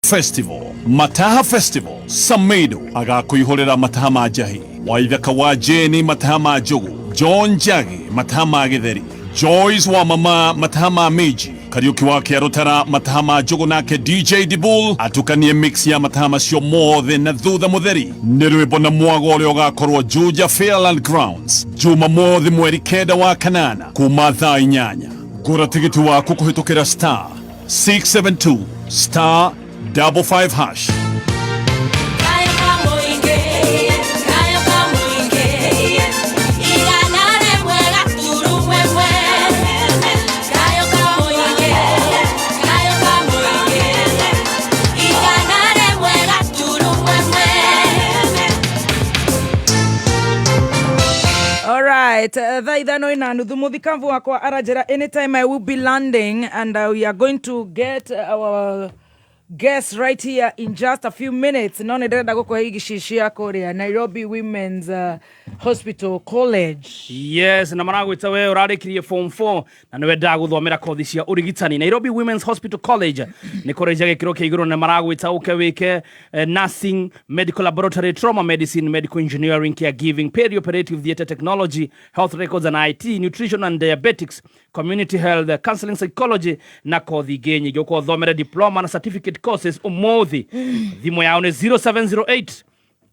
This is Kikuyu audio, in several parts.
Festival, Mataha Festival, Samedo agakũihũrĩra mataha ma njahi, Waithaka wa Jeni mataha ma njugu, John Njagi mataha ma gĩtheri, Joyce wa mama mataha ma minji, Kariuki wa Kĩarũtara mataha ma njugu, nake DJ Dibul atukanie mix ya mataha macio mothe na thutha mũtheri nĩ rwĩmbo na mwago ũrĩa ũgakorwo Juja Fairland Grounds Jumamothi 9 wa kanana kuma thaa 8. Gũra tigiti waku kũhĩtũkĩra star 672 star 55 hash. Alright, thaa 5:30 muthikavu wakwa aranjĩra anytime I will be landing and we are going to get our guest right here in just a few minutes. No nĩ ndĩrenda gũkũhe igici cia kũrĩa Nairobi Women's Hospital College. Yes, na maragwĩta we ũrarĩkirie form 4 na nĩ wendaga gũthomera kothi cia ũrigitani. Nairobi Women's Hospital College nĩ college ya gĩkĩro kĩa igũrũ na maragwĩta ũke wĩke nursing, medical laboratory, trauma medicine, medical engineering, caregiving, perioperative theatre technology, health records and IT, nutrition and diabetics, community health, counseling psychology na kothi ingĩ nyingĩ. Ũka ũthomere diploma na certificate courses ũmũthĩ. Thimũ yao nĩ 0708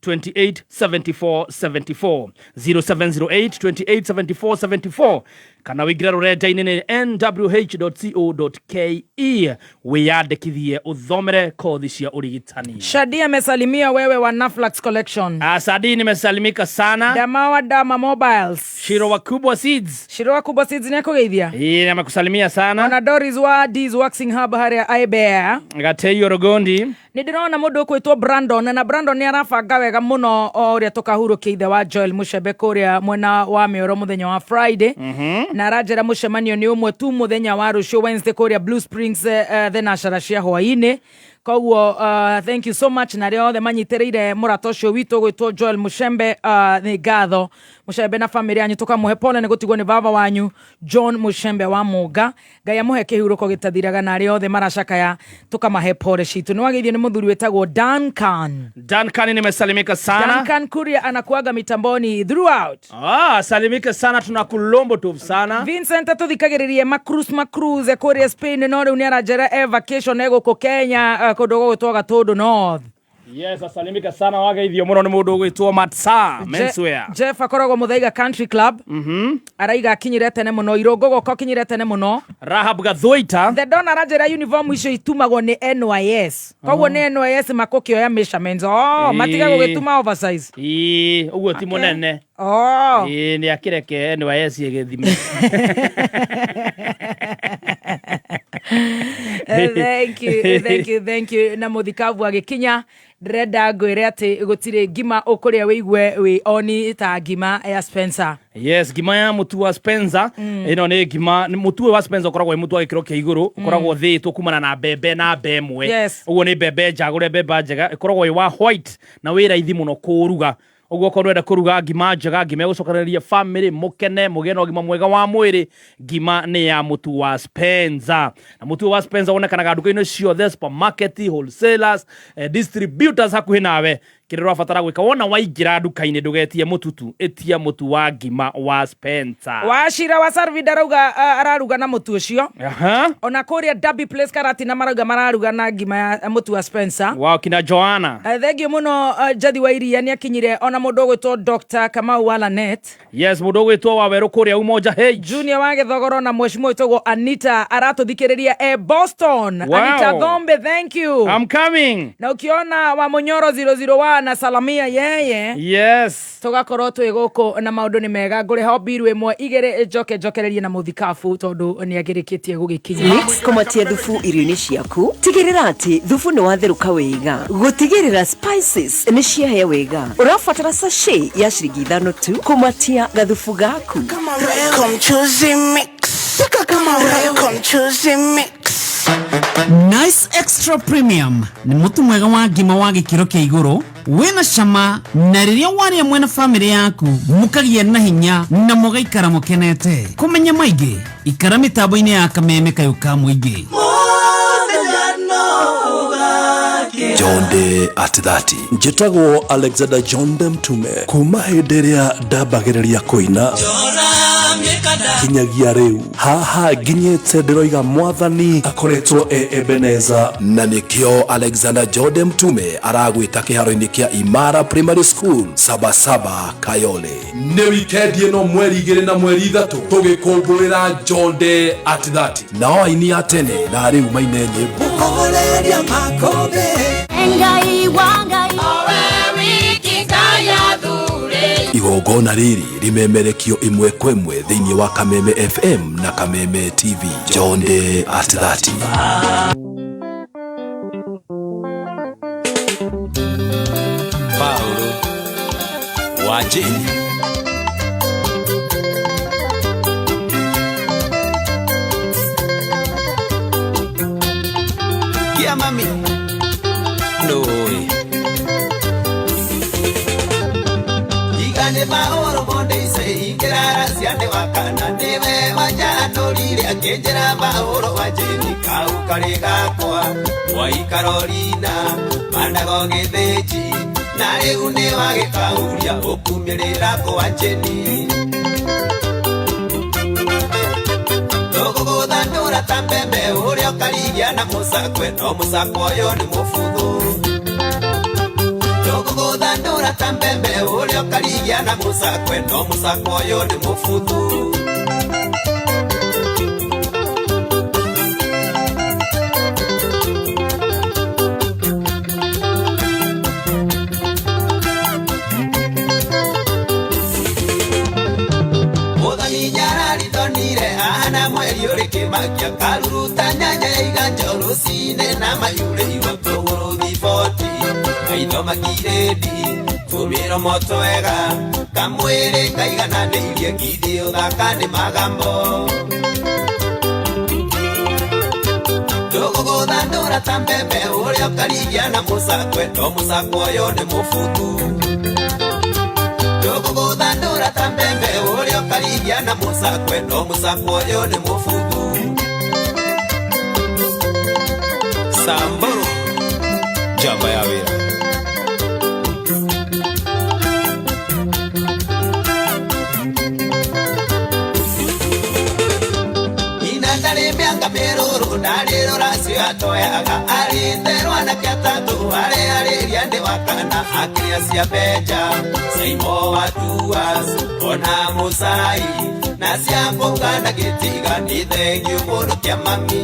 28 74 74, 0708 28 74 74, kana wĩingĩre rũrenda-inĩ nĩ nwh.co.ke wĩyandĩkithie ũthomere kothi cia ũrigitani. Shadi amesalimia wewe wa Naflax Collection. Sadi, nimesalimika sana. Damawa Dama Mobiles. Shiro Wakubwa Seeds. Shiro wa Kubwa Seeds nĩakũgeithia. Ĩĩ, amekusalimia sana. Ona Doris wa D's Waxing Hub harĩa Ibea. Gateio Rogondi. Nĩ ndĩrona mũndũ ũkwĩtwo Brandon, na Brandon nĩ arabanga wega mũno o ũrĩa tũkahurũkia ithe wa Joel Mũcembe kũrĩa mwena wa Mĩoro mũthenya wa Friday. Na aranjĩra mũcemanio nĩ ũmwe tu mũthenya wa rũciũ Wednesday kũrĩa Blue Springs, thenashara cia hwaĩ-inĩ. Koguo thank you so much na arĩa othe manyitĩrĩire mũrata ũcio witũ gwĩtwo Joel Mũcembe. Nĩ ngatho Mũcembe na famĩlĩ yanyu, tũkamũhe pole nĩ gũtigwo nĩ baba wanyu John Mũcembe wa Mũnga. Ngai amũhe kĩhurũko gĩtathiraga, na arĩa othe maracakaya tũkamahe pole citũ. Nĩ wageithio nĩ mũthuri wĩtagwo Duncan. Duncan, nimesalimika sana. Duncan Kuria anakuaga mitamboni throughout. Ah, salimika sana, tunakulombo tu sana. Vincent atũthikagĩrĩrie Macruz Macruz kũrĩa Spain, no rĩu nĩ aranjĩra e vacation e gũkũ Kenya, kũndũ gũgwĩtwo Gatũndũ North. Yes, asalimika sana, wageithio mũno nĩ mũndũ ũgwĩtwo Matsa Menswear. Jeff akoragwo Muthaiga Country Club. Araiga akinyire tene mũno, irũngũ goka akinyire tene mũno. Rahab Gathwaita. The Don aranjĩra uniform icio itumagwo nĩ NYS, koguo nĩ NYS makũkĩoya measurements, oh, matige gũgĩtuma oversize. Ĩĩ, ũguo ti mũnene. Oh. Ĩĩ, nĩ akĩreke NYS ĩgĩthime. Thank you, thank you, thank you. Na mũthikabu agĩkinya, ndĩrenda ngwĩre atĩ gũtirĩ ngima ũkũrĩa wĩigue wĩ oni ta ngima ya Spencer. Yes, ngima ya mũtu wa Spencer. Ĩno nĩ ngima nĩ mũtu ũyũ wa Spencer, ũkoragwo wĩ mũtu wa gĩkĩro kĩa igũrũ, ũkoragwo thĩĩtwo kumana na mbembe na mbemwe. Ũguo nĩ mbembe njagũre, mbembe njega, ĩkoragwo ĩ wa white na wĩ raithi mũno kũũruga. Ũguo okorwo ndũrenda kũruga ngima njega, ngima ĩgũcokanĩrĩria family, mũkene, mũgĩe na ũgima mwega wa mwĩrĩ, ngima nĩ ya mũtu wa Spencer. Na mũtu ũyũ wa Spencer wonekanaga nduka-inĩ ciothe, supermarket, wholesalers, distributors hakuhĩ nawe. Kĩrĩa ũrabatara gwĩka wona waingĩra nduka-inĩ, ndũgetie mũtu tu, ĩtia mũtu wa ngima wa Spencer. Wacira wa Sarvida arauga araruga na mũtu ũcio. Ona kũrĩa Derby Place Karatina marauga mararuga na ngima ya mũtu wa Spencer. Wow, kina Joanna. Thengiũ mũno. Njathi wa iria nĩ akinyire, ona mũndũ ũgwĩtwo Dr. Kamau wa Lanet. Yes, mũndũ ũgwĩtwo wa werũ kũrĩa Umoja H. Junior wa Gĩthogoro na mheshimiwa wĩtagwo Anita aratũthikĩrĩria e Boston. Wow. Anita Thombe, thank you. I'm coming. Na ukiona wa Munyoro 001 na salamia yeye. Tũgakorwo twĩ gũkũ na maũndũ nĩ mega. Ngũrĩha mbiru ĩmwe igĩrĩ, njoke njokererie na mũthikabu tondũ nĩ agĩrĩkĩtie gũgĩkinya. Mix kũmatia thubu irio-inĩ ciaku. Tigĩrĩra atĩ thubu nĩ watherũka wega gũtigĩrĩra spices nĩ ciahĩa wega. Ũrabatara sachet ya ciringi 5 tu kũmatia gathubu gaku. Come choose mix. Come choose mix. Nice Extra Premium nĩ mũtu mwega wa ngima wa gĩkĩro kĩa igũrũ wĩna cama, na rĩrĩa warĩa mwena famĩlĩ yaku mũkagĩa na hinya na mũgaikara mũkenete. Kũmenya maingĩ, ikara mĩtambo-inĩ ya kameme kayũ ka mũingĩ. Mũthenya no ũgakinya. Jonde at 30. Njĩtagwo Alexander Jonde Mtume kuma hĩndĩ ĩrĩa ndambagĩrĩria kũina kinyagia rĩu haha nginyĩte ndĩroiga mwathani akoretwo e Ebeneza. Na nĩkĩo Alexander Jonde Mtume aragwĩta kĩharo-inĩ kĩa Imara Primary School Sabasaba Kayole. Nĩ wikendi ĩno mweri 2 na mweri 3 tũgĩkũngũĩra Jonde at 30. Nao aini a tene na rĩu maine nyĩmbo. Igongona rĩrĩ rĩmemerekio ĩmwe kwa ĩmwe thĩinĩ wa Kameme FM na Kameme TV. Jonde at 30. Paulo wa Jane. Kia mami no. Igane maoro monde ise ikirara ciane wakana niwe wajanũrire akĩnjĩra maũro wa Jane kau karĩ gakwa Mwai Carolina mandago gĩthĩnji na rĩu nĩ wagĩkauria ũkumĩrĩra kwa Jane tũgũgũthandũra ta mbembe ũrĩa ũkarigia na mũcakwe no mũcakwe ũyũ nĩ mũbuthu tũgũgũthandũra ta mbembe ũrĩa ũkarigia na mũcakwe no mũcakwe ũyũ nĩ mũbuthu. Mũthoni nyararitonire ahana mweri ũrĩ kĩmakia karuruta nyanya iganjo rũcinĩ na mayurĩirwo tũgũrũ thiboti maitho makirĩndi tũmĩromo twega kamwĩrĩ kaigananĩirie ngithĩ ũthaka nĩ magambo tũgũgũthandũra ta mbembe ũrĩa ũkarigia na mũcakwe no mũcakwe ũyũ nĩ mũbuthu tũgũgũthandũra ta mbembe ũrĩa ũkarigia na mũcakwe no mũcakwe ũyũ nĩ mũbuthu. Samburu njamba ya wĩra. Ina ndarĩ mĩanga mĩrũrũ ndarĩ rũracio atoyaga arĩte rwanake atatũ arĩarĩria nĩ wakana akĩrĩa cia benja Saimo wa Tuas ona Mũcai na cia kũuga na gĩtiga nĩ thengiũ mũno kĩa mami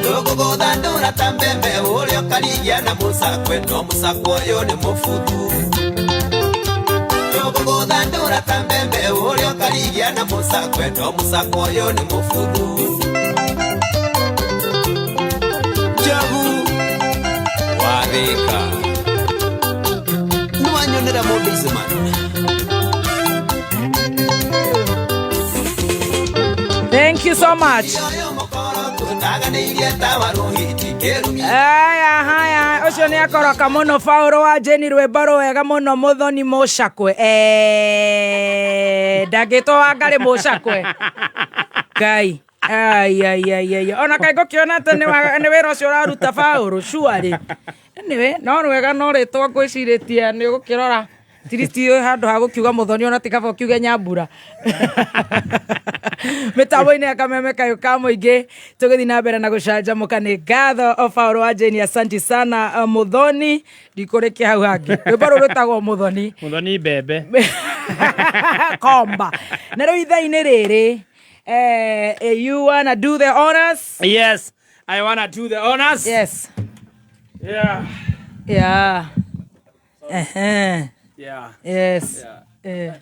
tũgũgũthandũra ta mbembe ũrĩa ũkarigia na mũcakwe no mũcakwe ũyũ nĩ mũbuthu tũgũgũthandũra ta mbembe ũrĩa ũkarigia na mũcakwe no mũcakwe ũyũ nĩ mũbuthu. Njogu wa Thĩka nĩwanyonera mũndũ iceman. Thank you so much. Aya haya ucio ni akoroka muno Paulo wa Jane rwimbo rwega muno muthoni mucakwe ndangĩtwo Wangari mucakwe Ngai ai ai ai ai ona kai ngũkĩona atĩ nĩ wĩra ũcio ũraruta Paulo surely. Anyway no rwega no rĩtwa ngwĩcirĩtie nĩ ũgũkĩrora tiriti handũ ha gũkiuga muthoni ona ti kaba ũkiuge nyambura mitambo-inĩ ya Kameme kayũ ka mũingĩ tũgĩthiĩ na mbere na gũcanjamũka nĩ ngatho o Paulo wa Jane asanti sana muthoni ndikũrĩkia hau hangĩ rwĩmbo rũrũ rwĩtagwo muthoni Muthoni mbembe komba na rĩu ithaa-inĩ rĩrĩ you wanna do the honors? Yes, I wanna do the honors. Yes. Yeah. Yeah. Uh-huh. Yeah. Yes. Yeah.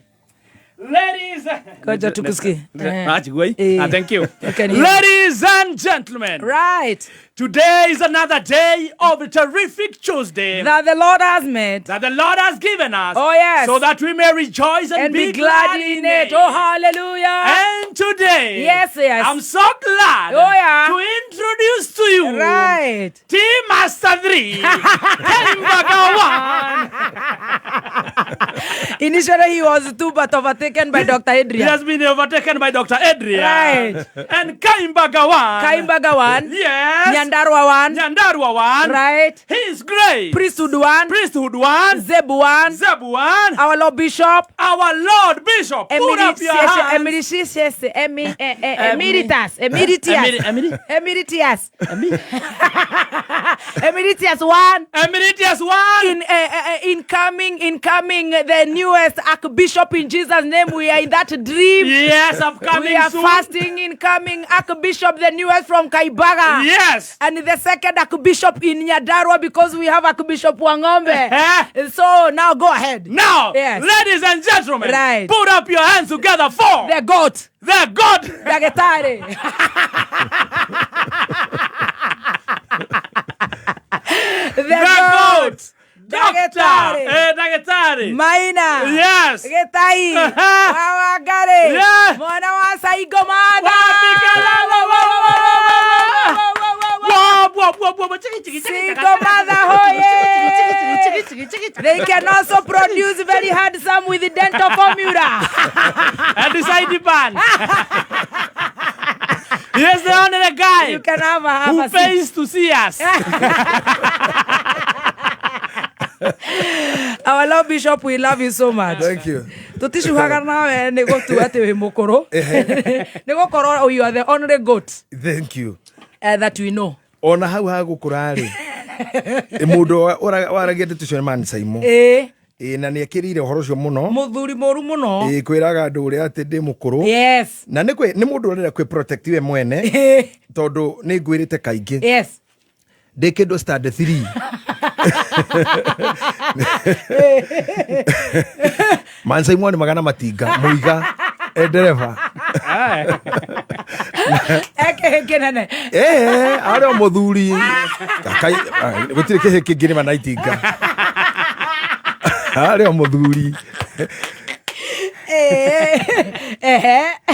Ladies, Ngoja tukusikie. Thank you. You can hear. Ladies and gentlemen, right. Today is another day of a terrific Tuesday that the Lord has made, that the Lord has given us. Oh yes, so that we may rejoice and be glad in it. Oh hallelujah! And today, yes, yes, I'm so glad. Oh yeah, to introduce to you, right, Team Master 3, Hamburger 1. Initially he was too, but overtaken by Dr. He Adrian. has been overtaken by Dr. Adrian. Right. And Kaimbaga one. Kaimbaga one. Yes. Nyandarua one. Nyandarua one. Right. He is great. Priesthood one. Priesthood one. Zebu one. Zebu one. Our Lord Bishop. Our Lord Bishop. Put up your hands. Emeritus. Emeritus. Emeritus. Emeritus. Emeritus one. Emeritus one. Incoming the newest Archbishop in Jesus' name. We are in that dream. Yes, upcoming We are soon. fasting, incoming Archbishop, the newest from Kaibaga. Yes. And the second Archbishop in Nyandarua, because we have Archbishop Wangombe. So now go ahead. Now, yes. Ladies and gentlemen, right. Put up your hands together for the goat. The God. Dagetari. The goat. Doctor. Dagetari. Maina. Yes. Getai. Wawagare. Yes. Mwana wa Saigomana. Sigomada hoye. They can also produce very handsome with the dental formula. And the side pan. Yes, the only guy you can have who a pays to see us. Our Lord Bishop, we love you so much. Thank you. Tuticuhaga nawe nĩ gũtua atĩ wĩ mũkũrũ. Nĩ gũkorwo you are the only goat. Thank you. That we know. Ona hau ha gũkũra rĩ, mũndũ waragia ndeto icio nĩ Man Saimo. Ĩĩ, na nĩ ekĩrĩire ũhoro ũcio mũno. Mũthuri mũru mũno. Ĩĩ, kwĩraga andũ ũrĩa atĩ ndĩ mũkũrũ. Yes. Na nĩ mũndũ ũrenda kwĩ protect we mwene. Tondũ nĩ ngwĩrĩte kaingĩ. Yes. Ndĩ kĩndũ stand 3. Man Saimo nĩ magana matinga mũiga ndereba. Ekĩhĩ kĩnene. Arĩ o mũthuri. Gũtirĩ kĩhĩ kĩngĩ nĩ mana itinga. Arĩ o mũthuri.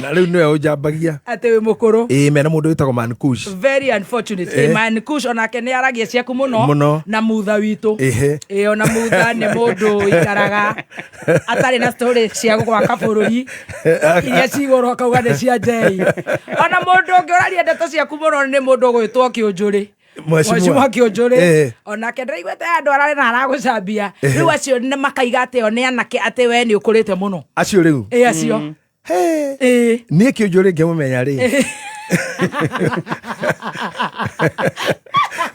Na rĩu nĩwe ũnjambagia atĩ wĩ mũkũrũ. Ĩĩ, mena mũndũ wĩtagwo Man Kush. Very unfortunate. Man Kush onake nĩ aragia ciaku mũno na mutha witũ. Ĩĩ, ona mutha nĩ mũndũ ikaraga atarĩ na story cia gwaka bũrũri iria cigũrwo akauga nĩ cia Njei. Ona mũndũ ũngĩ ũraria ndeto ciaku mũno nĩ mũndũ ũgwĩtwo Kĩũnjũrĩ. Mheshimiwa Kĩũnjũrĩ. Onake ndĩraiguĩte andũ ararĩ na aragũcambia. Rĩu acio nĩ makaiga atĩ o nĩ anake atĩ we nĩ ũkũrĩte mũno. Acio rĩu? Ĩĩ, acio. Niĩ Kĩũnjũrĩ ngĩmũmenya rĩ,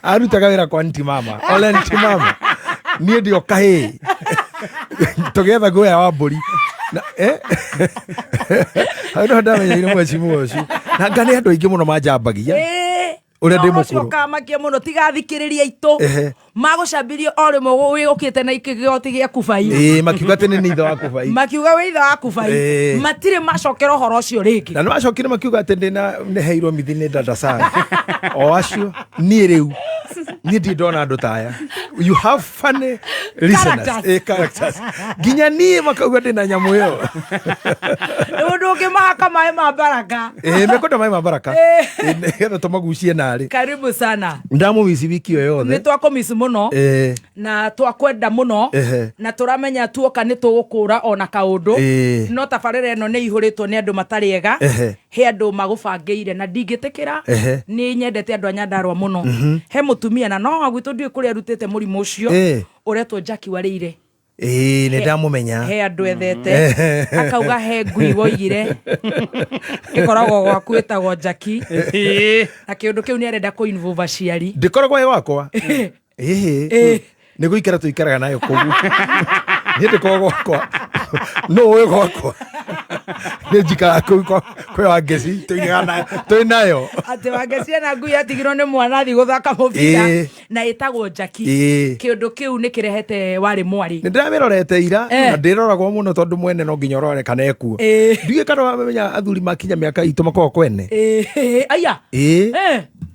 arutaga wĩra kwa Nti Mama. Ole Nti Mama. Niĩ ndĩ o kahĩĩ. Tũgĩetha guoya wa mbũri. Hau nĩho ndamenyeire mheshimiwa ũcio. Na nga nĩ andũ aingĩ mũno manjambagia. Ũrĩa ndĩ mũkũrũ. Ũkamakia mũno tigathikĩrĩria itũ. Magũcambirie o rĩmwe wĩ ũkĩte na kĩgoti gĩa kubai. Ĩĩ, makiuga atĩ nĩ ithe wa kubai. Makiuga wĩ ithe wa kubai. Matirĩ macokera ũhoro ũcio rĩngĩ. Na nĩ macokire makiuga atĩ ndĩna nĩheirwo mithi nĩ dada sana. O acio niĩ rĩu niĩ ndirĩ ndona andũ ta aya. You have funny listeners. Characters. Nginya niĩ makauga ndĩna nyamũ ĩyo. Nĩ ũndũ ũngĩmahaka maĩ ma baraka. Ĩĩ, mekwenda maĩ ma baraka. Nĩgetha tũmagucie narĩ. Karibu sana. Ndamũmici wiki ĩyo yothe. Nĩ twakũmici mũno. Na twakwenda mũno. Na tũramenya tuoka nĩ tũgũkũra ona kaũndũ. No tabarĩra ĩno nĩ ihũrĩtwo nĩ andũ matarĩ ega. He andũ magũbangĩire na ndingĩtĩkĩra. Nĩ nyendete andũ a Nyandarua mũno. He mũtumia na no gwitũ ndiũĩ kũrĩa arutĩte mũrimũ ũcio. Ũretwo Jackie Warĩire. Ĩĩ, nĩ ndamũmenya. He andũ ethete. Akauga he ngui woigire. Ĩkoragwo gwaku ĩtagwo Jackie. Na kĩũndũ kĩu nĩ arenda kũ involve aciari. Ndĩkoragwo ĩ gwakwa. Ĩhĩ. Nĩ gũikara tũikaraga nayo kũu. Niĩ ndĩkoragwo gwakwa. No ũĩ gwakwa. Nĩ njikaraga kũu kwĩ Wangeci, twĩ nayo. Atĩ Wangeci ena ngui yatigirwo nĩ mwana athiĩ gũthaka mũbira na ĩtagwo Jackie. Kĩũndũ kĩu nĩ kĩrehete warĩ mwarĩ. Nĩ ndĩramĩrorete ira na ndĩroragwo mũno tondũ mwene no nginya ũrore kana ekuo. Ndiũĩ kana wamenya athuri makinya mĩaka itũ makoragwo kwene. Aya.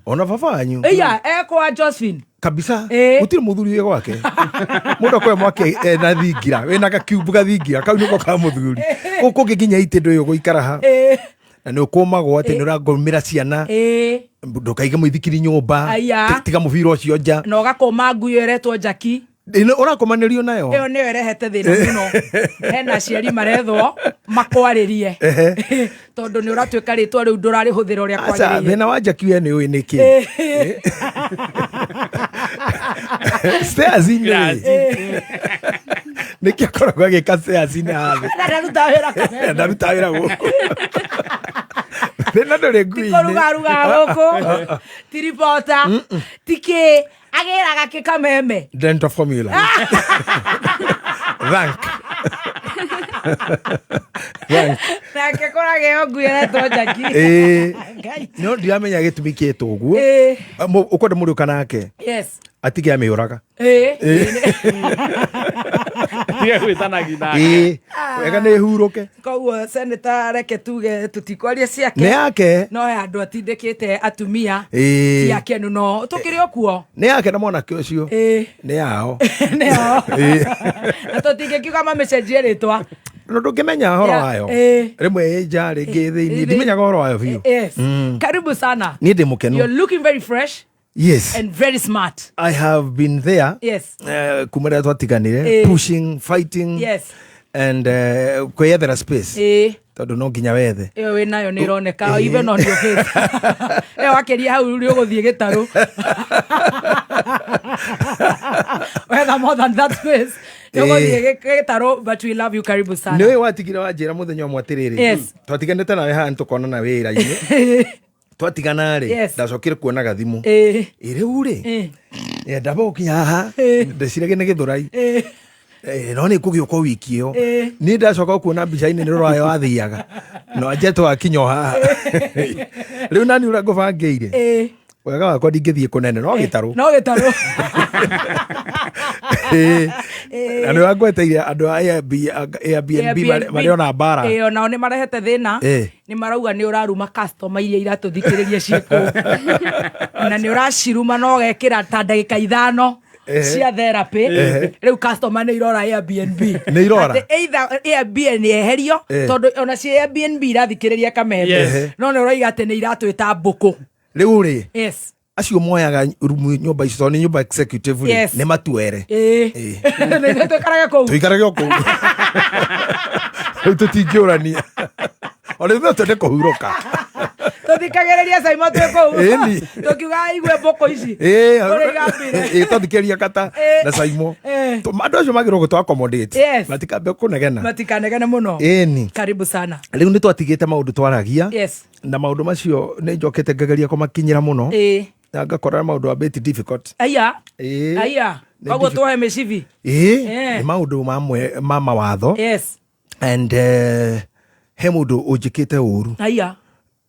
Ona baba wanyu. Aya, ekwa Josephine. Kabisa. Gũtirĩ mũthuri wĩ gwake. Mũndũ akoya mwake na thingira, wĩna gakiumbu gathingira, kau nĩko ka mũthuri. Gũkũ kũngĩ nginya itĩ ndũĩ ũgũikara ha. Na nĩ ũkũmagwo atĩ nĩ ũrangũmĩra ciana. Ndũkaige mũithikiri nyũmba. Tiga mũbira ũcio nja. Na ũgakũma ngui ĩyo ĩretwo Jackie. Ũrakomanĩrio nayo. Ĩyo nĩyo ĩrehete thĩna mũno. Hena aciari marethwo makwarĩrie tondũ nĩ ũratuĩka rĩtwa rĩu ndũrarĩhũthĩra ũrĩa Aca, kwagĩrĩire. thĩna wa Jackie we nĩ ũĩ nĩkĩ stairs-inĩ rĩ, nĩkĩ akoragwo agĩka stairs-inĩ haha thĩ? Na ndarutaga wĩra Kameme. Ndaruta wĩra gũkũ, thĩna ndũrĩ ngui-inĩ. Kũrugarugaga gũkũ, ti ribota, ti kĩ agĩraga kĩ Kameme. Dental formula. Thank. Thank. Nake kũrageo ngui ĩretwo Jackie. Ĩĩ. Ngai. No ndiramenya gĩtũmi kĩtwo ũguo. Ĩĩ. Ũkwenda mũrĩũka nake atige amĩũraga. Tige gwĩtanagia nake. Ĩĩ. Wega nĩ hurũke. Koguo seneta, reke tuge tũtikwaria ciake. Nĩ yake. No he andũ atindĩkĩte atumia. Ĩĩ. Ti akenu, no tũkĩrĩ o kuo. Nĩ yake na mwanake ũcio. Nĩ yao. Nĩo. Ĩĩ. Na tũtingĩkiuga mamĩcenjie rĩtwa. No ndũngĩmenya ũhoro wayo. Rĩmwe ĩ nja, rĩngĩ ĩ thĩinĩ. Ndimenyaga ũhoro wayo biũ. Yes. Karibu sana. Niĩ ndĩ mũkenu. You're looking very fresh Yes. and very smart. I have been there. Kuma rĩrĩa twatiganire, pushing, fighting and kwĩyethera space, tondũ no nginya wethe. Ĩyo wĩ nayo nĩ ĩroneka even on your face. Ĩyo wakĩria hau nĩ ũgũthiĩ gĩtarũ wetha more than that space, nĩ ũgũthiĩ gĩtarũ. But we love you, karibu sana. Nĩ ũĩ watigire wanjĩra mũthenya ũmwe atĩrĩrĩ, twatiganĩte nawe haha nĩtũkonana wĩra-inĩ, twatigana rĩ, ndacokire kuona gathimũ. Ĩ rĩu rĩ, ndamba gũkinya haha, ndeciragia nĩ Gĩthũrai. No nĩ ngũgĩũka wiki ĩyo. Niĩ ndacoka kuona mbica-inĩ nĩ rũrayo wathiaga no anjetwo akinya o haha rĩu nani ũrĩa ngũbangĩire. Wega wakwa ndingĩthiĩ kũnene no gĩtarũ. No gĩtarũ. Ĩĩ. Na nĩ wangweteire andũ a Airbnb marĩ ona mbara. Ĩĩ, onao nĩ marehete thĩna. Nĩ marauga nĩ ũraruma customer iria iratũthikĩrĩria ciĩkũ, na nĩ ũraciruma na ũgekĩra ta ndagĩka 5 cia therapy. Rĩu customer nĩ irora Airbnb. Nĩ irora. Atĩ either Airbnb yeherio, tondũ ona ci Airbnb irathikĩrĩria Kameme, no nĩ ũroiga atĩ nĩ iratwĩta mbũkũ. Rĩu rĩ, acio moyaga rumu nyũmba icio, tondũ nĩ nyũmba executive rĩ, nĩ matuere. Ĩĩ. Nĩ ithuĩ tũikarage kũu. Tũikarage o kũu rĩu, tũtingĩũrania ona ithuĩ twende kũhurũka. Tũthikagĩrĩria Saimo twĩ kũu. Ĩni. Tũkiuga igue mbũkũ ici ũrĩa igambire. Ĩĩ, twathikĩrĩria kata na Saimo. Andũ acio magĩrĩirwo gũtũ accommodate. Matikambe kũnegena. Matikanegene mũno. Ĩni. Karibu sana. Rĩu nĩ twatigĩte maũndũ twaragia, na maũndũ macio nĩ njokete ngageria kũmakinyĩra mũno, na ngakora maũndũ a bit difficult. Aya. Ĩĩ. Aya. Nĩ Koguo tuohe mĩcibi. Ĩĩ, nĩ maũndũ mamwe ma mawatho and he mũndũ ũnjĩkĩte ũru. Aya.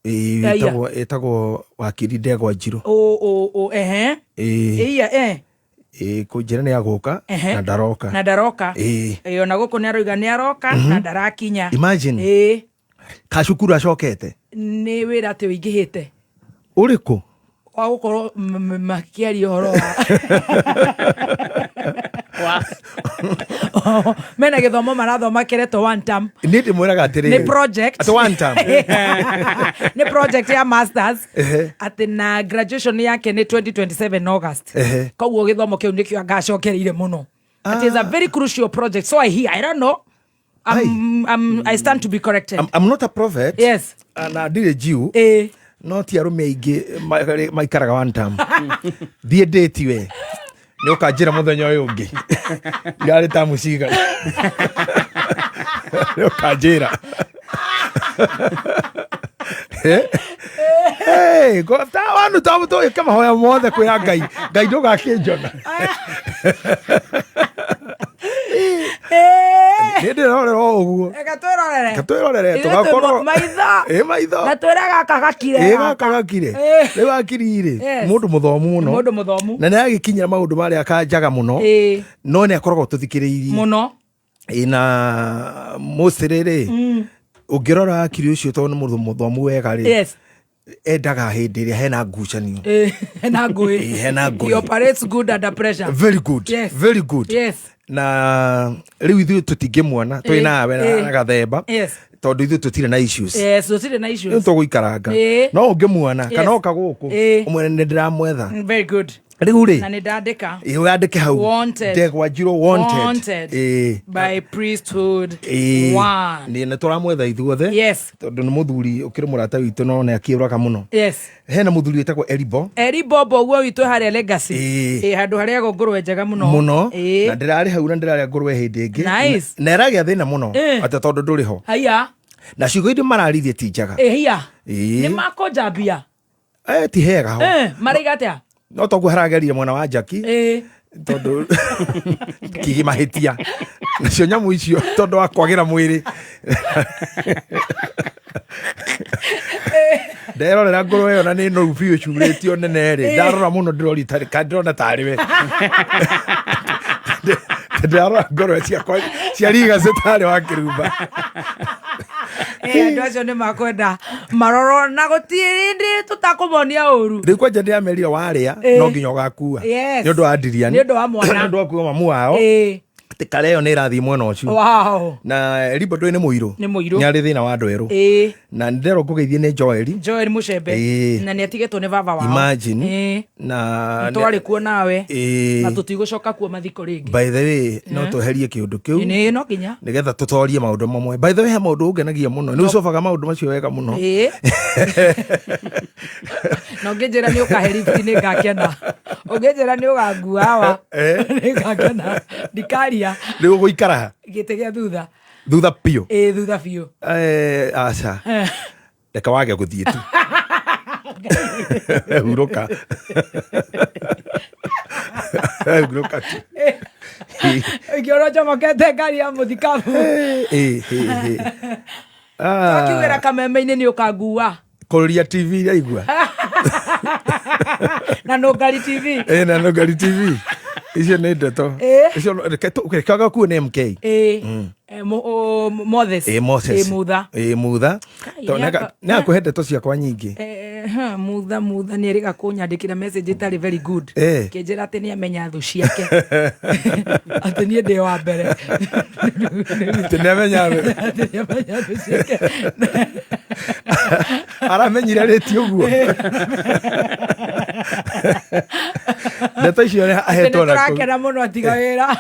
Ĩĩ, Aya. ĩtagwo wakiri Ndegwa Njirũ. O o o ehe. Ĩĩ. Iya eh. Ĩĩ, kũnjĩra nĩ agũka na ndaroka. Na ndaroka. Ĩĩ. Ĩĩ, ona gũkũ nĩ aroiga nĩ aroka na ndarakinya. Imagine. Kacukuru acokete. Nĩ wĩra atĩ ũingĩhĩte. Ũrĩkũ? Wa gũkorwo makĩaria ũhoro wa mena gĩthomo marathoma kĩretwo one term. Niĩ ndĩmwĩraga atĩrĩrĩ. Nĩ project. Atĩ one term. Nĩ project ya masters, atĩ na graduation yake nĩ 2027 August. Koguo gĩthomo kĩu nĩkĩo angacokereire mũno. It is a very crucial project, so I hear. I don't know. I stand to be corrected. I'm not a prophet. Na ndirĩ Jew. No ti arũme aingĩ maikaraga one term. Thiĩ ndĩti we nĩ ũkanjĩra mũthenya ũyũ ũngĩ irarĩ tamu cigana, nĩ ũkanjĩra. Hey, ta wanu ta tũgĩka mahoya mothe kwĩra Ngai, Ngai ndũgakĩnjona nĩ ndĩrorera o ũguo. Reke twĩrorere. Reke twĩrorere, Ithuĩ twĩ tũgakorwo- maitho. Ĩ, maitho. Na twĩre gaka gakire. Ĩ, gaka gakire. Rĩu akiri rĩ, mũndũ mũthomu mũno. Mũndũ mũthomu. Na nĩ agĩkinyĩra maũndũ marĩa akanjaga mũno, no nĩ akoragwo tũthikĩrĩirie Mũno. Ĩ, na mostly rĩ, ũngĩrora akiri ũcio, tondũ nĩ mũndũ mũthomu wega rĩ, endaga hĩndĩ ĩrĩa hena ngucanio. Hena ngũĩ. Ĩ, hena ngũĩ. He operates good under pressure. Very good. Very good. Na rĩu ithuĩ tũtingĩmuona twĩ nawe na gathemba, tondũ ithuĩ tũtirĩ na issues. Yes, tũtirĩ na Rĩu issues. tũgũikaranga, no ũngĩmuona kana oka gũkũ, ũmwĩre nĩ ndĩramwetha. Very good. Rĩu rĩ, Na nĩ ndandĩka. Ĩ, wandĩke hau. Wanted. Ndegwa Njirũ wanted. Wanted. Ĩ. By priesthood Ĩ. one. Nĩ nĩ tũramwetha ithuothe. Yes. Tondũ nĩ mũthuri ũkĩrĩ mũrata witũ no nĩ akĩũraga mũno. Yes. Hena mũthuri wĩtagwo Eribo. Eri Bobo guo witũ harĩa Legacy. Ĩ. Ĩ, handũ harĩa go ngũrwe njega mũno. Mũno. Ĩ. Na ndĩrarĩ hau na ndĩrarĩa ngũrwe hĩndĩ ĩngĩ. Nice. Na ĩragĩa thĩna mũno. Ĩ. Atĩ tondũ ndũrĩ ho. Haiya. Na ciugo iria mararirie ti njega. Ĩ, hiya. Ĩ. Nĩ makũnjambia. Eh, ti hega ho. Eh, maraiga atĩa? No toguo haragerire mwena wa Jackie. Ĩ. Tondũ kigi mahĩtia nacio nyamũ icio tondũ wa kwagĩra mwĩrĩ, nderorera ngũrwe ĩyo na nĩ noru biũ ĩcurĩtio nene rĩ, ndarora mũno ndĩrori ndĩrona tarĩ we ndĩrarora ngũrwe ciakwa cia rigacĩ tarĩ wa kĩrumba. Ĩ, andũ acio nĩ makwenda marorwo na gũtirĩ hĩndĩ tũtakũmonia ũru. Rĩu kwanja ndĩramerire warĩa Ĩ. no nginya ũgakua Yes. nĩ ũndũ wa ndiriani. Nĩ ũndũ wa mwana. Nĩ ũndũ wa kuga mamu wao Ĩ. atĩ kare ĩyo nĩ ĩrathiĩ mwena ũcio. Wow. Na Ribo ndũĩ nĩ mũirũ. Nĩ mũirũ. Nĩ arĩ thĩna wa ndwerũ. Ĩ. Na ndĩrerwo ngũgeithie nĩ Joeli. Joel Mucembe. Ĩ. Na nĩ atigĩtwo nĩ baba wao. Imagine. Ĩ. Na twarĩ kuo nawe. Ĩ. Na tũtigũcoka kuo mathiko rĩngĩ. By the way, no Eh. tweherie kĩũndũ kĩu Nĩ no nginya. nĩgetha tũtorie maũndũ mamwe. By the way, he maũndũ ũngenagia mũno, nĩ ũcobaga maũndũ macio wega mũno. Ĩ. Na ũngĩnjĩra nĩ ũkahe lift nĩ ngakena. Ũngĩnjĩra nĩ ũgangua hawa Eh. nĩ ngakena. Ndikaria. Rĩu ũgũikara ha? Gĩtĩ gĩa thutha. Thutha biũ? Ĩ, thutha biũ. Eh, aca, reke wage gũthiĩ tu, hurũka, hurũka tu. Ingĩona njomokete ngari ya mũthikabu. Ĩ, ĩ, ĩ. Ah. Twakiugĩra kameme-inĩ nĩ ũkangua. Kũrũria TV iraigua. Na Nũngari TV. Ĩ, na Nũngari TV icio nĩ ndeto. Ĩ. Icio reke gakuo nĩ MK. Ĩ. Eh, Moses. Ĩ, Moses. Ĩ, Mutha. Ĩ, Mutha. Kai, Tondũ nĩ akũhe ndeto ciakwa nyingĩ. Eh, ha, Mutha nĩ erĩga kũnyandĩkĩra message ĩtarĩ very good. Eh. Kĩnjĩra atĩ nĩ amenya thũ ciake, atĩ niĩ ndĩ wa mbere. Atĩ nĩ amenya. Atĩ nĩ amenya thũ ciake. Aramenyire rĩti ũguo ndeto icio nĩ Atĩ ahetwo nĩ na kũu. tũrakena mũno atiga wĩra.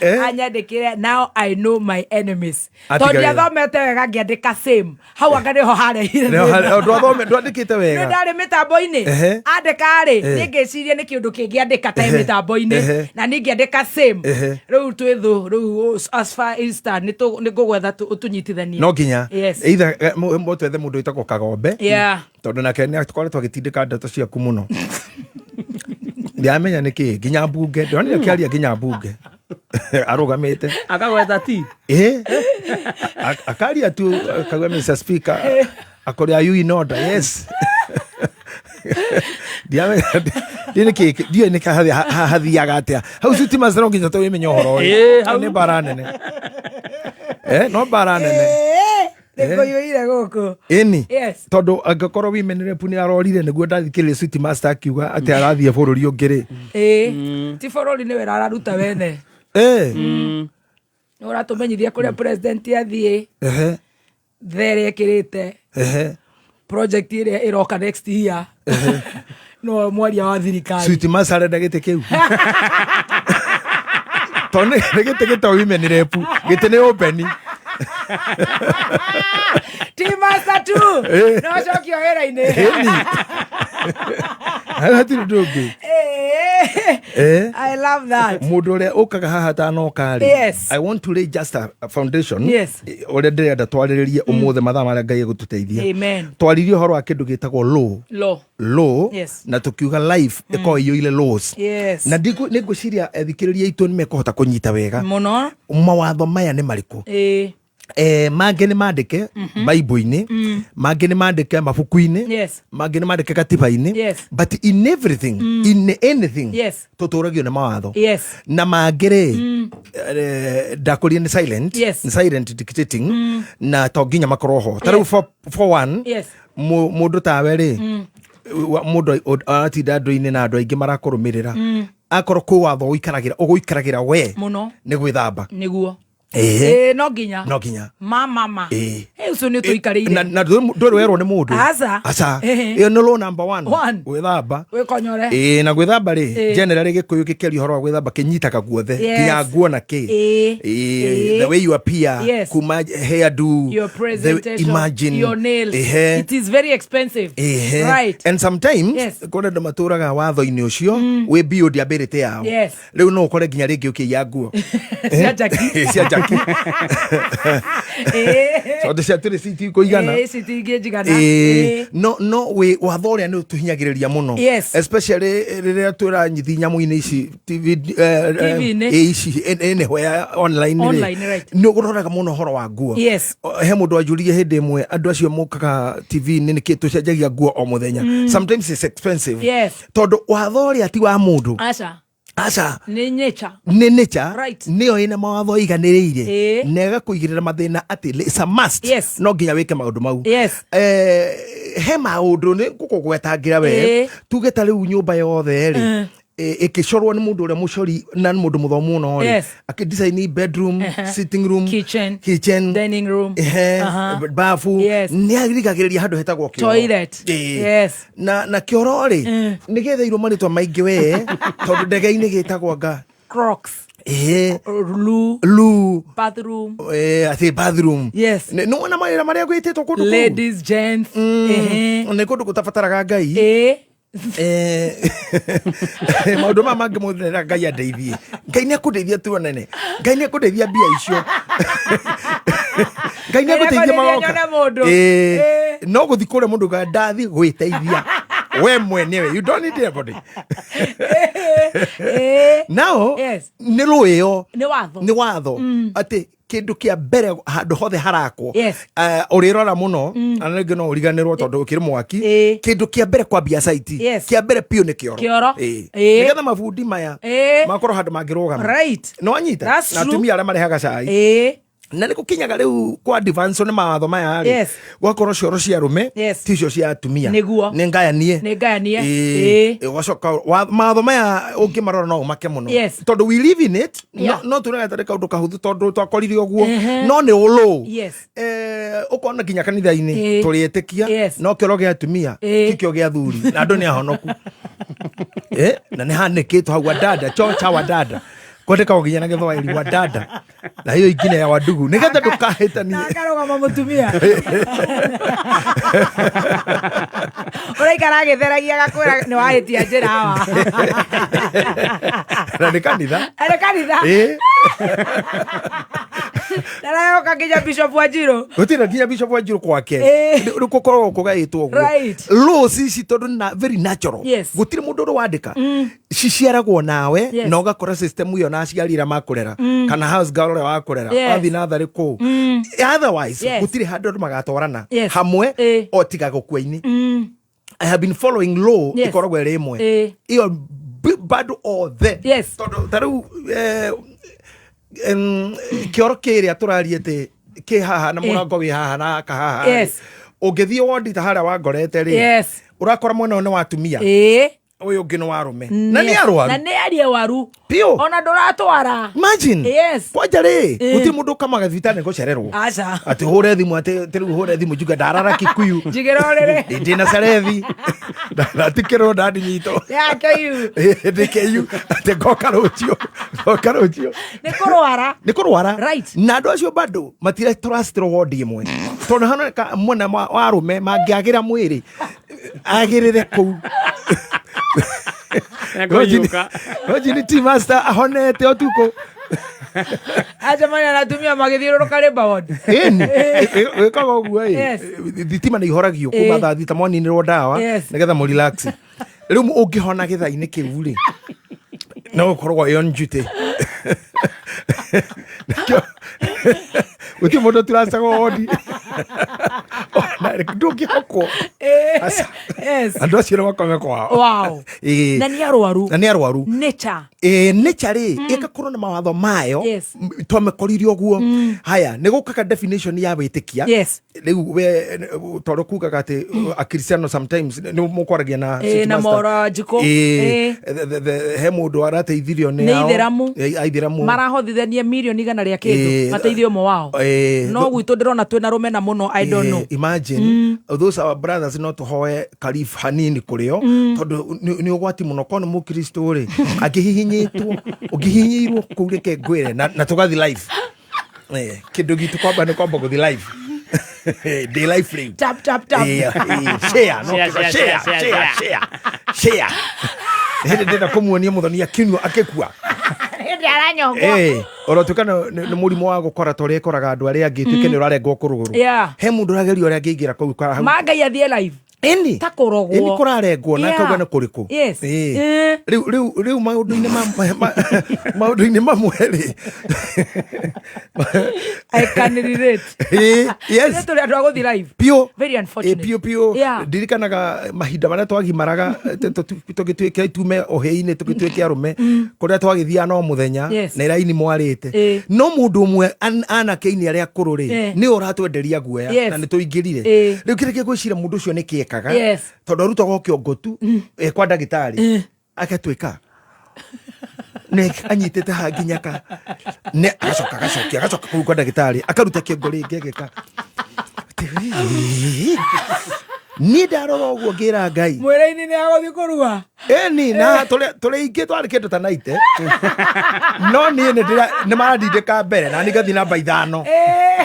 Eh. Anyandĩkĩre, "Now I know my enemies." Atiga Tondũ wĩra. ndiathomete wega ngĩandĩka same hau, anga nĩho harehire Nĩho thĩna. Ndwandĩkĩte Nĩ wega. ndarĩ mĩtambo-inĩ. Ehe. Andĩka rĩ, Eh. niĩ ngĩciria nĩ kĩũndũ kĩngĩ andĩka ta mĩtambo-inĩ. Na niĩ ngĩandĩka same. Rĩu twĩ thũ rĩu as far Eastern nĩ ngũgwetha ũtũnyitithanie. No nginya. Yes. Either twethe mũndũ wĩtagwo Kagombe. Tondũ nake nĩ akoretwo agĩtindĩka ndeto ciaku mũno, ndiramenya nĩ kĩ nginya mbunge ndĩronire akĩaria nginya mbunge arũgamĩte. Akagweta ti. Ĩ, akaria tu akauga, "Mr Speaker," akore, "Are you in order?" "Yes." Ndiramenya ndiũĩ nĩ kĩ, ndiũĩ nĩ hathiaga atĩa hau citima no nginya tũmenya ũhoro ũyũ. Ĩ, hau. Nĩ mbara nene. Eh, no mbara nene. Nĩ kũiyũire gũkũ. Ĩni. Yes. Tondũ angĩkorwo women rep nĩ arorire nĩguo ndathikĩrĩria Sweet Master akiuga atĩ arathiĩ bũrũri ũngĩ rĩ. Ĩ, ti bũrũri, nĩ wĩra araruta wene. Eh. Nĩ ũratũmenyithia kũrĩa president athiĩ, there ĩkĩrĩte, project ĩrĩa ĩroka next year, no mwaria wa thirikari. Sweet Master arenda gĩtĩ kĩu tondũ nĩ gĩtĩ gĩtagwo women rep, gĩtĩ nĩ open. Ti master tu. Eh. No cokio wĩra-inĩ. Ĩni, hau hatirĩ ũndũ ũngĩ. Eh. Eh. I love that. Mũndũ ũrĩa ũkaga haha atanoka rĩ, Yes. I want to lay just a foundation. Yes. Ũrĩa ndĩrenda twarĩrĩrie ũmũthĩ mathaa marĩa Ngai egũtũteithia. Amen. Twaririe ũhoro wa kĩndũ gĩtagwo law. Law. Law. Yes. Na tũkiuga life ĩkoragwo ĩiyũire laws. Yes. Na nĩ ngwĩciria athikĩrĩria aitũ nĩ mekũhota kũnyita wega mũno mawatho maya nĩ marĩkũ. Ĩ. Eh, mangĩ nĩ mandĩke Bible-inĩ, mangĩ nĩ mandĩke mabuku-inĩ, Yes. mangĩ nĩ mandĩke katiba-inĩ. Yes. But in everything, in anything, Yes. tũtũragio nĩ mawatho. Yes. Na mangĩ rĩ, ndakũria nĩ silent. Yes. Nĩ silent dictating na to nginya makorwo ho ta rĩu for one, Yes. mũndũ tawe rĩ, mũndũ aratinda andũ-inĩ na andũ aingĩ marakũrũmĩrĩra, akorwo kwĩ watho ũikaragĩra ũgũikaragĩra we mũno nĩ gwĩthamba. Nĩguo. Ĩĩ. Ĩĩ, no nginya No nginya. ma mama Ĩĩ. Ĩ, ũcio nĩ tũikarĩire na na ndwä werwo nä må ndå Aca. aca Ĩhĩ. ä yo nä law number one One. gwĩthamba wĩkonyore ĩĩ na gwĩthamba rĩ Ĩĩ. generally gĩkũyũ gĩkĩaria ũhoro wa gwĩthamba kĩnyitaga guothe Yes. nginya nguo na kĩ Ĩĩ. Ĩĩ, Ĩĩ. the way you appear Yes. kuma hairdo your the, presentation imagine your nails Ehe. it is very expensive Ehe. right and sometimes Yes. kũrĩ andũ matũraga watho-inĩ ũcio wĩ beyond ability yao Yes. rĩu no ũkore nginya rĩngĩ ũkĩiya nguo Cia njaki. cia njaki Ĩĩ. tondũ cia tũrĩ citikũigana Ĩĩ, citingĩnjigana Ĩĩ, Ĩĩ. no no wĩ watho ũrĩa nĩ ũtũhinyagĩrĩria mũno Yes. especially rĩrĩa twĩranyithi nyamũ-inĩ ici TV TV-inĩ. ici ĩnĩho ya online rĩ Online, right. nĩ ũroraga mũno ũhoro wa nguo Yes. He mũndũ wanjũririe hĩndĩ ĩmwe andũ acio mokaga TV-inĩ nĩkĩ tũcenjagia nguo o mũthenya sometimes it's expensive Yes. tondũ watho ũrĩa ti wa mũndũ aca aca nĩ nature nĩ nature Right. nĩyo ĩna mawatho iganĩrĩire Ĩĩ. na ĩgakũigĩrĩra mathĩna atĩ it's a must Yes. no nginya wĩke maũndũ mau Yes. He maũndũ nĩ ngũkũgwetangĩra we Ĩĩ. tuge ta rĩu nyũmba yothe rĩ ĩkĩcorwo nĩ mũndũ ũrĩa mũcori na nĩ mũndũ mũthomu mũno rĩ Yes. akĩdesign bedroom sitting room Kitchen. kitchen Dining room. ehe Aha. bafu Yes. nĩ arigagĩrĩria handũ hetagwo kĩoro Toilet. Ĩĩ. Yes. na kĩoro rĩ nĩ gĩetheirwo marĩtwa maingĩ we tondũ ndege-inĩ gĩtagwo anga Crocs. ĩĩ Loo. lu Bathroom. atĩ bathroom Yes. Nĩ wona mawĩra marĩa gwĩtĩtwo kũndũ kũu? Ladies, gents. Ehe. Nĩ kũndũ gũtabataraga ngai Ĩĩ. Maũndũ maya mangĩ mothe nĩ ngai andeithie ngai nĩ akũndeithia tuonene ngai nĩ akũndeithia mbia icio ngai nĩ akũndeithia Nĩ magoka nyone mũndũ. Ĩĩ. Ĩĩ. No gũthi kũrĩa mũndũ ugaga ndathi gwĩteithia we mwenyewe you don't need anybody. Ĩĩ. Now Yes. nĩ rũĩyo Nĩ watho. nĩ watho atĩ kĩndũ kĩa mbere handũ hothe harakwo Yes. Ũrĩrora mũno na rĩngĩ no ũriganĩrwo tondũ ũkĩrĩ mwaki Ĩĩ. kĩndũ kĩa mbere kwambia site Yes. kĩa mbere piũ nĩ kĩoro Kĩoro. Ĩĩ. Ĩĩ. nĩgetha mabundi maya Ĩĩ. makorwo handũ mangĩrũgama Right. nĩ wanyita That's na true. atumia arĩa marehaga cai Ĩĩ. Na nä gå kinyaga rä u kwa advance nä mawatho maya rĩ Yes. gwakorwo cioro cia arũme Yes. ticio cia atumia Nĩguo. nä ngayanie Nĩ ngayanie. Ĩĩ. ũgacoka mawatho maya ũngĩmarora no ũmake mũno Yes. tondũ we live in it Yeah. no tuonaga tarĩ kaũndũ kahũthũ tondũ twakorire ũguo Ehe. no nĩ ũlũ Yes. Ũkona nginya kanitha-inĩ Ĩĩ. tũrĩĩtĩkia Yes. no kĩoro gĩa atumia Ĩĩ. ti kĩo gĩa athuri na andũ nĩ ahonoku na nĩ hanĩkĩtwo hau wadada choo cha wadada kwandĩkagwo nginya na gĩthwaĩri wadada na hiyo ingine ya wadugu nĩgetha ndũkahĩtanie Na akarũgama mũtumia ũraikara agĩtheragia agakwĩra nĩ wahĩtia njĩra hawa na nĩ kanitha arĩ kanitha Ĩĩ. narayoka nginya Bishop Wanjiru gũtirĩ nginya Bishop Wanjiru kwake Ĩĩ. nĩ gũkoragwo kũgaĩtwo ũguo Right. laws ici tondũ na very natural Yes. gũtirĩ mũndũ ũrĩ wandĩka ciciaragwo nawe Yes. na ũgakora system ĩyo na aciari arĩa makũrera kana house girl ũrĩa wakũrera Yes. wathiĩ natharĩ kũu otherwise Yes. gũtirĩ handũ andũ magatwarana Yes. hamwe Ĩĩ. o tiga gũkua-inĩ I have been following law Yes. ĩkoragwo ĩrĩ ĩmwe Ĩĩ. ĩyo bado othe Yes. tondũ ta rĩu kĩoro kĩrĩa tũraria atĩ kĩ haha na mũrango wĩ haha na haka haha rĩ, Yes. ũngĩthiĩ wondi ta harĩa wangorete rĩ Yes. ũrakora mwena ũyũ nĩ wa atumia Ĩĩ. ũyũ ũngĩ nĩ wa arũme na nĩ Yes. arwaru na nĩ arie waru Piũ. ona ndũratwara imagine Yes. kwanja rĩ Ĩĩ. gũtirĩ mũndũ ũkamaga thibitarĩ nĩ gũcererwo aca atĩ hũre thimũ atĩ rĩu hũre thimũ njuge ndarara Kikuyu njigĩra ũrĩrĩ ndĩ na cerethi ndatikĩrwo ndandinyitwo yake yu ndĩ KU atĩ ngoka rũciũ ngoka rũciũ nĩ kũrwara nä kå rwara Right. Na andå acio bado matiretracitwo wondi ĩmwe tondå hanoneka mwena wa arũme mangĩagĩra mwĩrĩ agĩrĩre kũu Ekũiyũka. Imagine team master ahonete ũtukũ acemania na atumia magĩthiũrũrũka labour ward ĩni wĩkaga ũguo ĩ Yes. Thitima nĩ ihoragio kuma Ĩ. thaa thita mwaninĩrwo ndawa Yes. nĩgetha mũ relax rĩu ũngĩhona gĩthaa-inĩ kĩu rĩ no ũkoragwo ĩ on duty Nĩkĩo gũtirĩ mũndũ tũracagwo wondi Ndũngĩhokwo. Aca. Yes. Andũ acio nĩ makome kwao. Wow. Ĩĩ. Na nĩ arwaru. Na nĩ arwaru. Nature. Ĩĩ, nature rĩ ĩgakorwo na mawatho mayo. Yes. Twamĩkorire ũguo. Haya, nĩ gũkaga definition ya wĩtĩkia. Yes. Rĩu we tondũ kugaga atĩ akristiano sometimes nĩ mũkwaragia na Ĩĩ, City na Master. Maura Njikũ. Ĩĩ, Ĩĩ. he mũndũ arateithirio nĩ Nĩ ao. Ithĩramu. Ĩĩ, aithĩramu. Marahothithania mirioni 100 rĩa kĩndũ Ĩĩ. mateithie ũmwe wao. Ĩĩ, No gwitũ ndĩrona twĩna rũmena mũno, I don't know. Imagine those our brothers, no tũhoe karif hanini kũrĩ o, tondũ nĩ ũgwati mũno korwo nĩ mũkristo rĩ, angĩhihinyĩtwo, ũngĩhihinyĩirwo kũu, reke ngwĩre na tũgathi live. Kĩndũ gitũ kwamba nĩ kwamba gũthi live, ndĩ live rĩu. Tap tap tap. Share, no Share, kĩgo, share, share, share, share, share. share, share. Hĩndĩ ndĩrenda kũmuonia mũthoni akinyua akĩkua. Hĩndĩ aranyongwo. Ona tuĩka nĩ mũrimũ wa gũkora ta ũrĩa ĩkoraga andũ arĩa angĩ, tuĩke nĩ ũrarengwo kũrũgũrũ. He mũndũ ũrageria ũrĩa angĩingĩra kũu hau. Ma Ngai athiĩ live. Ĩni. Ta kũrogwo. Ĩni, kũrarengwo na akauga nĩ kũrĩkũ. Yes. Ĩĩ. Ĩĩ. Rĩu maũndũ-inĩ mamwe rĩ. I can relate. Ĩĩ, yes. Nĩ tũrĩ andũ a gũthiĩ live. Piũ. Very unfortunate. Ĩ, piũ piũ. Yeah. Ndirikanaga mahinda marĩa twagimaraga, tũgĩtuĩke tume ũhĩinĩ tũgĩtuĩke arũme, kũrĩa twagĩthiaga no mũthenya na iraini mwarĩte. No mũndũ ũmwe anake-inĩ arĩa akũrũ rĩ, nĩ ũratwenderia guoya na nĩ tũingĩrire. Rĩu kĩrĩa kĩngwĩciria mũndũ ũcio nĩ kĩekaga, tondũ arutagwo kĩongo tu kwa ndagĩtarĩ, agatuĩka nĩ anyitĩte ha nginya ka nĩ agacoka agacokia, agacoka kũu kwa ndagĩtarĩ, akaruta kĩongo rĩngĩ, ageka. Niĩ ndarora ũguo ngĩra Ngai. Mwĩra-inĩ nĩ agũthiĩ kũrua. Ĩni, na tũrĩ aingĩ twarĩ kĩndũ ta naite, no niĩ nĩ marandindĩka mbere na niĩ ngathiĩ namba 5,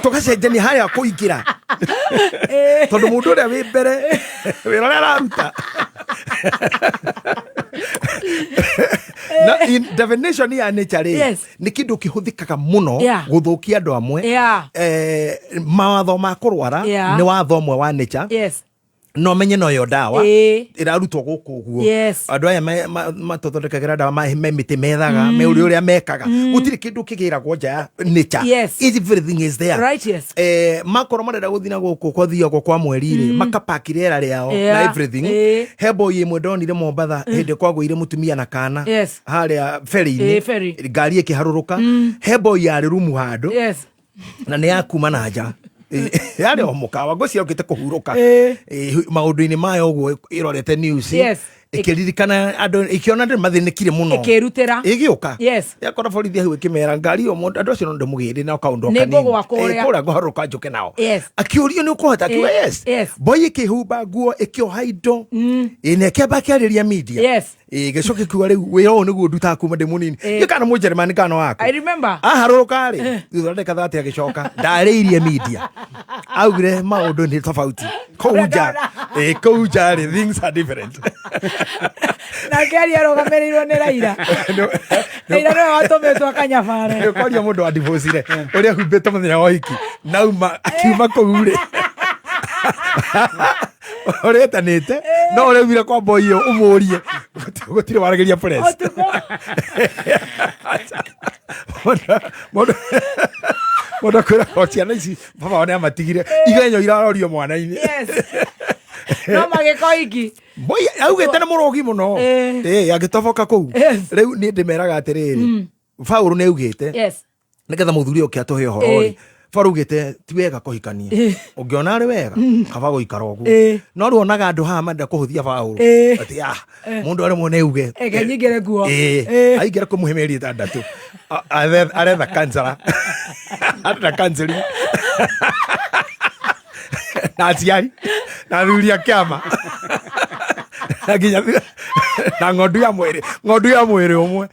tũgacenjania harĩa kũingĩra, tondũ mũndũ ũrĩa wĩ mbere wĩra ũrĩa araruta na in definition ya nature rĩ, nĩ kĩndũ kĩhũthĩkaga mũno gũthũkia andũ amwe. Mawatho ma kũrwara nĩ watho ũmwe wa nature. No menye noyo ndawa ĩrarutwo gũkũ ũguo. Andũ aya matũthondekagĩra ndawa me mĩtĩ methaga, me ũrĩa ũrĩa mekaga, gũtirĩ kĩndũ kĩgĩragwo nja ya nature. Everything is there. Right, yes. Makorwo marenda gũthiĩ na gũkũ kwathiagwo kwa mweri rĩ, makapaki rĩera rĩao na everything. He boy ĩmwe ndonire Mombatha hĩndĩ kwagũire mũtumia na kana harĩa ferry-inĩ. Ĩĩ, ferry. Ngari ĩkĩharũrũka, he boy yarĩ rumu handũ na nĩ yakuma na nja. Yarĩ o mũkawa, ngwĩciria okĩte kũhurũka. Maũndũ-inĩ mayo ũguo ĩrorete news, ĩkĩririkana andũ, ĩkĩona andũ mathĩnĩkire mũno. Ĩkĩrutĩra. Ĩgĩũka yakora borithi hau, ĩkĩmera ngari ĩyo andũ acio no ndĩmũgĩre na kaũndũ o Nĩ kanini. ngũgwa kũrĩa. Kũrĩa ngũharũrũka njũke nao. Akĩũrio nĩ ũkũhota, akiuga yes. Boy ĩkĩhumba nguo, ĩkĩoha indo. Na ĩkĩamba akĩarĩria media. Gĩcoka ĩkiuga rĩu wĩra ũyũ nĩguo ndutaga kuma ndĩ mũnini. Ndiũ kana mũnjeremani kana waku. I remember. Aharũrũka rĩ, thutha wa ndagĩka 30 agĩcoka ndarĩirie media, augire maũndũ nĩ tofauti kũu nja. Kũu nja rĩ, things are different. Nake aria arũgamĩrĩirwo nĩ Raila. Raila nĩwe watũmĩtwo akanyabare. Nĩ ũkoria mũndũ wa divorce-ire ũrĩa humbĩte mũthenya wa ũhiki nauma akiuma kũu rĩ, ũrĩa etanĩte no ũrĩa aumire kwa boy ĩyo ũmũrie, gũtirĩ waragĩria press. Ũtukũ. Mũndũ akwĩra o ciana ici baba wao nĩ amatigire igenyo irarorio mwana-inĩ. Yes. No magĩkoiki. Boy augĩte nĩ mũrogi mũno. Agĩtoboka kũu. Rĩu niĩ ndĩmeraga atĩrĩrĩ, Paũlũ nĩ augĩte nĩgetha mũthuri ũke atũhe ũhoro rĩ, Paũlũ augĩte ti wega kũhikania, ũngĩona arĩ wega kaba gũikara ũguo. No rĩu onaga andũ haha marenda kũhũthia Paũlũ atĩ ah, mũndũ aremwo nĩ auge. Eke nyingĩre nguo. Aingĩra kũmũhe mĩeri 6, aretha kansara, arenda counseling na aciari na athuri a kĩama na nginya na ng'ondu ya mwĩrĩ ũmwe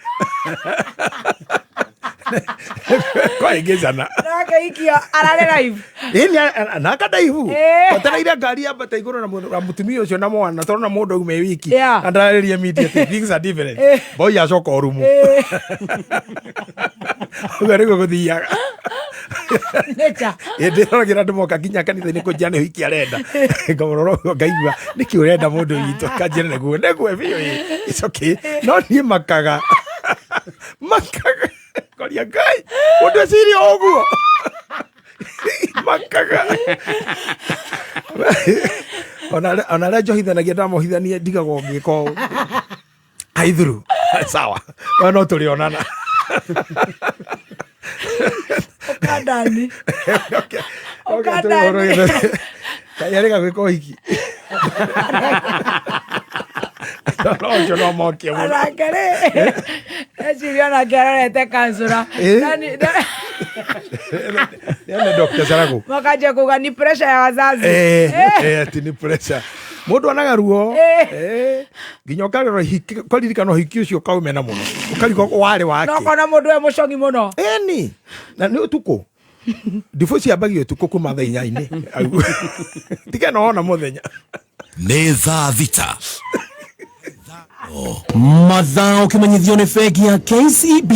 kwaingĩcana. Nake ikio ararĩ live. Ĩni nakandaihu twetereire ngari yambata igũrũ na mũtumia ũcio na mwana, tondũ na mũndũ aume wiki na ndararĩria media atĩ things are different. Boy acoka o rumu. Ũguo nĩguo gũthiaga. Nature. Ndĩroragĩra andũ moka nginya kanitha-inĩ kũnjia nĩ ũhiki arenda, ngamũrora ũguo ngaigua nĩkĩ ũrenda mũndũ witũ, akanjĩra nĩguo biũ. It's okay, no niĩ makaga makaga ngoria Ngai mũndũ eciria o ũguo makaga. Ona arĩa njohithanagia ndamohithania ndigagwo ngĩka ũũ. Aithuru sawa, we no tũrĩonana. Ũkandani. Kaĩ arĩga gwĩka ũhiki no ũcio no mokie mũno. Onake rĩ, eciria onake arorete kansũra. Eh? Nani Nĩ Dr. Saragu. Makanjia kuga ni pressure ya wazazi. Eh, eh, ati nĩ pressure. Mũndũ anaga ruo. Eh, nginya ũkarora ũhiki, ũkaririkana ũhiki ũcio ũkaũmena mũno, ũkarigwo warĩ wake. No kona mũndũ we mũcongi mũno. Ĩni, na nĩ ũtukũ ndibũ ciambagio ũtukũ kuma thaa inya-inĩ tiga no wona mũthenya. Nĩ thaa 6. Mathaa ũkĩmenyithio nĩ bengi ya KCB.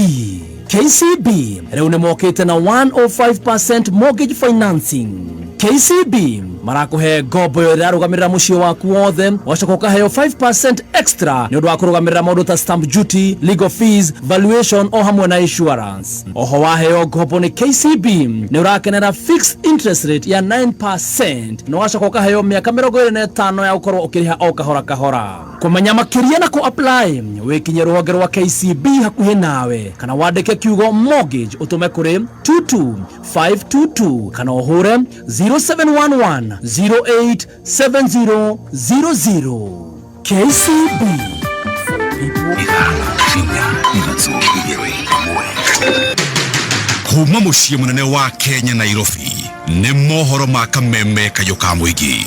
KCB rĩu nĩ mokĩte na 105% mortgage financing. KCB marakũhe ngombo ĩyo ĩrarũgamĩrĩra mũciĩ waku wothe, ũgacoka ũkaheo 5% extra nĩ ũndũ wa kũrũgamĩrĩra maũndũ ta stamp duty, legal fees, valuation o hamwe na insurance. Oho waheo ngombo nĩ KCB nĩ ũrakenera fixed interest rate ya 9% na ũgacoka ũkaheo mĩaka 25 ya gũkorwo ũkĩrĩha o kahora kahora. Kũmenya makĩria na kũ apply wĩkinye rũhonge rwa KCB hakuhĩ nawe kana wandĩke kiugo mortgage ũtũme kũrĩ 22522 kana ũhũre 0711 087000. KCB. Kuma mũciĩ mũnene wa Kenya Nairobi nĩ mohoro ma kameme kayũ ka mũingĩ.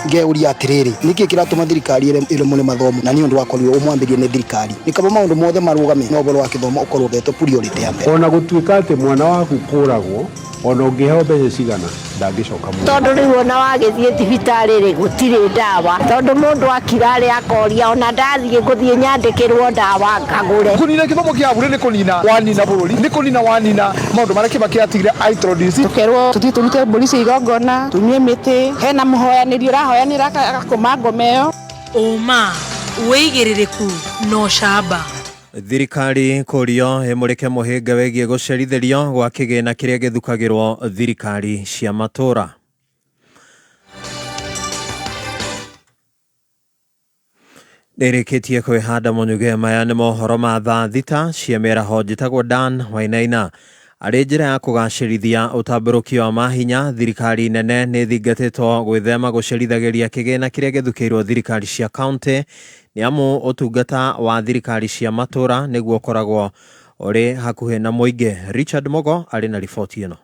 Ngeuria atiriri, niki kiratuma thirikari ĩremwo nĩ mathomo? Na nĩ ũndũ wakorirwo ũmwambĩrie nĩ thirikari nĩ kaba maũndũ mothe marũgame no ũhoro wa gĩthomo ũkorwo ũhetwo priority ya mbere. Ona gũtuĩka atĩ mwana waku kũragwo, ona ũngĩheo mbeca cigana ndangĩcoka mũciĩ. Tondũ rĩu ona wagĩthiĩ thibitarĩ rĩ, gũtirĩ ndawa, tondũ mũndũ akira rĩ akoria ona ndathiĩ ngũthiĩ nyandĩkĩrwo ndawa ngagũre. Kũnina gĩthomo kĩa bure nĩ kũnina wanina bũrũri, nĩ kũnina wanina maũndũ marĩa Kibaki atigire introduce. Tũkerwo tũthiĩ tũrute mbũri cia igongona, tunyue mĩtĩ, hena mũhoyanĩri ũrahoyanĩra agakũma ngoma ĩyo. Ũma, wĩigĩrĩrĩku na ũcamba. Thirikari kũrio ĩmũrĩke mũhĩnga wĩgiĩ gũcerithĩrio gwa kĩgĩna kĩrĩa gĩthukagĩrwo thirikari cia matũra. Nĩrĩkĩtie kwĩhanda mũnyuge. Maya nĩ mohoro ma thaa 6 cia mĩaraho. Njĩtagwo Dan Wainaina. Arĩ njĩra ya kũgacĩrithia ũtambũrũkio wa mahinya, thirikari nene nĩ ĩthingatĩtwo gwĩthema gũcerithagĩria kĩgĩna kĩrĩa gĩthukĩirwo thirikari cia kaunti, nĩ amu ũtungata wa thirikari cia matũra nĩguo ũkoragwo ũrĩ hakuhĩ na mũingĩ. Richard Mogo arĩ na riboti ĩno.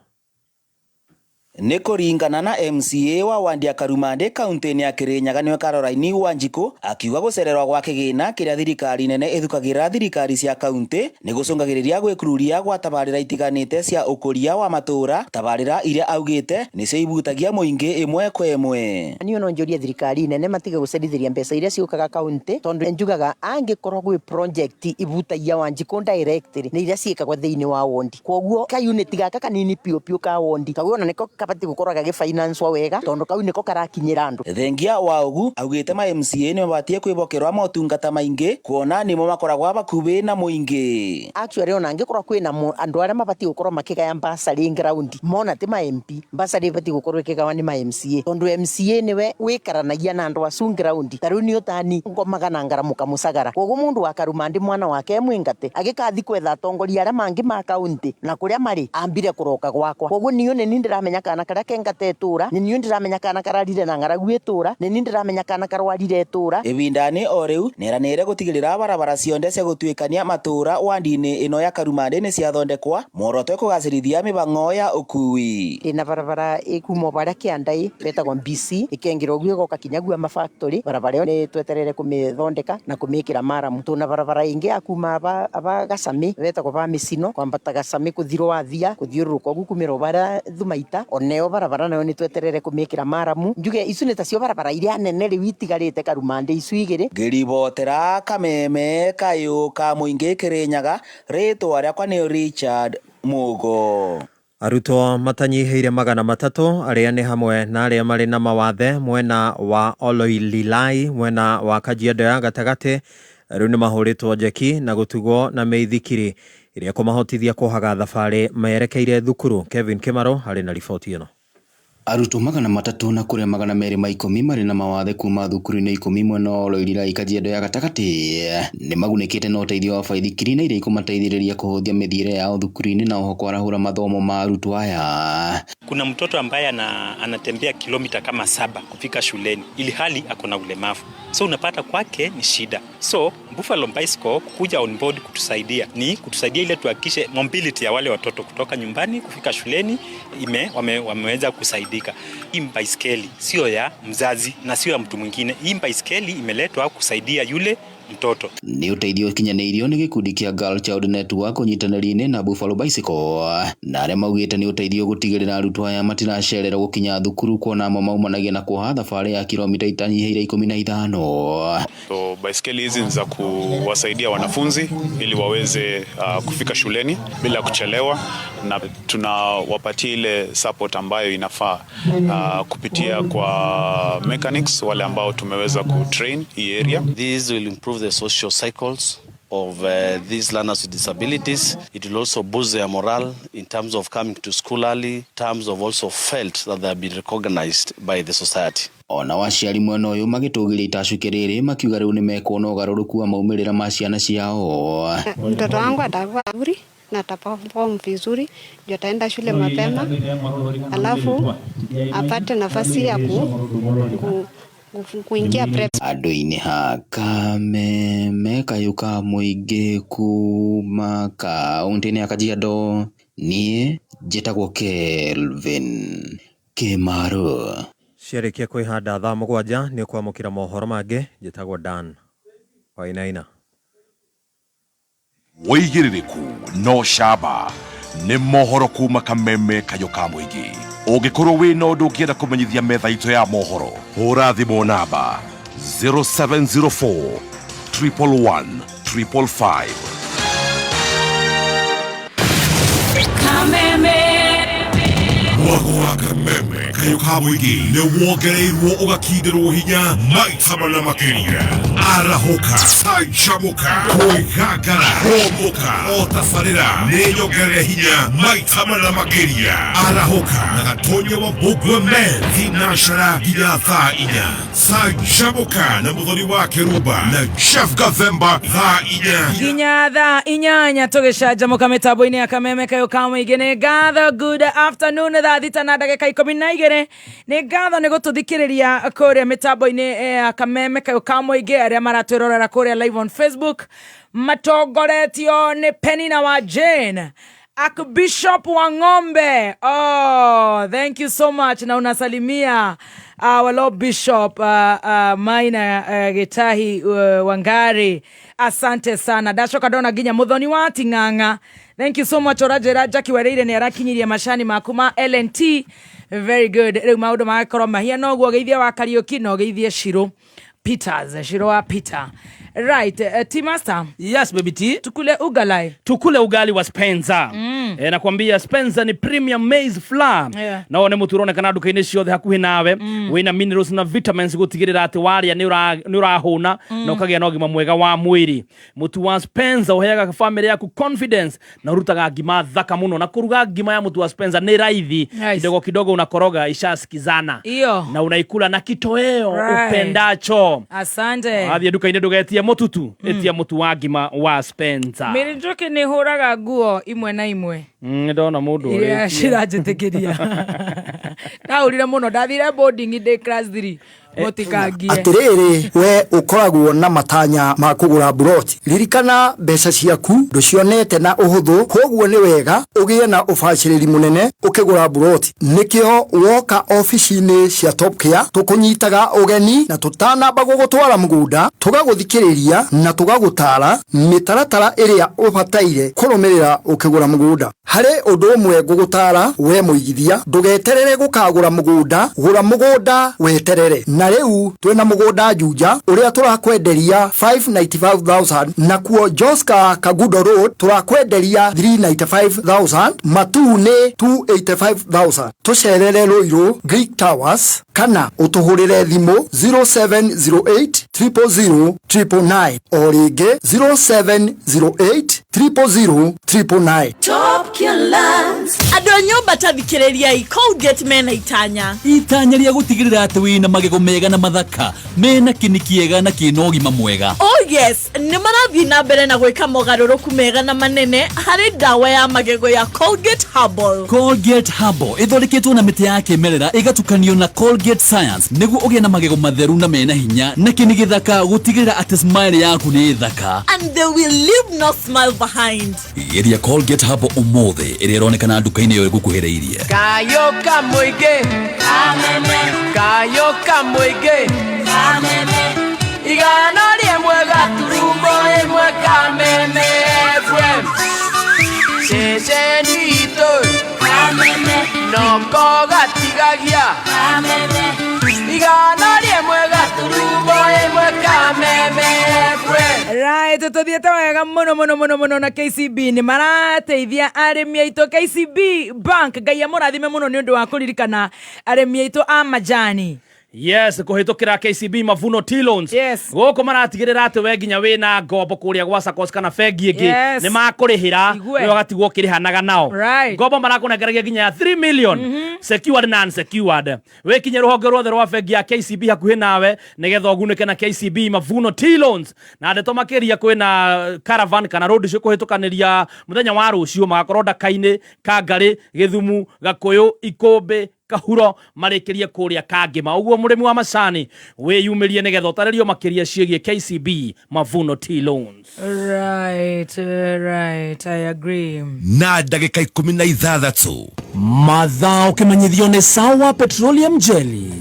Nĩ kũringana na MCA wa Wandia Karumandĩ kaunti-inĩ ya Kirinyaga nĩwe Caroline Wanjikũ akiuga gũcererwo gwa kĩgĩna kĩrĩa thirikari nene ĩthukagĩra thirikari cia kaunti nĩ gũcũngagĩrĩria gwĩkururia gwa tabarĩra itiganĩte cia ũkũria wa matũra, tabarĩra iria augĩte nĩcio ibutagia mũingĩ ĩmwe kwa ĩmwe. Niĩ no njũrie thirikari nene matige gũcerithĩria mbeca iria ciũkaga kaunti, tondũ njugaga angĩkorwo gwĩ project ibutagia Wanjikũ directly nĩ iria ciĩkagwo thĩinĩ wa wondi, koguo ka unit gaka kanini piũ piũ ka wondi kau ona nĩko kabatiĩ gũkorwo gagĩfinancewo wega, tondũ kau nĩko karakinyĩra andũ. Thengia wa ũgu augĩte ma MCA nĩmabatiĩ kwĩhokerwo motungata maingĩ kuona nĩmo makoragwo bakuhĩ na mũingĩ. Actually ona angĩkorwo kwĩna andũ arĩa mabatiĩ gũkorwo makĩgaya bursary ground mona ti ma MP, bursary ĩbatiĩ gũkorwo ĩkĩgawa nĩ ma MCA, tondũ MCA nĩwe wĩkaranagia na andũ acu ground. Ta rĩu niĩ ũtani ngomaga na ngaramuka mũcagara, koguo mũndũ wa Karumandĩ mwana wake e mwĩngate agĩkathi kwetha atongoria arĩa mangĩ ma kaunti na kũrĩa marĩ ambire kũroka gwakwa, koguo niĩ nĩ niĩ ndĩramenya kana karĩa kengate itũra, nĩ niĩ ndĩramenya kana kararire na ng'aragu itũra, nĩ niĩ ndĩramenya kana karwarire itũra. Ĩbinda-inĩ o rĩu nĩeranĩire gũtigĩrĩra barabara cionde cia gũtuĩkania matũra wandi-inĩ ĩno ya Karumandĩ nĩciathondekwa, muoroto kũgacĩrithia mĩhang'o ya ũkui. Ndĩna barabara ĩkuma barĩa kĩandai betagwo BC ĩkengĩra ũguo ĩgoka kinya gua mafactory, barabara ĩyo nĩ tweterere kũmĩthondeka na kũmĩkĩra maramu. Tuna barabara ĩngĩ ya kuma aba Gacamĩ betagwo ba Mĩcino kwambata Gacamĩ kũthirwo wathia kũthiũrũrũka ũguo kumĩra barĩa Thumaita, oneo barabara nayo nĩ tweterere kũmĩkĩra maramu. Njuge icu nĩ tacio barabara iria nene rĩu itigarĩte Karumandĩ icu igĩrĩ. Ngĩribotera kameme kayũ ka mũingĩ Kĩrĩnyaga, rĩtwa rĩakwa nĩ Richard Mugo. Arutwo matanyihĩire 300 arĩa nĩ hamwe na arĩa marĩ na mawathe mwena wa Oloililai mwena wa Kajiado ya gatagatĩ rĩu nĩ mahũrĩtwo njeki na gũtugwo na mĩithikiri ĩrĩa kũmahotithia kũhaga thabarĩ merekeire thukuru. Kevin Kimaro arĩ na riboti ĩno. Arutwo 300 na kũrĩa 210 marĩ na mawathe kuma thukuru-inĩ 10 mwena wa Oloirira Kajiado ya gatagatĩ nĩ magunĩkĩte na ũteithio wa baithikiri na iria ikũmateithĩrĩria kũhũthia mĩthiĩre yao thukuru-inĩ na oho kwarahũra mathomo ma arutwo aya. Kuna mtoto ambaye anatembea kilomita kama 7 kufika shuleni ili hali ako na ulemavu, so unapata kwake ni shida. So Buffalo Bicycle kuja on board kutusaidia ni kutusaidia ile tuhakikishe mobility ya wale watoto kutoka nyumbani kufika shuleni wameweza kusaidika. Hii baiskeli sio ya mzazi na sio ya mtu mwingine. Hii baiskeli imeletwa kusaidia yule mtoto. Nĩ ũteithio ũkinyanĩirio nĩ gĩkundi kĩa Girl Child Network ũnyitanĩri-inĩ na Buffalo Bicycle na arĩa maugĩte nĩ ũteithio gũtigĩrĩra arutwo aya matiracererwo gũkinya thukuru kuona amwe maumanagia na kuoha thabarĩ ya kilomita itanyihĩire 15. So baiskeli hizi ni za kuwasaidia wanafunzi ili waweze kufika shuleni bila kuchelewa, na tunawapatia ile support ambayo inafaa kupitia kwa mechanics wale ambao tumeweza kutrain hii area. These will improve the social cycles of these learners with disabilities. It will also boost their morale in terms of coming to school early, in terms of also felt that they have been recognized by the society. Ona aciari mwena ũyũ magĩtũgĩria itacũki rĩrĩ makiuga rĩu nĩmekuona ũgarũrũku wa maumĩrĩra ma ciana ciao. Mtoto wangu atakuwa vizuri na ataperform vizuri, ndio ataenda shule mapema, alafu apate nafasi ya kuingia prep. Andũ-inĩ ha Kameme kayũ ka mũingĩ kuma kaũntĩ-inĩ ya Kajiado, niĩ njĩtagwo Kelvin Kĩmaru. Ciarĩkia kwĩhanda thaa 7 nĩ kwamũkĩra mohoro mangĩ. Njĩtagwo Dan Wainaina. Wĩigĩrĩrĩku no camba nĩ mohoro kuma Kameme kayũ ka mũingĩ. Ũngĩkorwo wĩna ũndũ ũngĩenda kũmenyithia metha itũ ya mohoro, hũra thimũ namba 0704 111 555. Kameme. Mwago wa Kameme kayũ ka mũingĩ nĩ wongereirwo ũgakindĩrwo hinya maita mana makĩria. Arahũka, canjamũka, kwĩgangara, kũmbũka, o tabarĩra nĩ nyongerere hinya maita mana makĩria. Arahũka na Gatonya wa Mbũngwe Men thinacara nginya thaa 4. Canjamũka na Mũthoni wa Kĩrumba na Jeff Gathemba thaa 4 nginya thaa 8 tũgĩcanjamũka mĩtambo-inĩ ya Kameme kayũ ka mũingĩ. Nĩ ngatho, good afternoon, thaa 6:12. Nĩ ngatho nĩ gũtũthikĩrĩria kũrĩa mĩtambo-inĩ ya Kameme kayũ ka mũingĩ, arĩa maratwĩrorera kũrĩa live on Facebook matongoretio nĩ Penina wa Jane, Archbishop wa Ng'ombe. Oh, thank you so much. Na unasalimia our Lord Bishop Maina Gitahi Wangari. Asante sana. Ndacoka ndona nginya Muthoni wa Ting'ang'a. Thank you so much. Ũranjĩra Jackie Wereire nĩ arakinyirie macani maku ma LNT. Very good. Rĩu maũndũ magakorwo mahiana ũguo. Geithia wa Kariũki na ũgeithie Shiro Peters, Shiro wa Peter. Right, T Master. Yes, baby T. Tukule ugali. Tukule ugali wa Spencer. Nakwambia Spencer ni premium maize flour. Yeah. Na one mutu uronekana nduka-inĩ ciothe hakuhĩ nawe. Wĩna minerals na vitamins gũtigĩrĩra atĩ warĩa nĩ ũrahũna na ũkagĩa na ũgima mwega wa mwĩrĩ. Mũtu wa Spencer ũheaga family yaku confidence na ũrutaga ngima thaka mũno, na kũruga ngima ya mũtu wa Spencer nĩ raithi. Nice. Kidogo kidogo unakoroga ishasikizana. Iyo. Na unaikula na kitoweo Right. upendacho. Asante. Wathiĩ nduka-inĩ ndũgetie mũtutu, ĩtia mũtu wa ngima wa Spencer. Mary Njoki nĩ hũraga nguo imwe na imwe. Ndona mũndũ Iria ũrĩtie. ciranjĩtĩkĩria. Ndahũrire mũno, ndathire boarding ndĩ class 3. Mũtikangie. Atĩrĩrĩ, we ũkoragwo na matanya ma kũgũra mburoti, ririkana mbeca ciaku ndũcionete na ũhũthũ, koguo nĩ wega ũgĩe na ũbacĩrĩri mũnene ũkĩgũra mburoti. Nĩkĩo woka obici-inĩ cia Top Care tũkũnyitaga ũgeni na tũtanamba gũgũtwara mũgũnda tũgagũthikĩrĩria na tũgagũtara mĩtaratara ĩrĩa ũbataire kũrũmĩrĩra ũkĩgũra mũgũnda. Harĩ ũndũ ũmwe ngũgũtara we mũigithia, ndũgeterere gũkagũra mũgũnda, gũra mũgũnda weterere. Na rĩu twĩna mũgũnda Juja ũrĩa tũrakwenderia 595,000, nakuo Joska Kagudo Road tũrakwenderia 395,000, Matuu nĩ 285,000. Tũcerere Ruiru Greek Towers kana ũtũhũrĩre thimũ 0708 000 999, o rĩngĩ 0708 000 999. Top Smoke your lungs. Andũ a nyũmba ta thikĩrĩriai, Colgate mena itanya. Itanya rĩa gũtigĩrĩra atĩ wĩna magego mega na mathaka mena kĩni kĩega na kĩna ũgima mwega. Oh yes, nĩ marathiĩ na mbere na gwĩka mogarũrũku mega na manene harĩ ndawa ya magego ya Colgate Herbal. Colgate Herbal ĩthondeketwo na mĩtĩ ya kĩmerera ĩgatukanio na Colgate Science nĩguo ũgĩe na magego matheru na mena hinya na kĩni gĩthaka gũtigĩrĩra atĩ smile yaku nĩ thaka. And they will leave no smile behind. Geria Colgate Herbal ũmũthĩ ĩrĩa ĩronekana nduka-inĩ ĩyo ĩgũkuhĩrĩirie. Kayoka mwige kameme kayoka mwige kameme igana rĩmwe gaturumo ĩmwe kameme FM ceceni itũ kameme noko gatigagia kameme igana rĩmwe gaturumo ĩmwe kameme FM. Right, tuthiĩte wega mũno mũno mũno mũno na KCB nĩ marateithia arĩmi aitũ. KCB Bank, Ngai amũrathime mũno nĩ ũndũ wa kũririkana arĩmi aitũ a majani. Yes, kũhĩtũkĩra KCB Mavuno Tea Loans. Yes. Gũkũ maratigĩrĩra atĩ we nginya wĩna ngombo kũrĩa gwa SACCOS kana bengi ĩngĩ Yes. nĩ makũrĩhĩra Igue. we ũgatigwo ũkĩrĩhanaga nao. Right. Ngombo marakũnengeragia nginya ya 3 million secured na unsecured. Wĩkinye rũhonge ruothe rwa bengi ya KCB hakuhĩ nawe nĩgetha ũgunĩke na KCB Mavuno Tea Loans. Na ndeto makĩria kwĩna caravan kana road show kũhĩtũkanĩria mũthenya wa rũciũ, magakorwo Ndaka-inĩ, Kangarĩ, Gĩthumu, Gakũyũ, Ikũmbĩ, Kahuro, marĩkĩrie kũrĩa Kangĩma. Ũguo mũrĩmi wa macani wĩyumĩrie nĩgetha ũtarĩrio makĩria ciĩgiĩ KCB Mavuno Tea Loans. Right, I agree. Na ndagĩka 16. Mathaa ũkĩmenyithio nĩ Sawa Petroleum Jelly.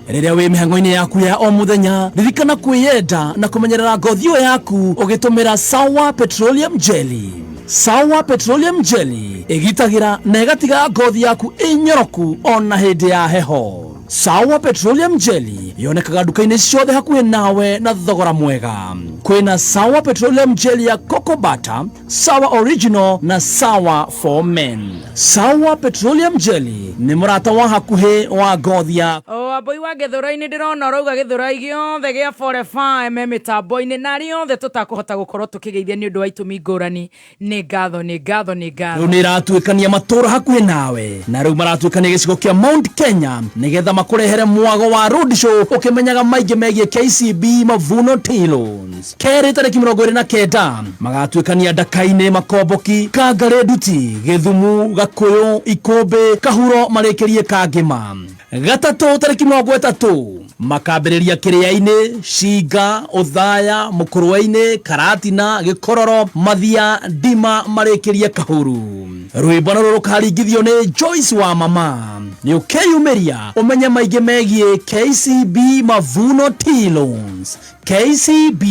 Rĩrĩa wĩ mĩhang'o-inĩ yaku ya o mũthenya, ririkana kwĩyenda na kũmenyerera ngothi ĩyo yaku ũgĩtũmĩra Sawa Petroleum Jelly. Sawa Petroleum Jelly ĩgitagĩra na ĩgatiga ngothi yaku ĩnyoroku ona hĩndĩ ya heho. Sawa Petroleum Jelly yonekaga nduka-inĩ ciothe hakuhĩ nawe na thogora mwega. Kwĩna Sawa Petroleum Jelly ya Coco Butter, Sawa Original na Sawa for Men. Sawa Petroleum Jelly nĩ mũrata wa hakuhĩ wa ngothi yaku. O amboi wa gĩthũrai-inĩ, ndĩrona ũrauga gĩthũrai gĩothe gĩa 45 me mĩtambo-inĩ na arĩa othe tũtakũhota gũkorwo tũkĩgeithia nĩ ũndũ wa itũmi ngũrani, nĩ ngatho, nĩ ngatho, nĩ ngatho. Rĩu nĩ ĩratuĩkania matũũra hakuhĩ nawe, na rĩu maratuĩkania gĩcigo kĩa Mount Kenya nĩgetha makũrehere mwago wa road show ũkĩmenyaga maingĩ megiĩ KCB Mavuno Tea Loans. Kerĩ tarĩki 29 magatuĩkania Ndaka-inĩ, Makomboki, Kangarĩ, Nduti, Gĩthumu, Gakũyũ, Ikũmbĩ, Kahuro, marĩkĩrie Kangĩma. Gatatũ tarĩki 30 makambĩrĩria Kĩrĩa-inĩ, Cinga, Ũthaya, Mũkũrwe-inĩ, Karatina, Gĩkororo, Mathia, Ndima, marĩkĩrie Kahuru. Rwĩmbo naruo rũkaringithio nĩ Joyce wa Mama. Nĩ ũkeyumĩria ũmenye maingĩ megiĩ KCB Mavuno Tea Loans. KCB,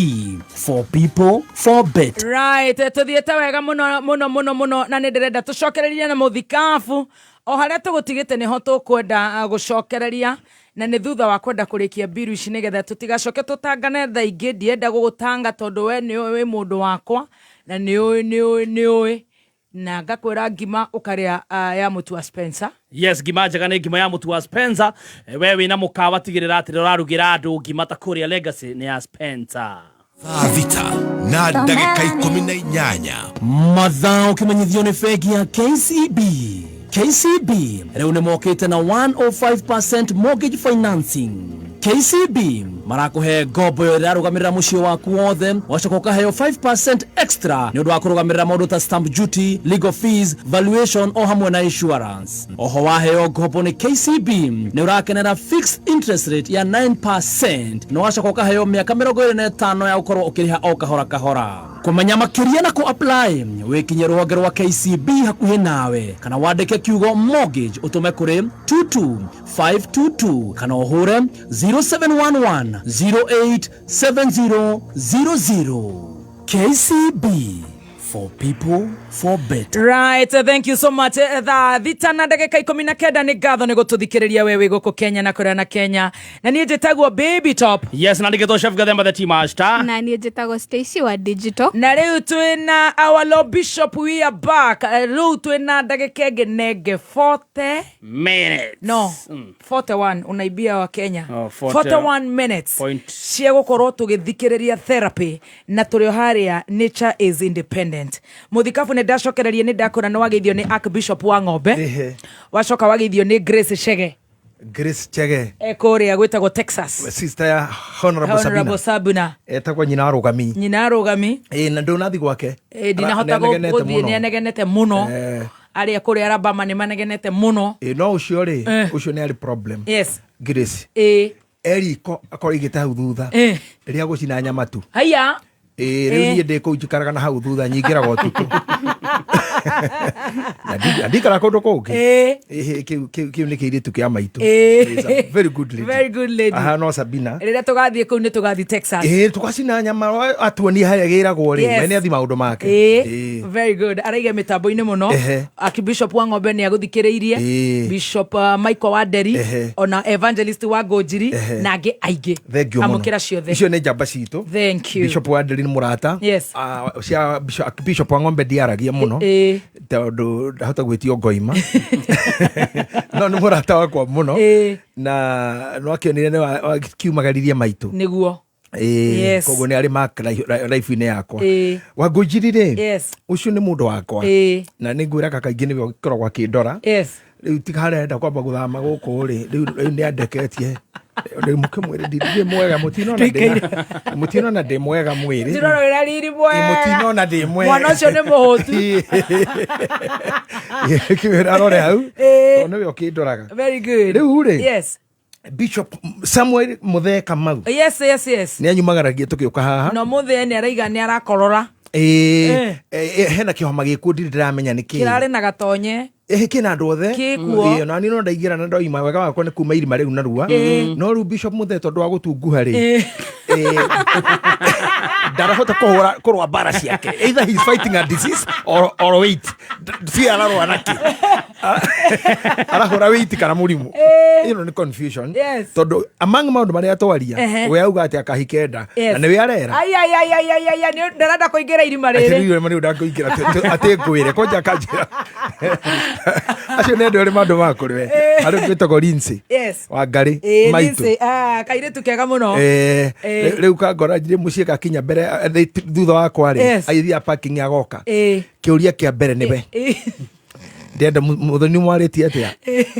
for people for better. Right, tuthiĩte wega mũno mũno mũno mũno na nĩ ndĩrenda tũcokererie na mũthikabu o harĩa tũgũtigĩte nĩho tũkwenda gũcokereria, na nĩ thutha wa kwenda kũrĩkia mbiru ici nĩgetha tũtigacoke tũtangane thaa ingĩ. Ndienda gũgũtanga tondũ we nĩ ũĩ wĩ mũndũ wakwa na nĩ ũĩ nĩ ũĩ nĩ ũĩ na ngakwĩra ngima ũkarĩa ya mũtu wa Spencer. Yes, ngima njega nĩ ngima ya mũtu wa Spencer. We wĩna mũkawa, tigĩrĩra atĩ ũrarugĩra andũ ngima ta kũrĩa Legacy nĩ ya Spencer. Thaa thita na ndagĩka 18. Mathaa ũkĩmenyithio nĩ bengi ya KCB. KCB rĩu nĩ mokĩte na 105% mortgage financing. KCB marakũhe ngombo ĩyo ĩrarũgamĩrĩra mũciĩ waku wothe, wacoka ũkaheo 5% extra nĩ ũndũ wa kũrũgamĩrĩra maũndũ ta stamp duty, legal fees, valuation o hamwe na insurance. Oho waheo ngombo nĩ KCB nĩ ũrakenera fixed interest rate ya 9% na wacoka ũkaheo mĩaka 25 ya gũkorwo ũkĩrĩha o kahora kahora. Kũmenya makĩria na kũ apply, wĩkinye rũhonge rwa KCB hakuhĩ nawe kana wandĩke kiugo mortgage ũtũme kũrĩ 22522 kana ũhũre 0711 087000. KCB, for people for better. Right, thank you so much. Thaa thita na ndagĩka 19, nĩ ngatho nĩ gũtũthikĩrĩria we wĩ gũkũ Kenya na kũrĩa na Kenya, na niĩ njĩtagwo Baby Top. Yes, na ndigĩtwo Chef Gathemba the Tea Master. Na niĩ njĩtagwo Stacy wa digital. Na rĩu twĩna our Lord Bishop, we are back. Rĩu twĩna ndagĩka ĩngĩ nenge 40 minutes. No, 41, unaibia wa Kenya. Oh, 40 41 minutes point. Cia gũkorwo tũgĩthikĩrĩria therapy na tũrĩ o harĩa nature is independent. Excellent. Mũthikabu nĩ ndacokererie, nĩ ndakũra nĩ wageithio nĩ Archbishop wa Ng'ombe. Ehe. Wacoka wageithio nĩ Grace Chege. Grace Chege. E kũrĩa gwĩtagwo Texas. Sister ya Honorable Honorable Sabina. Sabina. Etagwo nyina arũgami. Nyina arũgami. Ĩ, na ndũnathi gwake. Ndinahota Nĩanegenete gũthiĩ, mũno. nĩ anegenete mũno. Eh. Arĩa kũrĩa Alabama nĩ manegenete mũno. Ĩ, no ũcio rĩ, Eh. ũcio nĩ arĩ problem. Yes. Grace. Ĩ. Eriko akorwo aigĩte hau thutha. Eh. Rĩrĩa gũcina nyama tu. Haiya. Ĩ, rĩu Eh. niĩ ndĩ kũu njikaraga na hau thutha nyingĩraga ũtukũ. Na ndikara kũndũ kũngĩ. Ĩ. Ĩhĩ, kĩu nĩ kĩirĩtu kĩa maitũ. Ĩ. Is a very good lady. Very good lady. Ahana o Sabina. Rĩrĩa tũgathiĩ kũu nĩ tũgathiĩ Texas. Ĩ, tũgacina nyama atuonie harĩa gĩragwo rĩ. Yes. We nĩ athi maũndũ make. Ĩ. Ĩ. Very good. Araiga mĩtambo-inĩ mũno. Ehe. Archbishop wa Ng'ombe nĩ agũthikĩrĩirie. Ĩ. Bishop Michael wa Nderi Ehe. ona Evangelist wa Ngũnjiri Ehe. na angĩ aingĩ. Thank you mũno. Amũkĩra ciothe. Icio nĩ njamba citũ. Thank you. Bishop wa Nderi nĩ mũrata. Yes. Ah, cia Bishop wa Ng'ombe ndiaragia mũno. Ĩ. Tondũ ndahota gwĩtio ngoima. No nĩ mũrata wakwa mũno. Ĩ. Na nĩwakĩonire nĩ kiumagaririe maitũ. Nĩguo. Ĩ, Yes. koguo nĩ arĩ mark life-inĩ yakwa. Ĩ. Wangũnjiri rĩ, Yes. ũcio nĩ mũndũ wakwa. Ĩ. Na nĩ ngwĩraga kaingĩ nĩwe ũkoragwo akĩndora. Yes. Rĩu tiga harĩa arenda kwamba gũthama gũkũ rĩ, rĩu nĩ andeketie. Rĩu mũkĩmwĩre ndirĩ mwega, mũtinona ndĩ mwega mwĩrĩ. Ndĩrona wĩra riri mwega. Mũtinona ndĩ mwega. Mwana ũcio nĩ mũhũtu. Kĩwĩra arore hau. Ĩ. Tondũ nĩwe ũkĩndoraga. Very good. Rĩu rĩ, Yes. Bishop Samuel Muthee Kamau Yes, yes, yes. nĩ anyumagaragia tũgĩũka haha. Na ũmũthĩ nĩ araiga nĩ arakorora. Ĩ, hena kĩhoma gĩkuo ndirĩ ndĩramenya nĩ kĩĩ. Kĩrarĩ na gatonye. Ĩhĩ kĩna andũ othe. Gĩkuo. Ĩ, ona niĩ no ndaingĩra na ndoima wega wakwa nĩ kuma irima rĩu narua. Ĩ. No rĩu Bishop Muthee tondũ wa gũtunguha rĩ, Ĩ. ndarahota kũhũra kũrũa mbara ciake. Either he's fighting a disease or weight. Si ararũa nakĩ? Arahũra weight kana mũrimũ. Ĩ. Ĩno nĩ confusion. Yes. Tondũ among maũndũ marĩa twaria, Ehe. we auga atĩ akahika nda. Yes. Na nĩwe arera. Ai ai ai ai ai ai ai nĩ ndarenda kũingĩra irima rĩrĩ. Atĩrĩrĩ marĩ ndakũingĩra atĩ ngwĩre kwanja akanjĩra acio nĩ andũ arĩ mandũ makũrĩ we Eh. arĩ gwĩtagwo Lindsay Yes. wa Ngarĩ Ĩ, maitũ Lindsay, ah, kairĩtu kega mũno. Eh, Eh. rĩu kangora njire mũciĩ gakinya mbere thutha wakwa rĩ Yes. agĩthiĩ parking agoka Ĩ. kĩũria kĩa mbere nĩwe Ĩ. ndĩrenda mũthoni mwarĩtie atĩa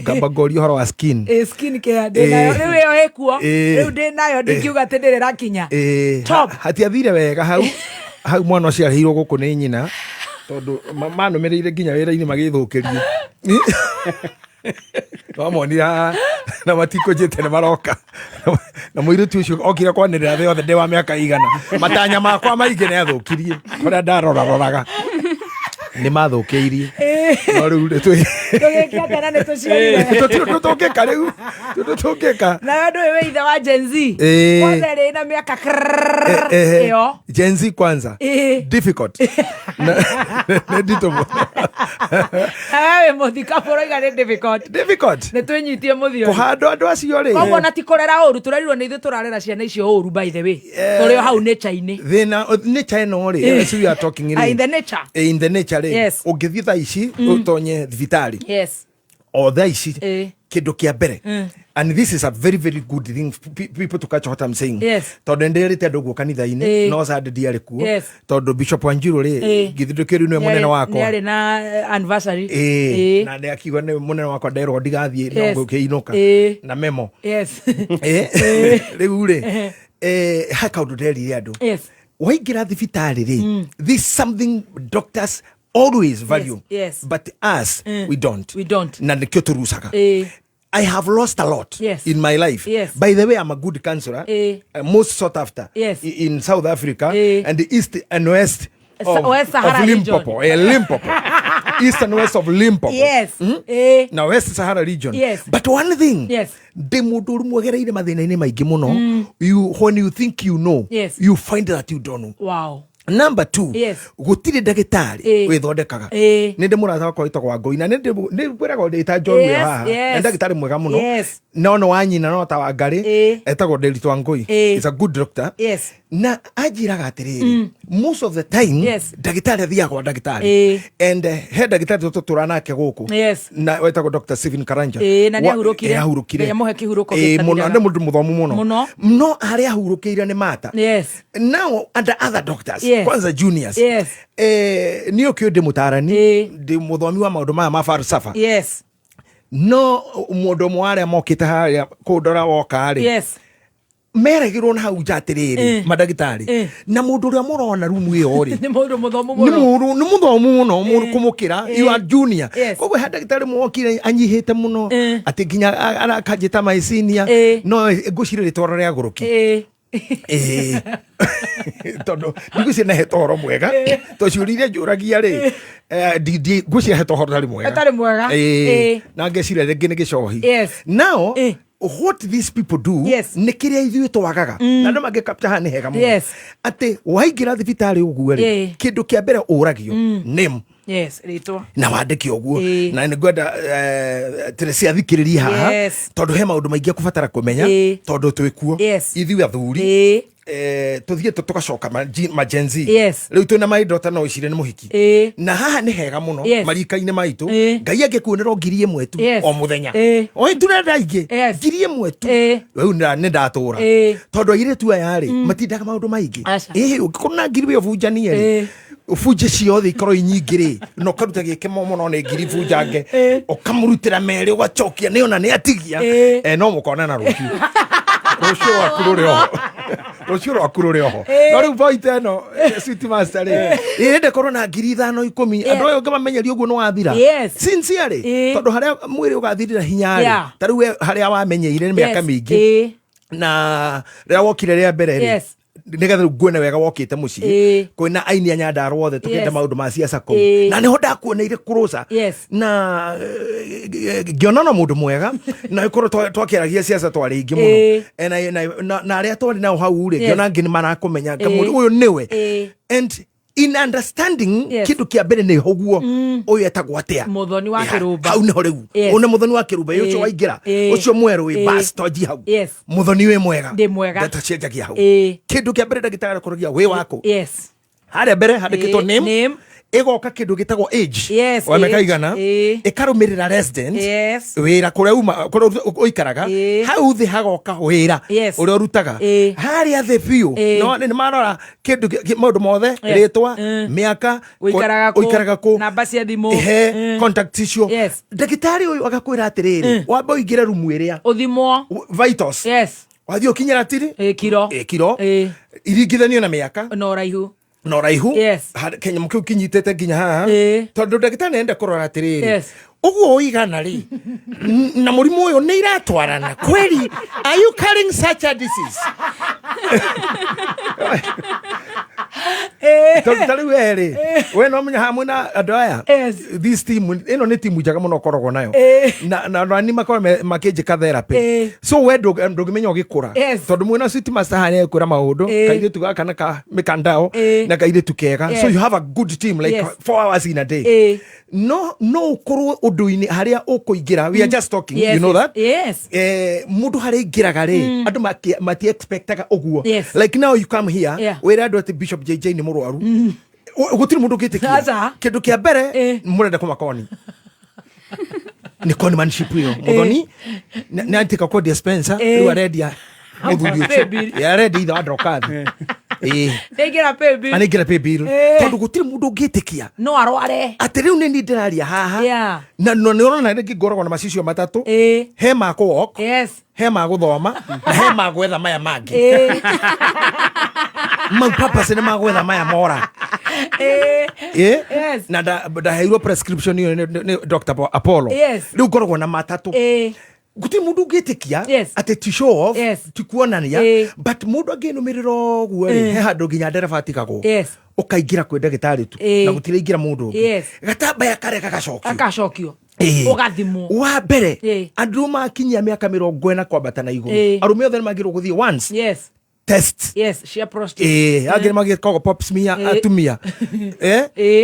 ngamba ngoria ũhoro wa skin Ĩ, skin care ndĩ nayo. Ĩ. Rĩu ĩyo ĩkuo. Ĩ. Rĩu ndĩ nayo ndingiuga atĩ ndĩrĩ ĩrakinya. Ĩ, Top. hatiathire wega hau hau mwana ũcio arĩhirwo gũkũ nĩ nyina tondũ manũmĩrĩire nginya wĩra-inĩ magĩthũkĩrie. Twamonire haha na matikũnjĩte nĩ maroka na mũirĩtu ũcio okire kwanĩrĩra thĩ yothe ndĩ wa mĩaka igana matanya makwa maingĩ nĩ athũkirie kũrĩa ndaroraroraga nĩ mathũkĩirie. Ĩ. No rĩu rĩ, twĩ Tũgĩke atĩa na nĩ tũciarire. Tũtirĩ ũndũ tũngĩka rĩu tũtirĩ ũndũ tũngĩka. Nawe ndũĩ wĩ ithe wa Gen Z. Ĩ. Kwanza ĩrĩ na mĩaka krrrr Eh, eh, ĩyo. Gen Z kwanza Ĩ. difficult. Nĩ nditũ mũno. Nawe wĩ mũthikabu ũroiga nĩ difficult. Difficult. Nĩ twĩnyitie mũthiori. Kũhandwo andũ acio rĩ. Koguo ona ti kũrera ũru, tũrerirwo nĩ ithuĩ tũrarera ciana icio ũru by the way. Tũrĩ o hau nature-inĩ. Thĩna nature ĩno rĩ, Eh. as we are talking rĩ. Ah, in the nature. Eh, in the nature rĩ. Yes. Ũngĩthiĩ thaa ici ũtonye thibitarĩ. Yes. O thaa ici Eh. kĩndũ kĩa mbere. And this is a very very good thing for people to catch what I'm saying. Yes. Tondũ nĩndĩrĩte andũ ũguo kanitha-inĩ Eh. no Sunday ndiarĩ kuo. Yes. Tondũ Bishop Wanjiru rĩ, Eh. githĩ ndũkĩrĩ nĩwe mũnene wakwa. Nĩarĩ na anniversary. Ĩĩ. Ĩĩ. Na nĩ akiuga nĩ mũnene wakwa nderwo ndigathiĩ no Yes. ngũkĩinũka. Ĩĩ. Na memo. Yes. Eh, rĩu rĩ, Ehe. he kaũndũ nderire andũ. Yes. Waingĩra thibitarĩ rĩ, this something doctors always value. Yes. But us, we don't. We don't. Na nĩkĩo tũrucaga. Ĩĩ. I have lost a lot Yes. in my life. Yes. By the way, I'm a good counselor. Eh. Most sought after Yes. in South Africa Eh. and the east and west of, West Sahara of region. Limpopo. Limpopo. East and west of Limpopo. Yes. Eh. Na West Sahara region. Yes. But one thing, Yes. ndĩ mũndũ ũrĩ mwegereire mathĩna-inĩ maingĩ mũno. You, when you think you know, Yes. you find that you don't know. Wow. Number two, Yes. gũtirĩ ndagĩtarĩ Ĩ. wĩthondekaga. Ĩ. Nĩ ndĩ mũrata wakwa wĩtagwo Wangũi na nĩ ngwĩraga ndĩ ta John Yes, wĩ haha. yes. Na ndagĩtarĩ mwega mũno. Yes. No no wa nyina no ta wa ngarĩ. Ĩĩ. Etagwo Nderitu Wangũi. Ĩĩ. Is a good doctor. Yes. Na anjĩraga atĩrĩrĩ, most of the time Yes. ndagĩtarĩ athiaga kwa ndagĩtarĩ. Ĩĩ. And he ndagĩtarĩ tũtũra nake gũkũ. Yes. Na wetagwo Dr. Stephen Karanja. Ĩĩ, na nĩahurũkire. Ĩĩ, ahurũkire. Ngai amũhe kĩhurũko Ĩĩ, mũno gĩtathiraga. nĩ mũndũ mũthomu mũno. Mũno. No harĩa ahurũkĩire nĩ mata. Yes. Now under other doctors, Yes. kwanza juniors. Yes. Niĩ ũkĩũĩ ndĩ mũtarani, ndĩ mũthomi wa maũndũ maya ma falsafa. Yes. No mũndũ ũmwe wa arĩa mokĩte harĩa kũndora woka rĩ, Yes. meragĩrwo na hau nja atĩrĩrĩ, Eh. mandagĩtarĩ Eh. na mũndũ ũrĩa mũrona rumu ĩyo rĩ, Nĩ mũndũ mũthomu nĩ mũno. mũndũ nĩ mũthomu mũno mũndũ kũmũkĩra. You are junior. Yes. Koguo he ndagĩtarĩ mwokire anyihĩte mũno atĩ nginya akanjĩta my senior, no ngwĩciria rĩtwa rĩa gũrũki. Ĩĩ. Ĩĩ. Tondũ ndigwĩciria nĩhete ũhoro mwega, tondũ ciũria iria njũragia rĩ, ngwĩciria hete ũhoro ũtarĩ mwega. Ũtarĩ mwega. Ĩĩ. Ĩĩ. Na ngeciria rĩngĩ nĩ gĩcohi. Yes. Now what these people do nĩ kĩrĩa ithuĩ twagaga na andũ mangĩ haha nĩ hega mũno, Yes. atĩ waingĩra thibitarĩ ũguo rĩ, Ĩĩ. kĩndũ kĩa mbere ũragio name. Yes, rĩtwa. Na wandĩke ũguo. Ĩĩ. Na nĩ ngwenda Teresia athikĩrĩrie haha, Yes. tondũ he maũndũ maingĩ akũbatara kũmenya, Ĩĩ. tondũ twĩ kuo Yes. ithuĩ athuri. Ĩĩ. Tũthiĩte tũgacoka ma Gen Z. Yes. Rĩu twĩna my daughter, no ĩcire nĩ mũhiki. Ĩĩ. Na haha nĩ hega mũno, Yes. marika-inĩ maitũ, Ĩĩ. Ngai angĩkuonera o 1,000 tu Yes. o mũthenya, Ĩĩ. o turenda ingĩ, Yes. 1,000 tu, Ĩĩ. rĩu nĩ ndatũra, Ĩĩ. tondũ airĩtu aya rĩ, matindaga maũndũ maingĩ. Aca. Ĩĩ, ũngĩkorwo na ngiri ũbunjanie rĩ, Ĩĩ. ũbunje ciothe ikorwo inyingĩ rĩ, na ũkaruta gĩkemo mũno nĩ ngiri bunjange, ũkamũrutĩra merĩ ũgacokia nĩ ona nĩ atigia. Ĩĩ. No mũkonana rũciũ, rũciũ rwaku rũrĩ oho, rũciũ rwaku rũrĩ oho. Ĩĩ. No rĩu point ĩno, sweet master rĩ, ĩrenda korwo na 5,000, 10,000, andũ aya ũngĩmamenyeria ũguo nĩ wathira. Yes. Sincerely, Ĩĩ. tondũ harĩa mwĩrĩ ũgathirĩra hinya rĩ, Yeah. ta rĩu we harĩa wamenyeire nĩ mĩaka Yes. mĩingĩ, Ĩĩ. na rĩrĩa wokire rĩa mbere rĩ, Yes. nĩgetha rĩu nguone wega wokĩte mũciĩ Ĩĩ. kwĩna aini a Nyandarua othe tũkĩenda Yes. maũndũ ma siasa kũu, Ĩĩ. na nĩho ndakuoneire kũrũca. Yes. Na ngĩona no mũndũ mwega na ĩkorwo twakĩaragia siasa twarĩ aingĩ mũno. Ĩĩ. Na arĩa twarĩ nao hau rĩ, Yes. ngĩona angĩ nĩ marakũmenya, Ĩĩ. ngamũria ũyũ nĩwe. Ĩĩ. And in understanding, Yes. kĩndũ kĩa mbere nĩ ũguo ũyũ etagwo atĩa? Mũthoni wa Kĩrũmba. Hau nĩho rĩu. Yes. Ũyũ nĩ mũthoni wa Kĩrũmba ũcio Ĩĩ. waingĩra, Ĩĩ. ũcio mwerũ wĩ Ĩĩ. bas twanji hau. Yes. Mũthoni wĩ mwega? Ndĩ mwega. Ndeto cianjagia hau. Ĩĩ. Kĩndũ kĩa mbere ndagĩtarĩ akoragia wĩ wako. Yes. Harĩa mbere handĩkĩtwo Ĩĩ, name. Name. Ĩgoka kĩndũ gĩtagwo age, Yes, wa mĩaka age. igana, Ĩĩ. ĩkarũmĩrĩra resident, Yes. wĩra kũrĩa uma, kũrĩa ũikaraga. Ĩĩ. Hau thĩ hagoka wĩra Yes. ũrĩa ũrutaga. Ĩĩ. Harĩa thĩ biũ Ĩĩ. no nĩ marora kĩndũ maũndũ mothe, Yes. rĩtwa, mĩaka, Ũikaraga kũ? ũikaraga kũ, Namba cia thimũ. he Mm. contact icio. Yes. Ndagĩtarĩ ũyũ agakwĩra atĩrĩrĩ, wambe ũingĩre rumu ĩrĩa Ũthimwo. Vitals. Yes. Wathiĩ ũkinyĩra tiri. Ĩĩ, kiro. Ĩ, kiro Ĩĩ. iringithanio na mĩaka Na ũraihu. Na ũraihu. Yes. Kĩnyamũ kĩu kĩnyitĩte nginya haha, Ĩĩ. tondũ ndagĩtarĩ nĩenda kũrora atĩrĩrĩ, Yes. ũguo ũigana rĩ, na mũrimũ ũyũ nĩ iratwarana kweri, are you carrying such a disease? Tondũ ta rĩu we rĩ, we no menya haha mwĩna andũ aya, this team ĩno nĩ timu njega mũno ũkoragwo nayo, na nani makorwo makĩnjĩka therapy. Ĩĩ. So we ndũngĩmenya ũgĩkũra, Yes. tondũ mwĩna sweet master harĩa ekwĩra maũndũ, Ĩĩ. kairĩtu gaka na ka mĩkandao, Ĩĩ. na kairĩtu kega. Yes. So you have a good team, like Yes. 4 hours in a day. Ĩĩ. No ũkorwo ũndũ-inĩ harĩa ũkũingĩra, we are just talking, Yes. you know that. Yes. Mũndũ harĩa aingĩraga rĩ, andũ mati expectaga ũguo. Yes. Like now you come here, wĩre andũ atĩ Bishop JJ nĩ mũrwaru, gũtirĩ mũndũ ũngĩtĩkia. Aca. Kĩndũ kĩa mbere mũrenda kũmakoni nĩ conmanship ĩyo mũthoni nĩ antika kwendia Spencer. Ĩĩ. Rĩu arendia mũthuri Pay ũcio. bill. Ĩ, arendia ithe wa Drokathi. Ĩĩ. Nĩaingĩra pay bill. Anengera pay bill, Ĩĩ. tondũ gũtirĩ mũndũ ũngĩtĩkia No arware. atĩ rĩu nĩ niĩ ndĩraria haha. Yeah. Na nĩ ũrona rĩngĩ ngoragwo na macicio matatũ, Ĩĩ. he ma kũ walk, Yes. he ma gũthoma, na he ma gwetha maya mangĩ. Ĩĩ. Mau purpose nĩ ma gwetha maya mora. Ĩĩ. Ĩ? Yes. Na ndaheirwo prescription ĩyo nĩ Dr. Apollo. Yes. Rĩu ngoragwo na matatũ. Ĩĩ. Gũtirĩ mũndũ ũngĩtĩkia Yes. atĩ ti show off, Yes. ti kuonania, Ĩĩ. but mũndũ angĩnũmĩrĩra ũguo rĩ, Ĩĩ. he handũ nginya ndereba atigagwo, Yes. ũkaingĩra kwĩ ndagĩtarĩ tu, Ĩĩ. na gũtiraingĩra mũndũ ũngĩ. Yes. Gatambaya karĩa gagacokio. Agacokio. Ĩĩ. Ũgathimwo. Wa mbere, Ĩĩ. andũ makinyia mĩaka 40 kwambata na igũrũ, Ĩĩ. arũme othe nĩ magĩrĩirwo gũthiĩ once Yes. Test. Yes, cia prostate. Ĩĩ, angĩ nĩ magĩkoragwo pap smear. Atumia.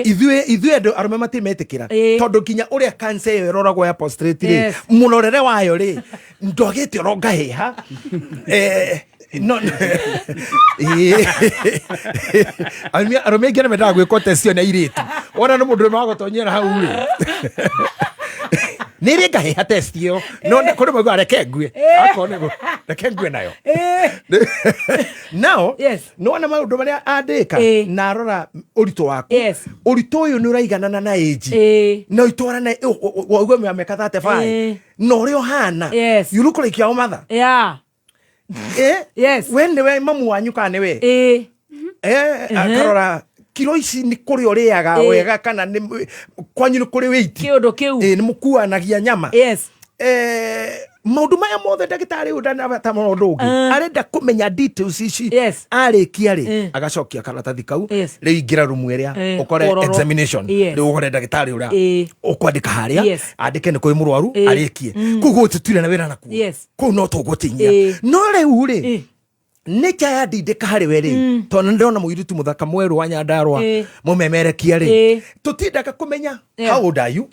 Ithuĩ andũ arũme matimetĩkĩra tondũ nginya ũrĩa cancer ĩyo ĩroragwo ya prostate rĩ, mũrorere wayo rĩ, ndwagĩte oro ngahĩha. No ĩĩ. Arũme aingĩ nĩ mendaga gwĩkwo test ĩyo nĩ airĩtu, wona nĩ mũndũ ũrĩa wagũtonyera hau rĩ, nĩ rĩ ngahĩha test ĩyo, no kũrĩ maugaga reke ngue, akorwo nĩguo reke ngue nayo. Now nĩwona maũndũ marĩa andĩka na arora ũritũ waku. Ũritũ ũyũ nĩ ũraiganana na age na itwarane waigua mĩaka 35 na ũrĩa ũhana. You look like your mother. We nĩwe mamu wanyu kana nĩwe? Akarora kiro ici nĩ kũrĩa ũrĩaga wega kana nĩ kwanyu nĩ kũrĩ wĩiti. Kĩũndũ kĩu. Nĩ mũkuanagia nyama. Maũndũ maya mothe ndagĩtarĩ ũyũ ndanabata mũno ũndũ ũngĩ, arenda kũmenya details ici. Arĩkia rĩ, agacokia karatathi kau. Rĩu ingĩra rumu ĩrĩa ũkore ũrorwo. Examination. Rĩu ũkore ndagĩtarĩ ũrĩa ũkwandĩka harĩa, andĩke nĩ kũrĩ mũrwaru, arĩkie. Koguo tũtirĩ na wĩra nakuo. Kũu no tũgũtinyia. No rĩu rĩ, nĩ yandindĩka harĩ we rĩ, tondũ nĩ ndĩrona mũirĩtu mũthaka mwerũ wa Nyandarũa, mũmemerekia rĩ, tũtindaga kũmenya how old are you,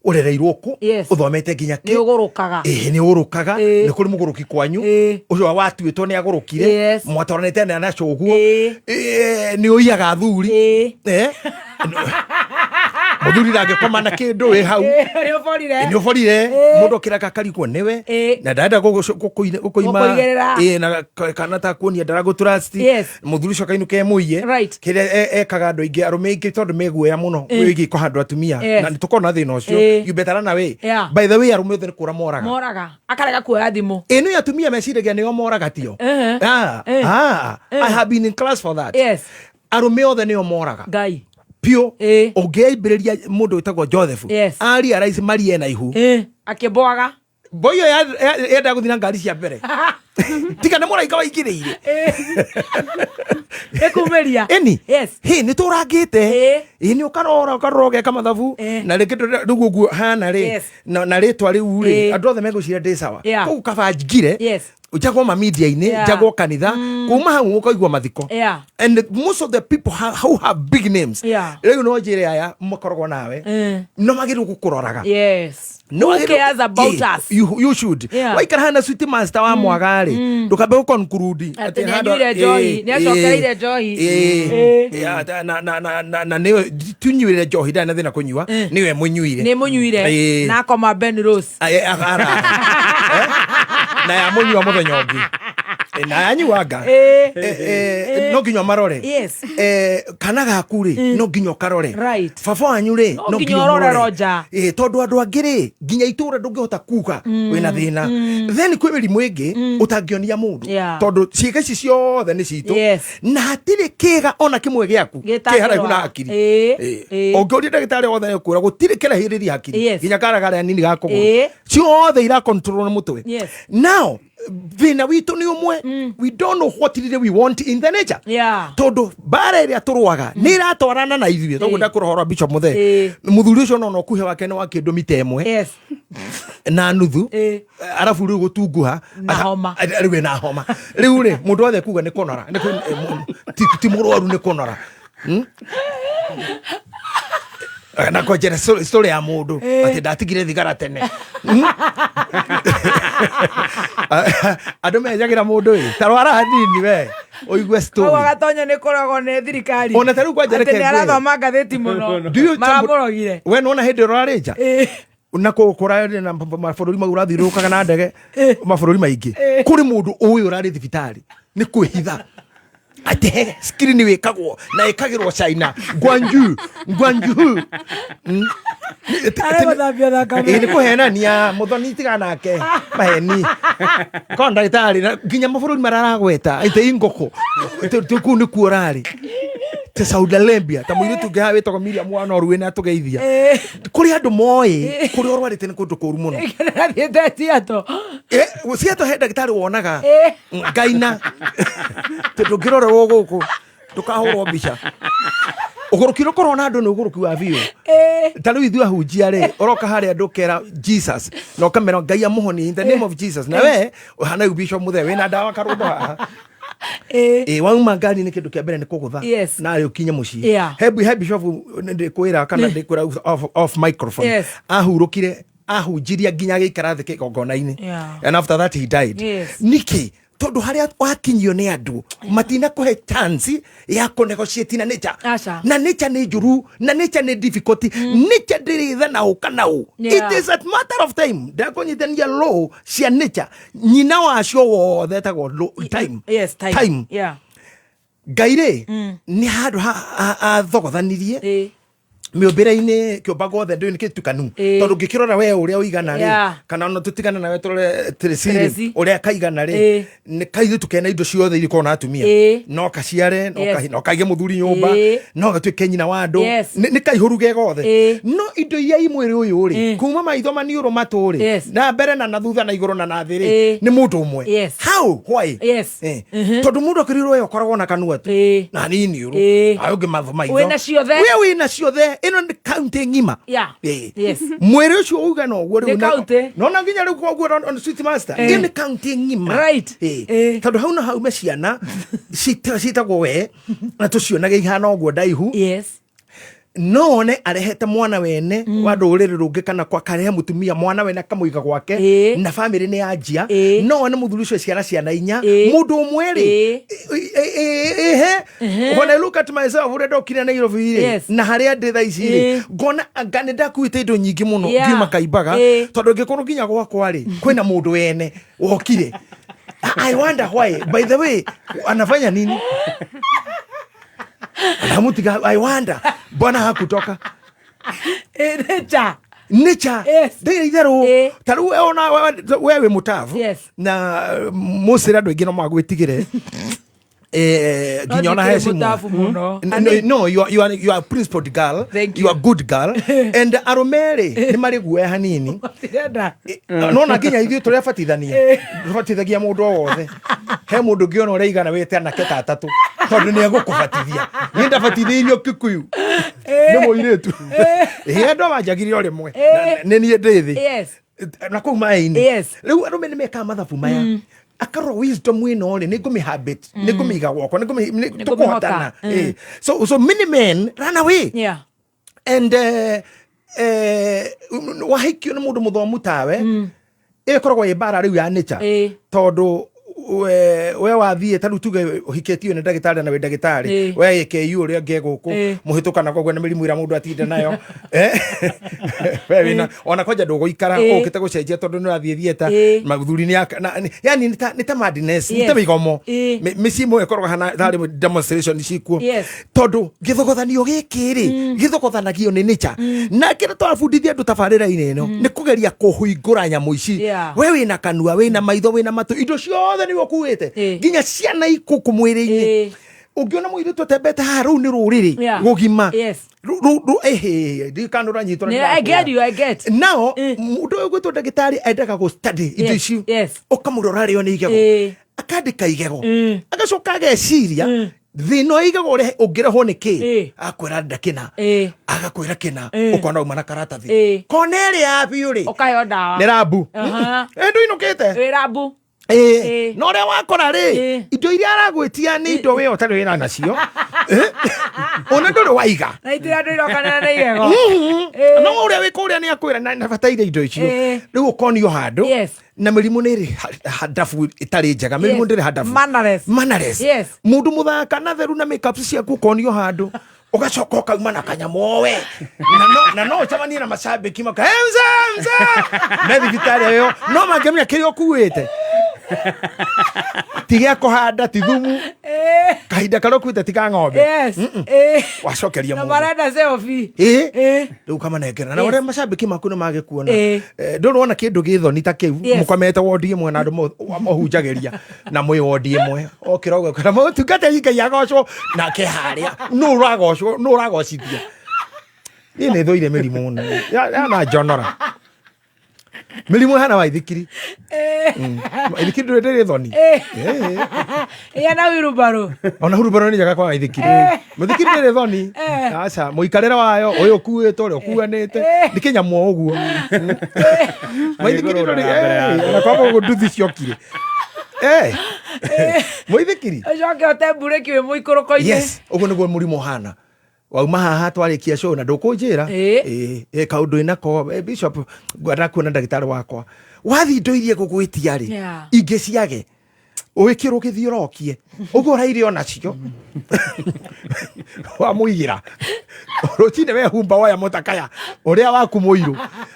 ũrereirwo kũ, ũthomete nginya Nĩ kĩ. ũgũrũkaga. Ĩĩ, nĩ ũrũkaga. Nĩ kũrĩ mũgũrũki kwanyu ũcio watuĩtwo nĩ agũrũkire, mwatwaranĩte na cũguo. Nĩ ũiyaga athuri. Mũthuri ndangĩkoma na kĩndũ wĩ hau. Nĩ ũborire. Nĩ ũborire. Mũndũ okĩraga akarigwo nĩwe na ndarenda gũkũima. Gũkũigĩrĩra. Na kana ta kuonia ndaragũtrust. Mũthuri ũcio akainũka emũiye. Kĩrĩa ekaga andũ aingĩ, arũme aingĩ, tondũ meguoya mũno wĩgiĩ kũhandwo atumia, na nĩ tũkorwo na thĩna ũcio. You better run away. By the way, arũme othe nĩ kũra moraga. Moraga akarega kuoya thimũ. Ĩ nĩ atumia meciragia nĩo moraga, tio. I have been in class for that. Arũme othe nĩo moraga. Ngai. Piũ. Ũngĩambĩrĩria mũndũ wĩtagwo Joseph, aria raici marie na ihu. Akĩmbwaga. Boyo yendaga gũthiĩ na ngari cia mbere, tiga nĩ mũraika waingĩrĩire. Ĩkumĩria. Ĩni hĩ nĩ tũrangĩte ĩ nĩ ũkarora ũkarora ũgeka mathabu na rĩngĩ rĩu ũguo hana rĩ, na rĩtwa rĩu rĩ, andũ othe megũciria ndĩ sawa. Koguo kaba njingire, njagwo mamedia-inĩ, njagwo kanitha, kuma hau ũkaigua mathiko. And most of the people who have big names, rĩu no njĩre aya makoragwo nawe, no magĩrĩirwo gũkũroraga. No Who wagĩrĩirwo- cares about us? You should. Waikara hana sweet master wa mwaga rĩ, ndũkambe gũconclude Atĩ nĩanyuire njohi, nĩacokereire njohi. Na nĩwe tunyuire njohi, ndarĩ na thĩna kũnyua, nĩwe mũnyuire. Nĩ mũnyuire. Na akoma Ben Rose. Na yamũnyua mũthenya ũngĩ. Na yanyuanga, no nginya marore. Kana gaku rĩ, no nginya ũkarore. Baba wanyu rĩ, No nginya ũrore ũmũrore. Roger. Tondũ andũ angĩ rĩ, nginya itũra ndũngĩhota kuga wĩna thĩna. Then kwĩ mĩrimũ ĩngĩ ũtangĩonia mũndũ, tondũ ciĩga ici ciothe nĩ citũ, na hatirĩ kĩga ona kĩmwe gĩaku kĩ haraihu na hakiri. Ũngĩũria ndagĩtarĩ wothe ekwĩra gũtirĩ kĩrahĩrĩria hakiri, nginya kara karĩa nini ga kũgũrũ, ciothe ira control na mũtwe. Now thĩna witũ nĩ ũmwe, we don't know what really we want in the nature, tondũ mbara ĩrĩa tũrũaga nĩ ĩratwarana na ithuĩ. Toguo ndakũra ũhoro wa Bishop Mũthee, mũthuri ũcio nona ũkuhĩ wake nĩ wa kĩndũ mita 1 na nuthu, arabu rĩu gũtunguha. Na homa. Rĩu ĩna homa rĩu rĩ, mũndũ wothe kuga nĩ kũnora. Nĩ ti mũrwaru, nĩ kũnora. Na kwanjĩra story ya mũndũ atĩ ndatigire thigara tene. Andũ menjagĩra mũndũ ĩ tarwara hanini we ũigue Hau story. agatonya nĩ kũrogwo nĩ thirikari. Ona ta rĩu kwanja Atĩ reke nĩ ngwĩre. arathoma ngathĩti mũno. Do you Maramũrogire. We nona hĩndĩ ĩrĩa ũrarĩ nja na kũrarĩ na mabũrũri mau ũrathiũrũrũkaga na ndege, mabũrũri maingĩ, kũrĩ mũndũ ũĩ ũrarĩ thibitarĩ nĩ kwĩhitha atĩ he screen wĩkagwo na ĩkagĩrwo China Guangzhou Guangzhou. Aragũthambia thakame. Ĩ, nĩ kũhenania mũthoni, tiga nake maheni korwo ndagĩtarĩ na nginya mabũrũri marĩa aragweta ĩtĩ ingũkũ kũu nĩkuo ũrarĩ ta Saudi Arabia, ta mũirĩtu ũngĩ haha wĩtagwo Miriam wa Norway na atũgeithia. Kũrĩ andũ moĩ kũrĩa ũrwarĩte nĩ kũndũ kũru mũno. Athiĩte Seattle. Seattle he ndagĩtarĩ wonaga ngaina tondũ ũngĩrorerwo gũkũ ndũkahũrwo mbica. Ũgũrũki ũrĩa ũkoragwo na andũ nĩ ũgũrũki wa biũ. Ta rĩu ithuĩ ahunjia rĩ, ũroka harĩa andũ ũkera Jesus na ũkamera Ngai amũhonie in the name of Jesus, na we ũhana rĩu Bishop Mũthee wĩna ndawa karũndo haha. Ĩ wauma ngari-inĩ kĩndũ kĩa mbere nĩ kũgũtha. Yes. Narĩ ũkinye mũciĩ. Yeah. He bishop ndĩkwĩra kana ndĩkwĩra off microphone. Yes. Ahurũkire ahunjirie nginya agĩikara thĩ kĩgongona-inĩ. Yeah. And after that he died. Yes. Nĩkĩ? Tondũ harĩa wakinyio nĩ andũ matinakũhe chance ya kũnegotiate na nature. Aca. Na nature nĩ njũru, na nature nĩ difficult. Nature ndĩrĩ tha na ũ kana ũ. Yeah. It is a matter of time. Ndakũnyitania law cia nature. Nyina wacio wothe etagwo time. Yes, time. Time. Yeah. Ngai rĩ nĩ handũ athogothanirie mĩũmbĩre-inĩ kĩũmba guothe ndũĩ nĩ kĩtukanu tondũ ngĩkĩrora we ũrĩa ũigana rĩ Yeah. kana ona tũtigana nawe tũrore Tracy rĩ Tracy. ũrĩa kaigana rĩ nĩ kairĩtu kena indo ciothe iria ikoragwo na atumia no kaciare no Yes. no kaige mũthuri nyũmba no gatuĩke nyina wa andũ Yes. nĩ kaihũru ge gothe no indo iria i mwĩrĩ ũyũ rĩ kuma maitho maniũrũ matũ rĩ Yes. na mbere na na thutha na igũrũ na na thĩ rĩ Ĩĩ. nĩ mũndũ ũmwe. Yes. How? Why? Yes. Tondũ mũndũ akĩrirwo we ũkoragwo na kanua tu na nini ũrũ ayo ũngĩ matho maitho Wĩna ciothe. we wĩna ciothe ĩno nĩ kaunti ng'ima. Yeah. Ĩĩ. Yes. Mwĩrĩ ũcio ũigana ũguo rĩu Nĩ kaunti. nona nginya rĩu koguo on Sweet Master ĩyo nĩ kaunti ng'ima. Right. Ĩĩ. Tondũ hau no haume ciana citagwo we na tũcionage ihana ũguo ndaihu. Yes. No one arehete mwana wene wa rũrĩrĩ rũngĩ kana kwa karehe mũtumia mwana wene akamũiga gwake na bamĩrĩ nĩ yanjia no one mũthuri ũcio ciara ciana inya mũndũ ũmwe rĩ ehe when I look at myself ũrĩa ndokire Nairobi rĩ Yes. na harĩa ndĩ thaa ici rĩ ngona anga nĩ ndakuĩte indo nyingĩ mũno Yeah. ngiuma kaimbaga tondũ ngĩkorwo nginya gwakwa rĩ kwĩna mũndũ wene wokire. I wonder why. By the way, anafanya nini? Anamutiga, I wonder. Bwana hakutoka. Nature. Nature. Yes. Ndĩ itherũ. Ta rĩu we ona we wĩ mũtabu. Yes. Na mũcĩra andũ aingĩ no magwĩtigĩre. No Nginya ona ndikĩrĩ he cimwe. mũtabu mũno. No, you are a principled girl. Thank You are good girl. And arũme rĩ nĩ marĩ guoya hanini. Matirenda. Nona nginya ithuĩ tũrĩa batithania tũbatithagia mũndũ o wothe he mũndũ ũngĩona ũrĩa igana wĩte anake ta atatũ tondũ nĩ egũkũbatithia. Niĩ ndabatithĩirio Kikuyu nĩ mũirĩtu ĩ andũ manjagire o rĩmwe nĩ niĩ ndĩ thĩ Yes. na kũu maĩ-inĩ. Yes. Rĩu arũme nĩ mekaga mathabu maya akarora wisdom ĩno rĩ nĩ ngũmĩhabit nĩ ngũmĩiga gwakwa nĩ tũkũhotana. Ngũmĩhota. Ĩ. So many men run away. Yeah. And wahikio nĩ mũndũ mũthomu tawe ĩyo ĩkoragwo ĩ mbara rĩu ya nature tondũ we wathiĩ ta rĩu tuge ũhikĩtio nĩ ndagĩtarĩ na wĩ ndagĩtarĩ we KU ũrĩa ũngĩ gũkũ mũhĩtũkana koguo na mĩrimũ ĩrĩa mũndũ atinda nayo. We wĩna ona kwanja ndũgũikara ũkĩte gũcenjia tondũ nĩ ũrathiĩ thieta mathuri nĩ yani nĩ ta madness nĩ ta mĩgomo mĩciĩ ĩmwe ĩkoragwo hana tarĩ demonstration cikuo tondũ gĩthogothanio gĩkĩ rĩ gĩthogothanagio nĩ nature na kĩrĩa tũrabundithia andũ tabarĩra-inĩ ĩno nĩ kũgeria kũhingũra nyamũ ici. Yeah. We wĩna kanua wĩna maitho wĩna matũ indo ciothe nĩwe ũkuĩte nginya ciana ikũkũ mwĩrĩ-inĩ ũngĩona mũirĩtu atembete haha rũu nĩ rũrĩrĩ Yeah. gũgima Yes. Ndikana ũranyitwo na I get you, I get. Nao mũndũ ũyũ gwĩtwo ndagĩtarĩ endaga gũ study indo Yes, ici yes. ũkamũrora rĩo nĩ igego akandĩka igego agacoka ageciria thĩna wa igego ũrĩa ũngĩrehwo nĩ kĩ akwĩra nda kĩna agakwĩra kĩna ũkona uma na karatathi kona ĩrĩa ya biũ rĩ Ũkaheo ndawa. nĩ rambu. Aha. Ndũinũkĩte Wĩ rambu. Ĩĩ. Na ũrĩa wakora rĩ indo iria aragwĩtia nĩ indo we ũtarĩ wĩra nacio ona ndũrĩ waiga. Na itirĩ andũ irokanĩra na igego. No ũrĩa wĩ kũrĩa nĩ akwĩra na nabataire indo icio rĩu ũkonio handũ Yes. na mĩrimũ nĩ ĩrĩ handabu ĩtarĩ njega mĩrimũ Yes. ndĩrĩ handabu. Mannerless. Mannerless. Yes. Mũndũ mũthaka na theru na makeup ciaku ũkonio handũ ũgacoka ũkauma na kanyamũ we na no ũcemanie na macambĩki maka "Eh, mzee mzee me thibitarĩ ĩyo no mangĩmenya kĩrĩa ũkuĩte ti gĩa kũhanda ti thumu kahinda karĩa ũkuĩte ti ka ng'ombe. Yes. Mm-mm. Wacokeria Na mũndũ marenda selfie. Ĩ rĩu kamanengera na Yes. ũrĩa macambĩki maku nĩ magĩkuona. Ĩ. Ndũrĩ wona kĩndũ gĩ thoni ta kĩu Yes. mũkomete wondi ĩmwe na andũ mũhunjagĩria na mwĩ wondi ĩmwe okĩra ũguo kana mũtungatĩri Ngai agocwo nake harĩa nũ ũragocwo nũ ũragocithia. Niĩ nĩ thũire mĩrimũ mũno yana njonora mĩrimũ ĩhana waithikiri. Waithikiri ndũrĩ ndĩrĩ thoni. Ĩ na wheelbarrow. Ona hurubaro nĩ njega kwa waithikiri mũthikiri ndĩrĩ thoni aca mũikarĩre wayo ũyũ ũkuĩte ũrĩa ũkuanĩte nĩ kĩnyamũ o ũguo waithikiri ndũrĩ ona kwamba ũguo nduthi ciokire. Eh. Mũithikiri. Ũcoke ũte mburĩki wĩ mũikũrũko-inĩ. Yes, ũguo nĩguo mũrimũ ũhana. Wauma haha twarĩkia show na ndũkũnjĩra. Ĩĩ. Ĩĩ, ĩ kaũndũ ĩnako eh, bishop ngwenda kuona ndagĩtarĩ wakwa. Wathiĩ indo iria ngũgwĩtia rĩ, Yeah. ingĩ ciage. Wĩkĩrwo gĩthiũrũkie. Ũguo ũraire onacio. Wamũigĩra. Rũcinĩ wehumba woya mũtakaya ũrĩa waku mũirũ.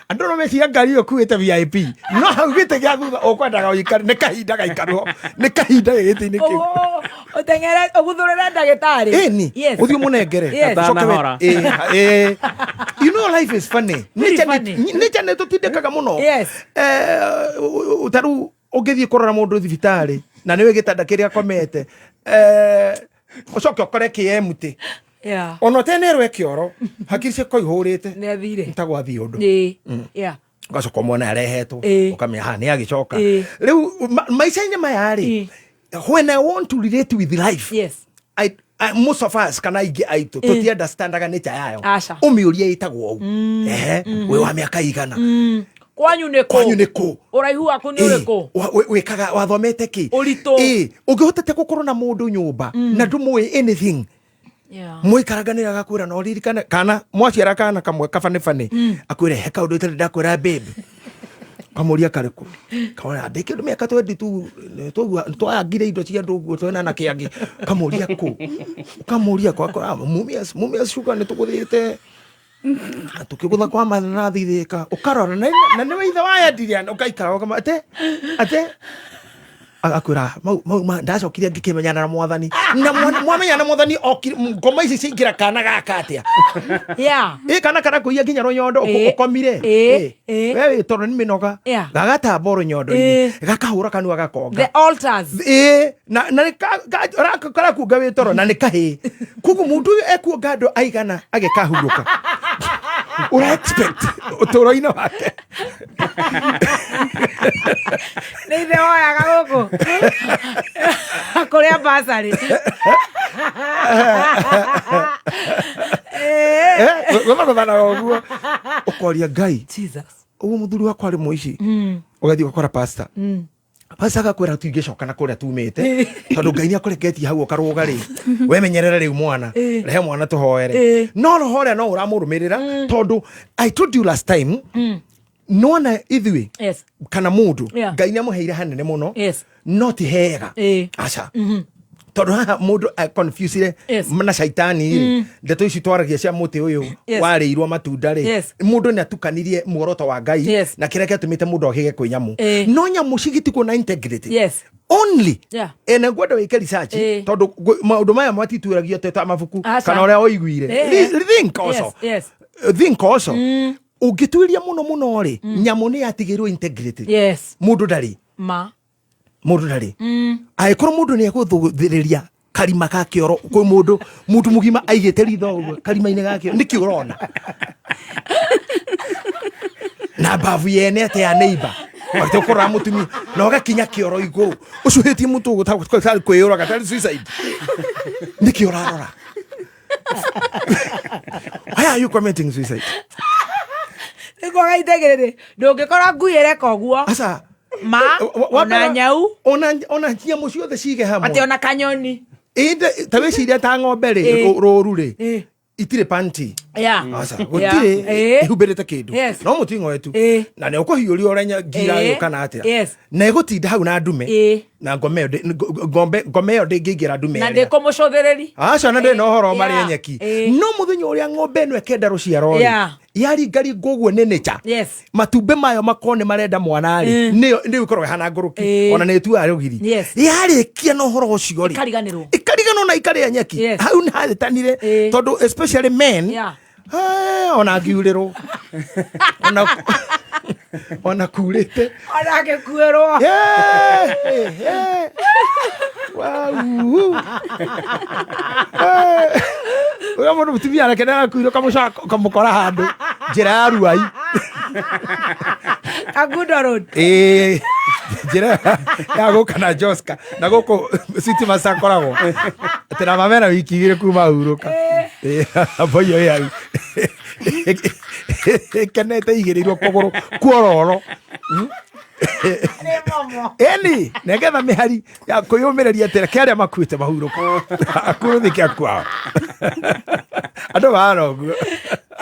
Andũ no meciria ngari ĩyo kuĩte VIP. No hau gĩtĩ gĩa thutha ũkwendaga ũikare nĩ kahinda gaikarwo. Nĩ kahinda gĩtĩ-inĩ kĩu. Ũteng'ere ũguthũrĩre ndagĩtarĩ. Ĩni. Yes. Ũthiĩ ũmũnengere. Yes. Ũcoke ĩĩ, ĩĩ. You know life is funny. Very Nature funny. nature nĩ tũtindĩkaga mũno. Yes. Eh, ta rĩu ũngĩthiĩ kũrora mũndũ thibitarĩ na nĩwe gĩtanda kĩrĩa akomete ũcoke ũkore kĩ empty Yeah. ona ũtenerwo kĩoro hakiri ciakwa ihũrĩte Nĩ athire. ntagwathiĩ ũndũ Ĩĩ. Yeah. ũgacoka ũmwona arehetwo Ĩĩ. ũkamenya haha nĩ agĩcoka Ĩĩ. rĩu maica-inĩ maya rĩ when I want to relate with life yes. I, most of us kana aingĩ aitũ Ĩĩ. tũti understandaga nature yayo Aca. ũmĩũrie ĩtagwo ũũ ehe wĩ wa mĩaka igana Kwanyu nĩ kũ? Kwanyu nĩ kũ? Ũraihu waku nĩ ũrĩkũ? Wĩkaga wathomete kĩ Ũritũ. Ĩĩ, ũngĩhotete gũkorwo na mũndũ nyũmba na ndũmũĩ anything Yeah. mũikaranganĩra agakwĩra no ririkane kana mwaciara kana kamwe kabanĩbanĩ akwĩre he kaũndũ itarĩ ndakwĩra babe kamũria karĩkũ kamwĩra ndĩ kĩndũ mĩaka 22 twayangire indo cia andũ ũguo twena na kĩangĩ kamũria kũ ũkamũria kũ akora mumias mumias sugar nĩ tũgũthĩte tũkĩgũtha kwa mananathi thĩka ũkarora na na nĩwe ithe wa endirie ũgaikara ũkama ate ate agakwĩra mau mau ndacokire ngĩkĩmenyana na mwathani na mwamenyana na mwathani okire ngoma ici ciaingĩra kana gaka atĩa Yeah. ĩ kana karakũiya nginya rũnyondo Ĩ. ũkomire Ĩ. Ĩ. we wĩ toro nĩ mĩnoga Yeah. gagatamba rũnyondo-inĩ gakahũra kanua gakonga The altars. ĩ na na nĩ karakuonga wĩ toro na nĩ kahĩĩ koguo mũndũ ũyũ ekuonga andũ aigana agĩkahurũka ũra expect ũtũũro-inĩ wake Nĩ ithe woyaga gũkũ. Kũrĩa basarĩ. gwĩthagothanaga ũguo ũkoria ngai Jesus. ũguo mũthuri wakwa arĩ mũici ũgathiĩ ũgakora pastor pastor agakwĩra tũingĩcoka na kũrĩa tumĩte tondũ ngai nĩ akũreketie hau ũkarũga rĩ wemenyerere rĩu mwana rehe mwana tũhoere no roho ũrĩa no ũramũrũmĩrĩra tondũ I told you last time nona ithuĩ Yes. kana mũndũ Yeah. ngai nĩ amũheire hanene mũno Yes. no ti hega Ĩĩ. aca tondũ haha mũndũ confusire Yes. na caitani rĩ ndeto ici twaragia cia mũtĩ ũyũ Yes. warĩirwo matunda rĩ Yes. mũndũ nĩ atukanirie muoroto wa ngai Yes. na kĩrĩa gĩatũmĩte mũndũ agĩge kwĩ nyamũ Ĩĩ. no nyamũ cigitigwo na integrity Yes. only Yeah. ene ngwenda wĩke research Ĩĩ. tondũ maũndũ maya matituĩragio te ta mabuku Aca. kana ũrĩa ũiguire Ĩĩ. Think also Yes. Yes. think also ũngĩtuĩria mũno mũno rĩ nyamũ nĩ yatigĩrwo integrity Yes. mũndũ ndarĩ Ma. mũndũ ndarĩ angĩkorwo mũndũ nĩ egũthũthĩrĩria karima ka kĩoro kwĩ mũndũ mũndũ mũgima aigĩte ritho ũguo karima-inĩ ga kĩoro nĩkĩ ũrona na mbabu yene atĩ ya neighbor wagĩte gũkorwo mũtumia na ũgakinya kĩoro igũrũ ũcuhĩtie mũtũ ũguo tarĩ kwĩyũraga tarĩ suicide nĩkĩ ũrarora why are you committing suicide Nĩ kwaga integrity. Ndũngĩkora ngui ĩreka ũguo. Aca. Ma. Ona nyau. ona ona nyamũ ciothe cige hamwe Atĩ ona kanyoni. Ĩndĩ, ta wĩcirie ta ng'ombe rĩ Ĩĩ. rũru rĩ Ĩĩ. itirĩ panti Yeah. aca Yeah. gũtirĩ Ĩĩ. ĩhumbĩrĩte kĩndũ Yes. no mũting'o wetu Ĩĩ. na nĩ ũkũhiũria ũrĩa ngira Ĩĩ. ĩyo kana atĩa Yes. na ĩgũtinda hau na ndume Ĩĩ. na ngome ĩyo ngombe ĩyo ndĩngĩingĩra ndume Na ĩrĩa. ndĩkũmũcũthĩrĩri. aca na ndĩrĩ na ũhoro Yeah. marĩa nyeki Ĩĩ. no mũthenya ũrĩa ng'ombe ĩno ĩkenda rũciaro rĩ Yeah. yaringaringa ũguo nĩ nature Yes. matumbĩ mayo makorwo nĩ marenda mwana rĩ nĩyo nĩyo ĩkoragwo ĩhana ngũrũki Ĩĩ. ona nĩ ĩtuaga rũgiri Yes. yarĩkia na ũhoro ũcio rĩ Ĩkariganĩrwo. ikariganwo na ikarĩa nyeki Yes. hau nĩ harĩtanire Ĩĩ. tondũ especially men Yeah. ona ngiurĩrwo ona ona kurĩte Ona angĩkuĩrwo. Wau. Ũrĩa mũndũ mũtumia anake nĩarakuire ũkamũkora handũ njĩra ya ruai Kangundo Road. Ĩĩ, njĩra ya gũka na Joska na gũkũ City Master akoragwo atĩ na mamena wiki igĩrĩ kuma hurũka mboi ĩyo ĩ hau ĩkenete igĩrĩirwo kũgũrũ kuororo Eni negetha mĩhari ya kwĩyũmĩrĩria atĩ reke arĩa makuĩte mahurũke akuruthike akuao andũ mahana ũguo.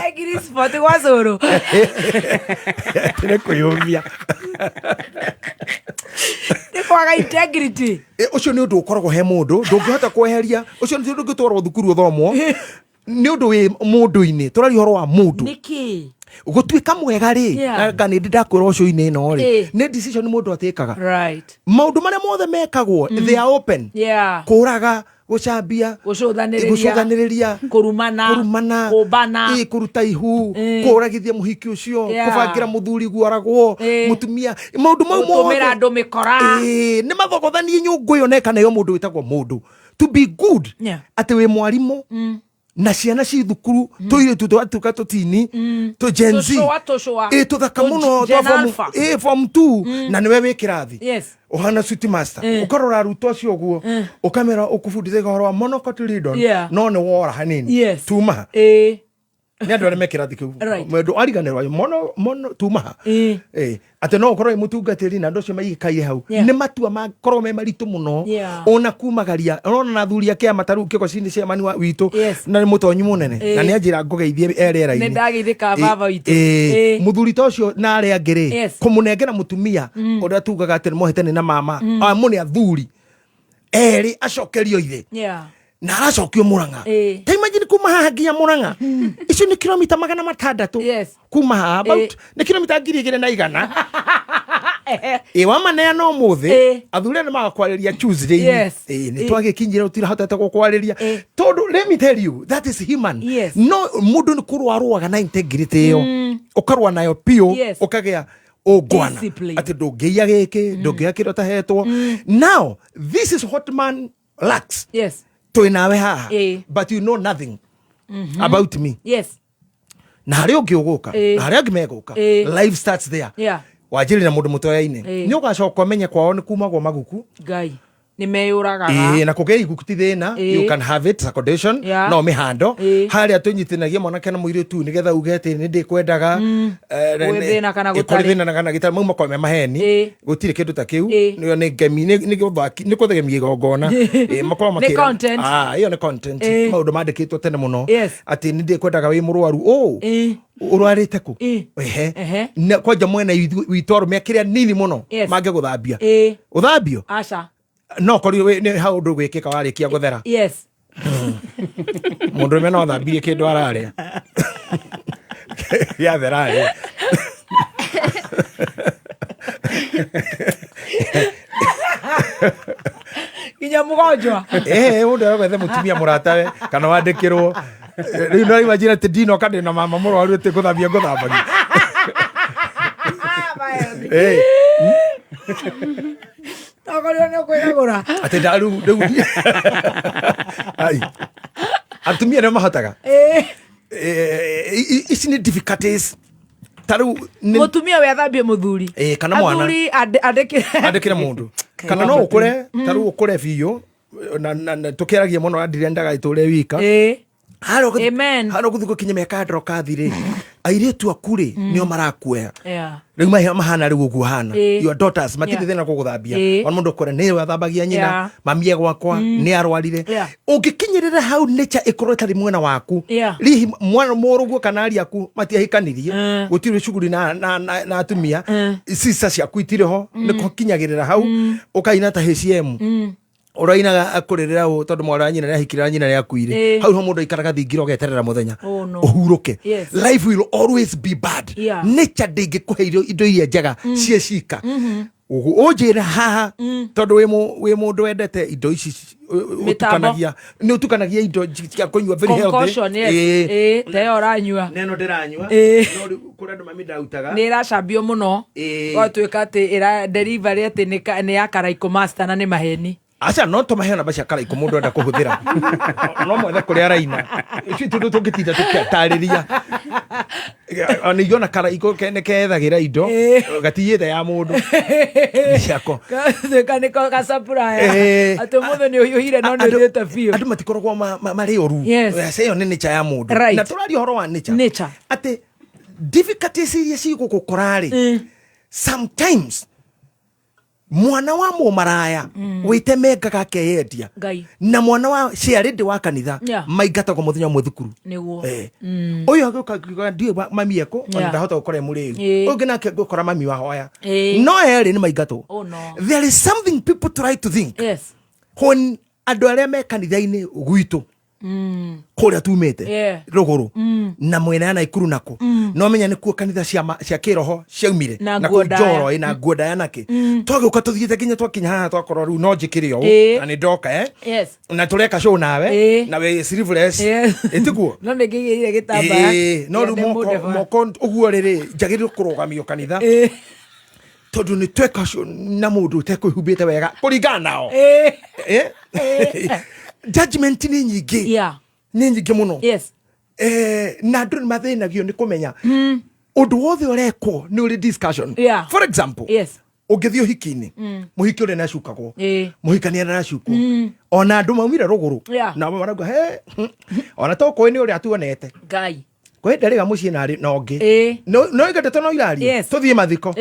Ekiri sport gwa cũrũ. Atĩ nĩ kwĩyũmia. Nĩ kwaga integrity. Ũcio nĩ ũndũ ũkoragwo he mũndũ ndũngĩhota kweheria. Ũcio nĩ ũndũ ũngĩtwarwo thukuru ũthomwo, nĩ ũndũ wĩ mũndũ-inĩ. Tũraria ũhoro wa mũndũ. Nĩkĩ? Gũtuĩka mwega rĩ, nga nĩ ndĩ ndakwĩra ũcũinĩ ĩno rĩ, nĩ decision mũndũ atĩkaga. Maũndũ marĩa mothe mekagwo, they are open. Kũraga, gũcambia, gũcũthanĩrĩria, gũcũthanĩrĩria, kũrumana, kũrumana, kũmbana, kũruta ihu, kũragithia mũhiki ũcio, kũbangĩra mũthuri guaragwo, mũtumia, maũndũ mau gũtũmĩra mothe. Andũ mĩkora. Nĩ mathogothanie nyũngũ ĩyo na ĩkaneo mũndũ wĩtagwo mũndũ to be good. Atĩ wĩ mwarimũ na ciana ci thukuru, tũirĩtu twatuĩka tũtini, tũ Gen Z. Tũcũa, tũcũa. Tũthaka Tũ mũno Gen twa form Alpha. Form 2, na nĩwe wĩ kĩrathi, ũhana suit master, ũkarora arutwo acio ũguo, ũkamera ũkũbundithagia ũhoro wa monocotyledon, no nĩ wora hanini. Tuma ha. Nĩ andũ arĩa me kĩrathi kĩu. Mũndũ ariganĩrwo mono mono tuma ha. Atĩ no ũkorwo wĩ mũtungatĩri na andũ acio maikaire hau, nĩ matua makorwo me maritũ mũno. Ona kumagaria ona na athuri a kĩama, ta rĩu kĩgoci-inĩ chairman wa witũ, na nĩ mũtonyi mũnene, na nĩ anjĩra ngũgeithie Nĩ erera-inĩ. ndageithĩka, baba witũ. Mũthuri ta ũcio na arĩa angĩ rĩ, kũmũnengera mũtumia ũrĩa tugaga atĩ nĩ mohete nĩ na mama amo nĩ athuri erĩ acokerio ithe, na aracokio Murang'a. Ta imagine kuma haha nginya Murang'a, icio nĩ kilomita 600. Kuma haha about nĩ kilomita 2100. Ĩ wamaneana ũmũthĩ, athuri aya nĩ magakwarĩria Tuesday. Nĩ twagĩkinyire ũtirahotete gũkwarĩria, tondũ let me tell you, that is human. No mũndũ nĩ kũrũa arũaga na integrity ĩyo, ũkarũa nayo biũ, ũkagĩa ũngwana. Discipline. Atĩ ndũngĩiya gĩkĩ, ndũngĩoya kĩndũ ũtahetwo. Now this is what man lacks. Twĩ nawe haha, but you know nothing about me. Na harĩ ũngĩ ũgũka, na harĩa angĩ megũka. Life starts there. Wanjĩrĩ na mũndũ mũtoyaine, nĩ ũgacoka ũmenye kwao nĩ kumagwo maguku. Ngai nĩ meyũragaga. Ĩĩ, na kũgĩa iguku ti thĩna. You can have it, accommodation, no mĩhando harĩa tũnyitithanagia mwanake na mũirĩtu nĩgetha uge atĩ nĩ ndĩkwendaga. Gwĩ thĩna kana Kũrĩ gũtarĩ. thĩna na kana gĩtarĩ, mau makorwo me maheni. Gũtirĩ kĩndũ ta kĩu. Nĩyo nĩ ngemi, nĩ kũthegemia igongona. Makorwo Nĩ makĩra- content. Ah, ĩyo nĩ content. Maũndũ mandĩkĩtwo tene mũno, atĩ nĩ ndĩkwendaga wĩ mũrwaru, ũ ũrwarĩte kũ? Ehe. Na kwanja mwena witũ arũme akĩrĩa nini mũno mangĩgũthambia, ũthambio. Aca. No korirwo nĩ hau ũndũ gwĩkĩka warĩkia gũthera. Mũndũ ũrũme no athambirie kĩndũ ararĩa gĩathera rĩ. Nginya mũgonjwa. Mũndũ arogwethe mũtumia mũratawe kana wandĩkĩrwo rĩu no imagine atĩ ndinoka ndĩ na mama mũrwaru atĩ ngũthambia ngũthambagia. Tokorwo nĩ ũkwĩgagũra. Atĩ rĩu ai atumia nĩo mahotaga. Ici nĩ difficulties ta rĩu Mũtumia we athambie mũthuri. Kana mwana. Athuri andĩkĩre. Andĩkĩre mũndũ kana no ũkũre, ta rĩu ũkũre biũ na tũkĩaragia mũno ndirendaga ĩtũre wika. Amen. Harĩa ũgũthiĩ gũkinya mĩaka ya ndorokathi rĩ, airĩtu aku rĩ, nĩo marakuoya. Rĩu mahana rĩu ũguo hana. Your daughters matirĩ thĩna gũgũthambia. Ona mũndũ ũkore nĩwe athambagia nyina, mami e gwakwa nĩ arwarire. Ũngĩkinyĩrĩra hau nature ĩkorwo ĩtarĩ mwena waku, rihi mwana mũrũguo kana ari aku matiahikanirie, gũtirĩ cuguri na atumia, sister ciaku itirĩ ho, nĩ kũkinyagĩrĩra hau ũkaina ta HM ũrainaga akũrĩrĩra ũ tondũ mwarĩ wa nyina nĩahikire na nyina nĩakuire. Hau ho mũndũ aikaraga thingira ũgeterera mũthenya Oh, no. ũhurũke. Life will always be bad. Nature ndĩngĩkũhe indo iria njega ciĩ cika. Ũnjĩre haha, tondũ wĩ mũndũ wendete indo ici Mĩtambo. ũtukanagia, nĩ ũtukanagia indo cia kũnyua very healthy. Concoction, yes. Ta ĩyo ũranyua. Neno ndĩranyua. No rĩu kũrĩ andũ mami ndautaga. Nĩ ĩracambio mũno. Gwatuĩka atĩ ĩra delivery atĩ nĩ ya Karaikũ Master na nĩ maheni. Aca no tũmahe namba cia Karaikũ mũndũ enda kũhũthĩra, no mwethe kũrĩa araina. Icio tũndũ tũngĩtinda tũkĩtarĩria ona ithuĩ, ona Karaikũ nĩ kethagĩra indo gatiyĩte ya mũndũ nĩ ciako. Gatuĩka nĩko gacapuraya. Atĩ ũmũthĩ nĩ ũhiũhire no nĩ ũthiĩte biũ. Andũ matikoragwo marĩ ũru. Aca, ĩyo nĩ nature ya mũndũ. Na tũraria ũhoro wa nature. Nature. Atĩ difficulties iria cigũgũkora rĩ, sometimes Mwana wa mũmaraya wĩtemengaga akeyendia Ngai. na mwana wa ciarĩndĩ wa kanitha maingatagwo mũthenya ũmwe thukuru. Nĩguo. Eh. Ũyũ agĩũka akiuga ndiũĩ mami ekũ ona ndahota gũkora e mũrĩu. Ũyũ ũngĩ nake ngũkora mami wahoya. No erĩ nĩ maingatwo. Oh, no. There is something people try to think when andũ arĩa me kanitha-inĩ gwitũ kũrĩa tumĩte rũgũrũ na mwena ya Naikuru nako no menya nĩkuo kanitha cia kĩroho ciaumire. Na na nguo kũu ndaya. Njoro na nguo ndaya nakĩ twagĩũka tũthiĩte nginya twakinya haha twakorwo rĩu no njĩkĩre ũũ na nĩ ndoka na tũreka show nawe na wĩ sleeveless ĩtiguo. No nĩ ngĩigĩrĩire gĩtambaya. Ĩĩ, no rĩu Kĩa moko ndemũndeba. moko ũguo rĩrĩ njagĩrĩirwo kũrũgamio kanitha tondũ nĩ tweka show na mũndũ ũtekwĩhumbĩte wega kũringana nao. Eh? Judgment nĩ nyingĩ nĩ nyingĩ mũno. Na andũ nĩ mathĩnagio nĩ kũmenya ũndũ wothe ũrekwo nĩ ũrĩ discussion. For example, ũngĩthiĩ ũhiki-inĩ, mũhiki ũrĩa nĩacukagwo, mũhikania nĩaracukwo, ona andũ maumire rũgũrũ nao marauga he ona tũkũĩ nĩ ũrĩa tuonete Ngai. kwĩ ndarĩga mũciĩ narĩ na ũngĩ no iga ndeto no irario tũthiĩ mathiko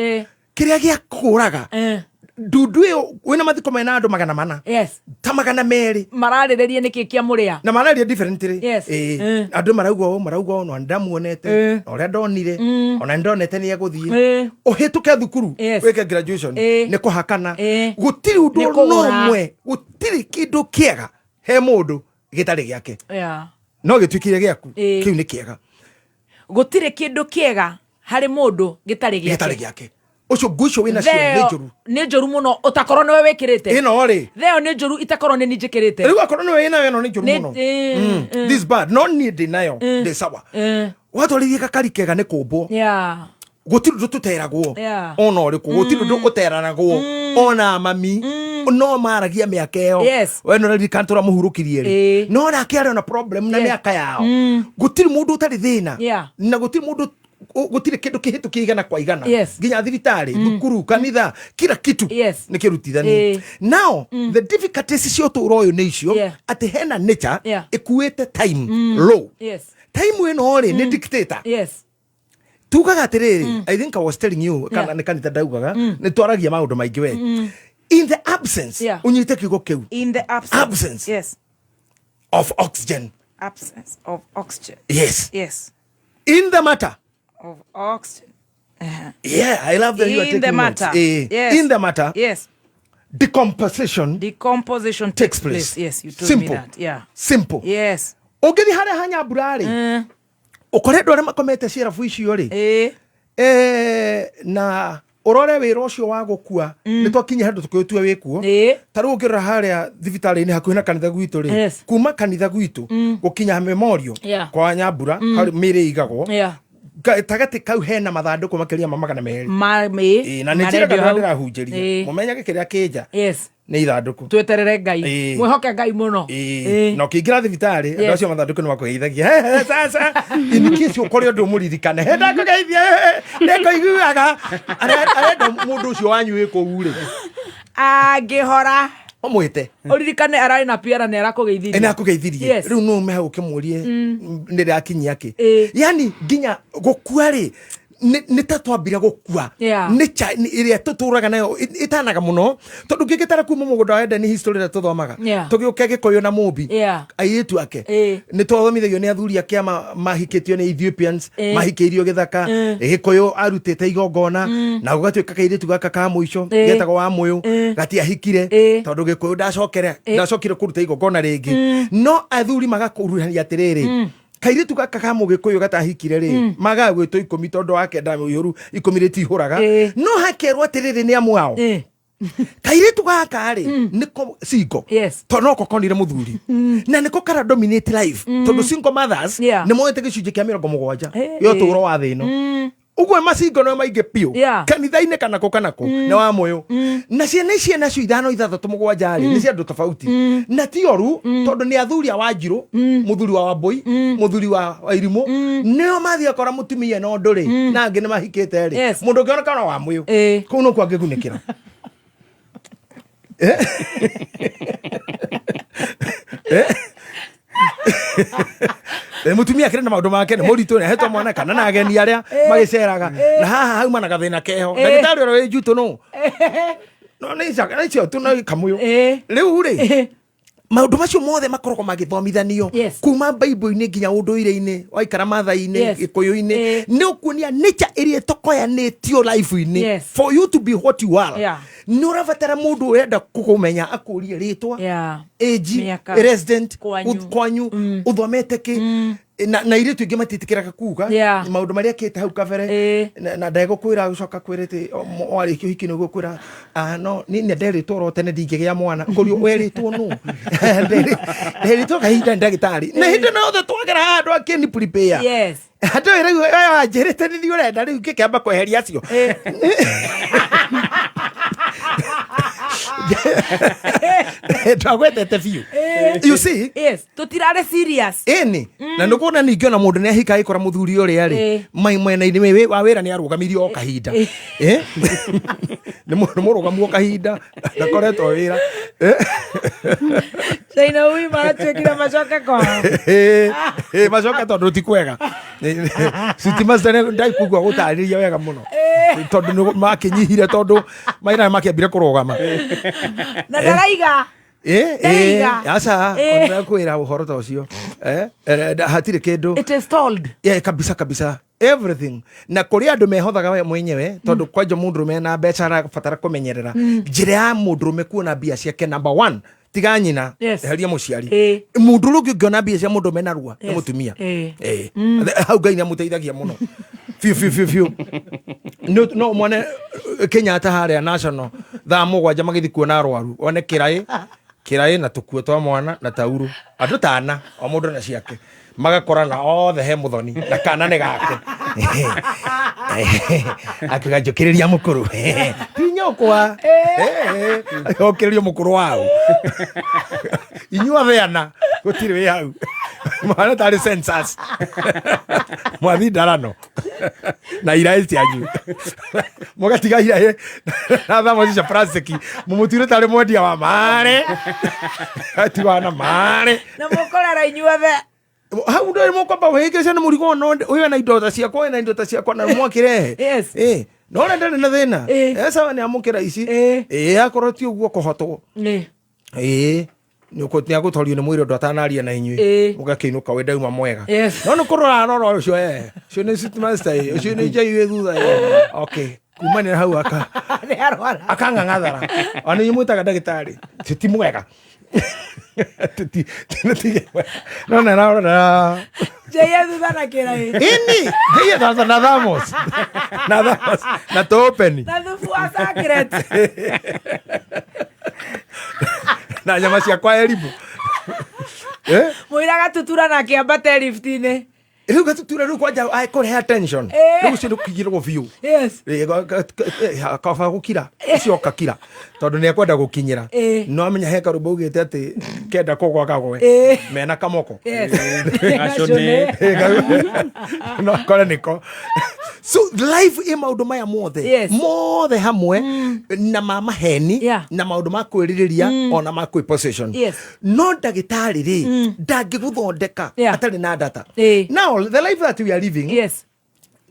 kĩrĩa gĩa kũraga ndundu ĩyo wĩna mathiko mena andũ 400 ta 200 Mararĩrĩria nĩkĩ kĩa mũrĩa. Na mararia differently. Yes. Andũ marauga ũũ, marauga ũũ, no ndamuonete na ũrĩa ndonire ona ndonete nĩ egũthiĩ ũhĩtũke thukuru wĩke graduation nĩ kũhakana gũtirĩ ũndũ Nĩ ona kũgũra. ũmwe gũtirĩ kĩndũ kĩega he mũndũ gĩtarĩ gĩake no gĩtuĩkire gĩaku kĩu nĩ kĩega. Gũtirĩ kĩndũ kĩega harĩ mũndũ gĩtarĩ gĩtarĩ gĩake. Gĩake ũcio nguo icio wĩna cio nĩ Theo njũru. Nĩ njũru mũno ũtakorwo nĩwe wĩkĩrĩte. Ĩno rĩ Theo nĩ njũru itakorwo nĩ niĩ njĩkĩrĩte. Rĩu akorwo nĩwe wĩnayo ĩno nĩ njũru mũno. This bad no niĩ ndĩ nayo ndĩ sawa watwarithia gakari kega nĩ kũmbwo. Gũtirĩ ũndũ tũteragwo ona ũrĩkũ gũtirĩ ũndũ ũteranagwo ona mami no maragia mĩaka ĩyo. We nĩ ũraririkana tũrĩa mũhurũkirie rĩ no nake arĩ ona problem na mĩaka yao gũtirĩ mũndũ ũtarĩ thĩna na gũtirĩ mũndũ gũtirĩ kĩndũ kĩhĩtũkie igana kwa igana nginya thibitarĩ thukuru kanitha kila kitu nĩ kĩrutithanie. Now the difficulties cia ũtũũro ũyũ nĩ icio atĩ hena nature ĩkuĩte time low time ĩno rĩ nĩ dictator. Tugaga atĩrĩrĩ, I think I was telling you kana nĩ kanitha ndaugaga nĩ twaragia maũndũ maingĩ we in the absence ũnyite kiugo kĩu. In the absence. Absence. Yes. Of oxygen. Absence of oxygen. Yes. Yes. In the matter Of oxygen. Yeah, I love that you are In the taking notes. matter. Yes. In the matter. Yes. Decomposition. Decomposition takes place. Yes, you told Simple. me that. Yeah. Simple. Yes. Ũngĩthiĩ harĩa ha Nyambura rĩ ũkore andũ arĩa makomete ciarabu icio rĩ na ũrore wĩra ũcio wa gũkua nĩ twakinya handũ tũkĩũtua wĩkuo ta rĩu ũngĩrora harĩa thibitarĩ-inĩ hakuhĩ na kanitha gwitũ rĩ kuma kanitha gwitũ gũkinya memorial kwa Nyambura harĩ mĩĩrĩ ĩigagwo gatagatĩ kau hena mathandũkũ makĩria ma 200. Ma Ĩĩ, na nĩ marendio njĩraga hau. ndĩrahunjĩria mũmenyage kĩrĩa kĩnja nĩ ithandũkũ. Tweterere Ngai. Mwĩhoke Ngai mũno. Na ũkĩingĩra thibitarĩ andũ acio mathandũkũ nĩ makũgeithagia "He, he, sasa in case ũkore ũndũ ũmũririkane he ndakũgeithia ndekũiguaga arenda mũndũ ũcio wanyu wĩ kũu rĩ Angĩhora ũmwĩte ũririkane ararĩ na piara nĩ arakũgeithirie. Nĩ akũgeithirie. Rĩu no ume hau ũkĩmũrie nĩ rĩrakinyia kĩ yani nginya gũkua rĩ nĩ ta twambire gũkua nĩ ĩrĩa tũtũraga nayo ĩtanaga mũno tondũ ngĩgĩtara kuma mũgũnda wa Edeni history ĩrĩa tũthomaga tũgĩũke Gĩkũyũ na Mũmbi airĩtu ake nĩ twathomithagio nĩ athuri ake mahikĩtio nĩ Ethiopians mahikĩirio gĩthaka Gĩkũyũ arutĩte igongona na gũgatuĩka kairĩtu gaka ka mũico getagwo wa mũyũ gatiahikire tondũ Gĩkũyũ ndacokere ndacokire kũruta igongona rĩngĩ no athuri magakũruhania atĩrĩrĩ kairĩtu gaka ka mũgĩkũyũ gatahikire rĩ magaga gwĩtwo 10 tondũ wa kenda mũihũru 10 rĩtihũraga no hakerwo atĩrĩrĩ nĩ amu ao kairĩtu gaka rĩ nĩko single tondũ noko konire mũthuri na nĩko kara dominate life tondũ single mothers nĩ moete gĩcunjĩ kĩa 70 gĩa ũtũũro wa thĩ ĩno ũguo macingo no maingĩ biũ kanitha-inĩ kana kũ kana kũ nĩ wa mũyũ na ciana ici nacio 5 6 7 rĩ nĩ cia andũ tofauti na ti oru tondũ nĩ athuri a Wanjirũ mũthuri wa Wambũi mũthuri wa Wairimũ nĩo mathiĩ akora mũtumia na ũndũ rĩ na angĩ nĩ mahikĩte rĩ mũndũ ũngĩ onekana wa mũyũ kũu nokuo angĩgunĩkĩra. Mũtumia akĩrĩ na maũndũ make nĩ mũritũ nĩ ahetwo mwana kana na ageni arĩa magĩceraga na haha hauma na gathĩna keho ndagĩtarĩ ũrĩa wĩ njutũ nũ No nĩ icio tu no kamũyũ. Rĩu rĩ maũndũ macio mothe makoragwo magĩthomithanio kuma Bible-inĩ nginya ũndũire-inĩ, waikara Maathai-inĩ, Gĩkũyũ-inĩ, nĩ ũkuonia nature ĩrĩa ĩtokoyanĩtio life-inĩ. For you to be what you are, nĩ ũrabatara mũndũ ũrenda kũkũmenya akũrie rĩtwa, age, Mĩaka. resident, Kwanyu. Kwanyu ũthomete kĩ, na airĩtu aingĩ matiĩtĩkĩraga kuga maũndũ marĩa ekĩte hau kabere, na ndegũkwĩra gũcoka kwĩrĩte warĩkia ũhiki nĩguo kwĩra, "Ah, no niĩ nĩ nderĩtwo oro tene ndingĩgĩa mwana." Kũrio werĩtwo nũ? Nderĩtwo kahinda nĩ ndagĩtarĩ na hĩndĩ ĩno yothe twagera haha andũ akĩni prepare. Andũ rĩu wanjĩrĩte nĩ thiĩ ũrenda rĩu ngĩkĩamba kweheria acio twagwetete biũ, you see. Yes, tũtirarĩ serious. Ĩni na nĩ kuona ningĩ ona mũndũ nĩ ahika agĩkora mũthuri ũrĩa rĩ mai mwena-inĩ wa wĩra nĩ arũgamirio o kahinda. Eh? Nĩ mũrũgamu o kahinda, ndakoretwo wĩra. Eh? China ui maratuĩkire macoke kwao. Eh, macoke tondũ ti kwega. Sitima ndaikugua gũtarĩria wega mũno tondũ nĩ makĩnyihire tondũ maira makĩambire kũrũgama. Na ndaraiga. Ndaiga. Aca, ona kwĩra ũhoro ta ũcio. Eh, eh, hatirĩ kĩndũ. It is told. Yeah, kabisa kabisa, everything. Na kũrĩ andũ mehothaga we mwenyewe tondũ kwanja mũndũrũme na mbeca arabatara kũmenyerera njĩra ya mũndũrũme kuona mbia ciake. Number one, tiga nyina, eheria mũciari, mũndũ ũrĩa ũngĩ ũngĩona mbia cia mũndũrũme narua nĩ mũtumia. Eh. Hau Ngai nĩ amũteithagia mũno biũ biũ biũ biũ. No mone Kenyatta harĩa National thaa 7 magĩthiĩ kuona arwaru, one kĩraĩ kĩraĩ na tũkuo twa mwana na tauru, andũ tana o mũndũ na ciake, magakorana othe he mũthoni na kana nĩ gake, akiuga njũkĩrĩria mũkũrũ ti nyũkwa, okĩrĩrio mũkũrũ wao, inyuothe ana gũtirĩ wĩ hau, mwana tarĩ census mwathi ndarano na iraĩ cianyu, mũgatiga iraĩ na thamoci cia plastic, mũmũtuire tarĩ mwendia wa marĩ atiwana marĩ. Na mũkũrara inyuothe. Hau ndå mũkwamba wĩhĩngĩce nĩ mũrigo no ũyũ na indo ta ciakwa, ũyũ na indo ta ciakwa na mwakĩrehe. Yes. No ũrĩa ndarĩ na thĩna. Sawa, nĩ amũkĩra ici. Akorwo ti ũguo kũhotwo. Nĩ agũtorio nĩ mwĩrĩ ũndũ atanaria na inyuĩ. Mũgakĩinũka wĩ ndauma mwega. No nĩ kũrora arora ũcio, ũcio nĩ city master, ũcio nĩ njai wĩ thutha, okay, kumanĩra hau aka Nĩ arwara. Akang'ang'athara ona inyuĩ mwĩtaga ndagĩtarĩ ti mwega. No na na na Njaiye thutha na kĩraĩ. Ini njaiye thutha na thamos, na thamos na topeni. Na thubu wa sacret. Na nyama ciakwa elimu, eh. Mũira gatutura na akĩambate lift-inĩ. Rĩu gatutura rĩu kwanja kũrehe attention. Rĩu ũcio nĩkũigĩrwo biũ. Kaba gũkira ũcio ũkakira tondũ nĩ ekwenda gũkinyĩra. No amenya he karũmbo augĩte atĩ kenda kũgwa kagwe mena kamoko. Gacũnĩ. No akore nĩko. So life ĩ maũndũ maya mothe mothe hamwe na ma maheni na maũndũ ma kwĩrirĩria ona ma kwĩ possession. No ndagĩtarĩ rĩ ndangĩgũthondeka atarĩ na data. Now the life that we are living,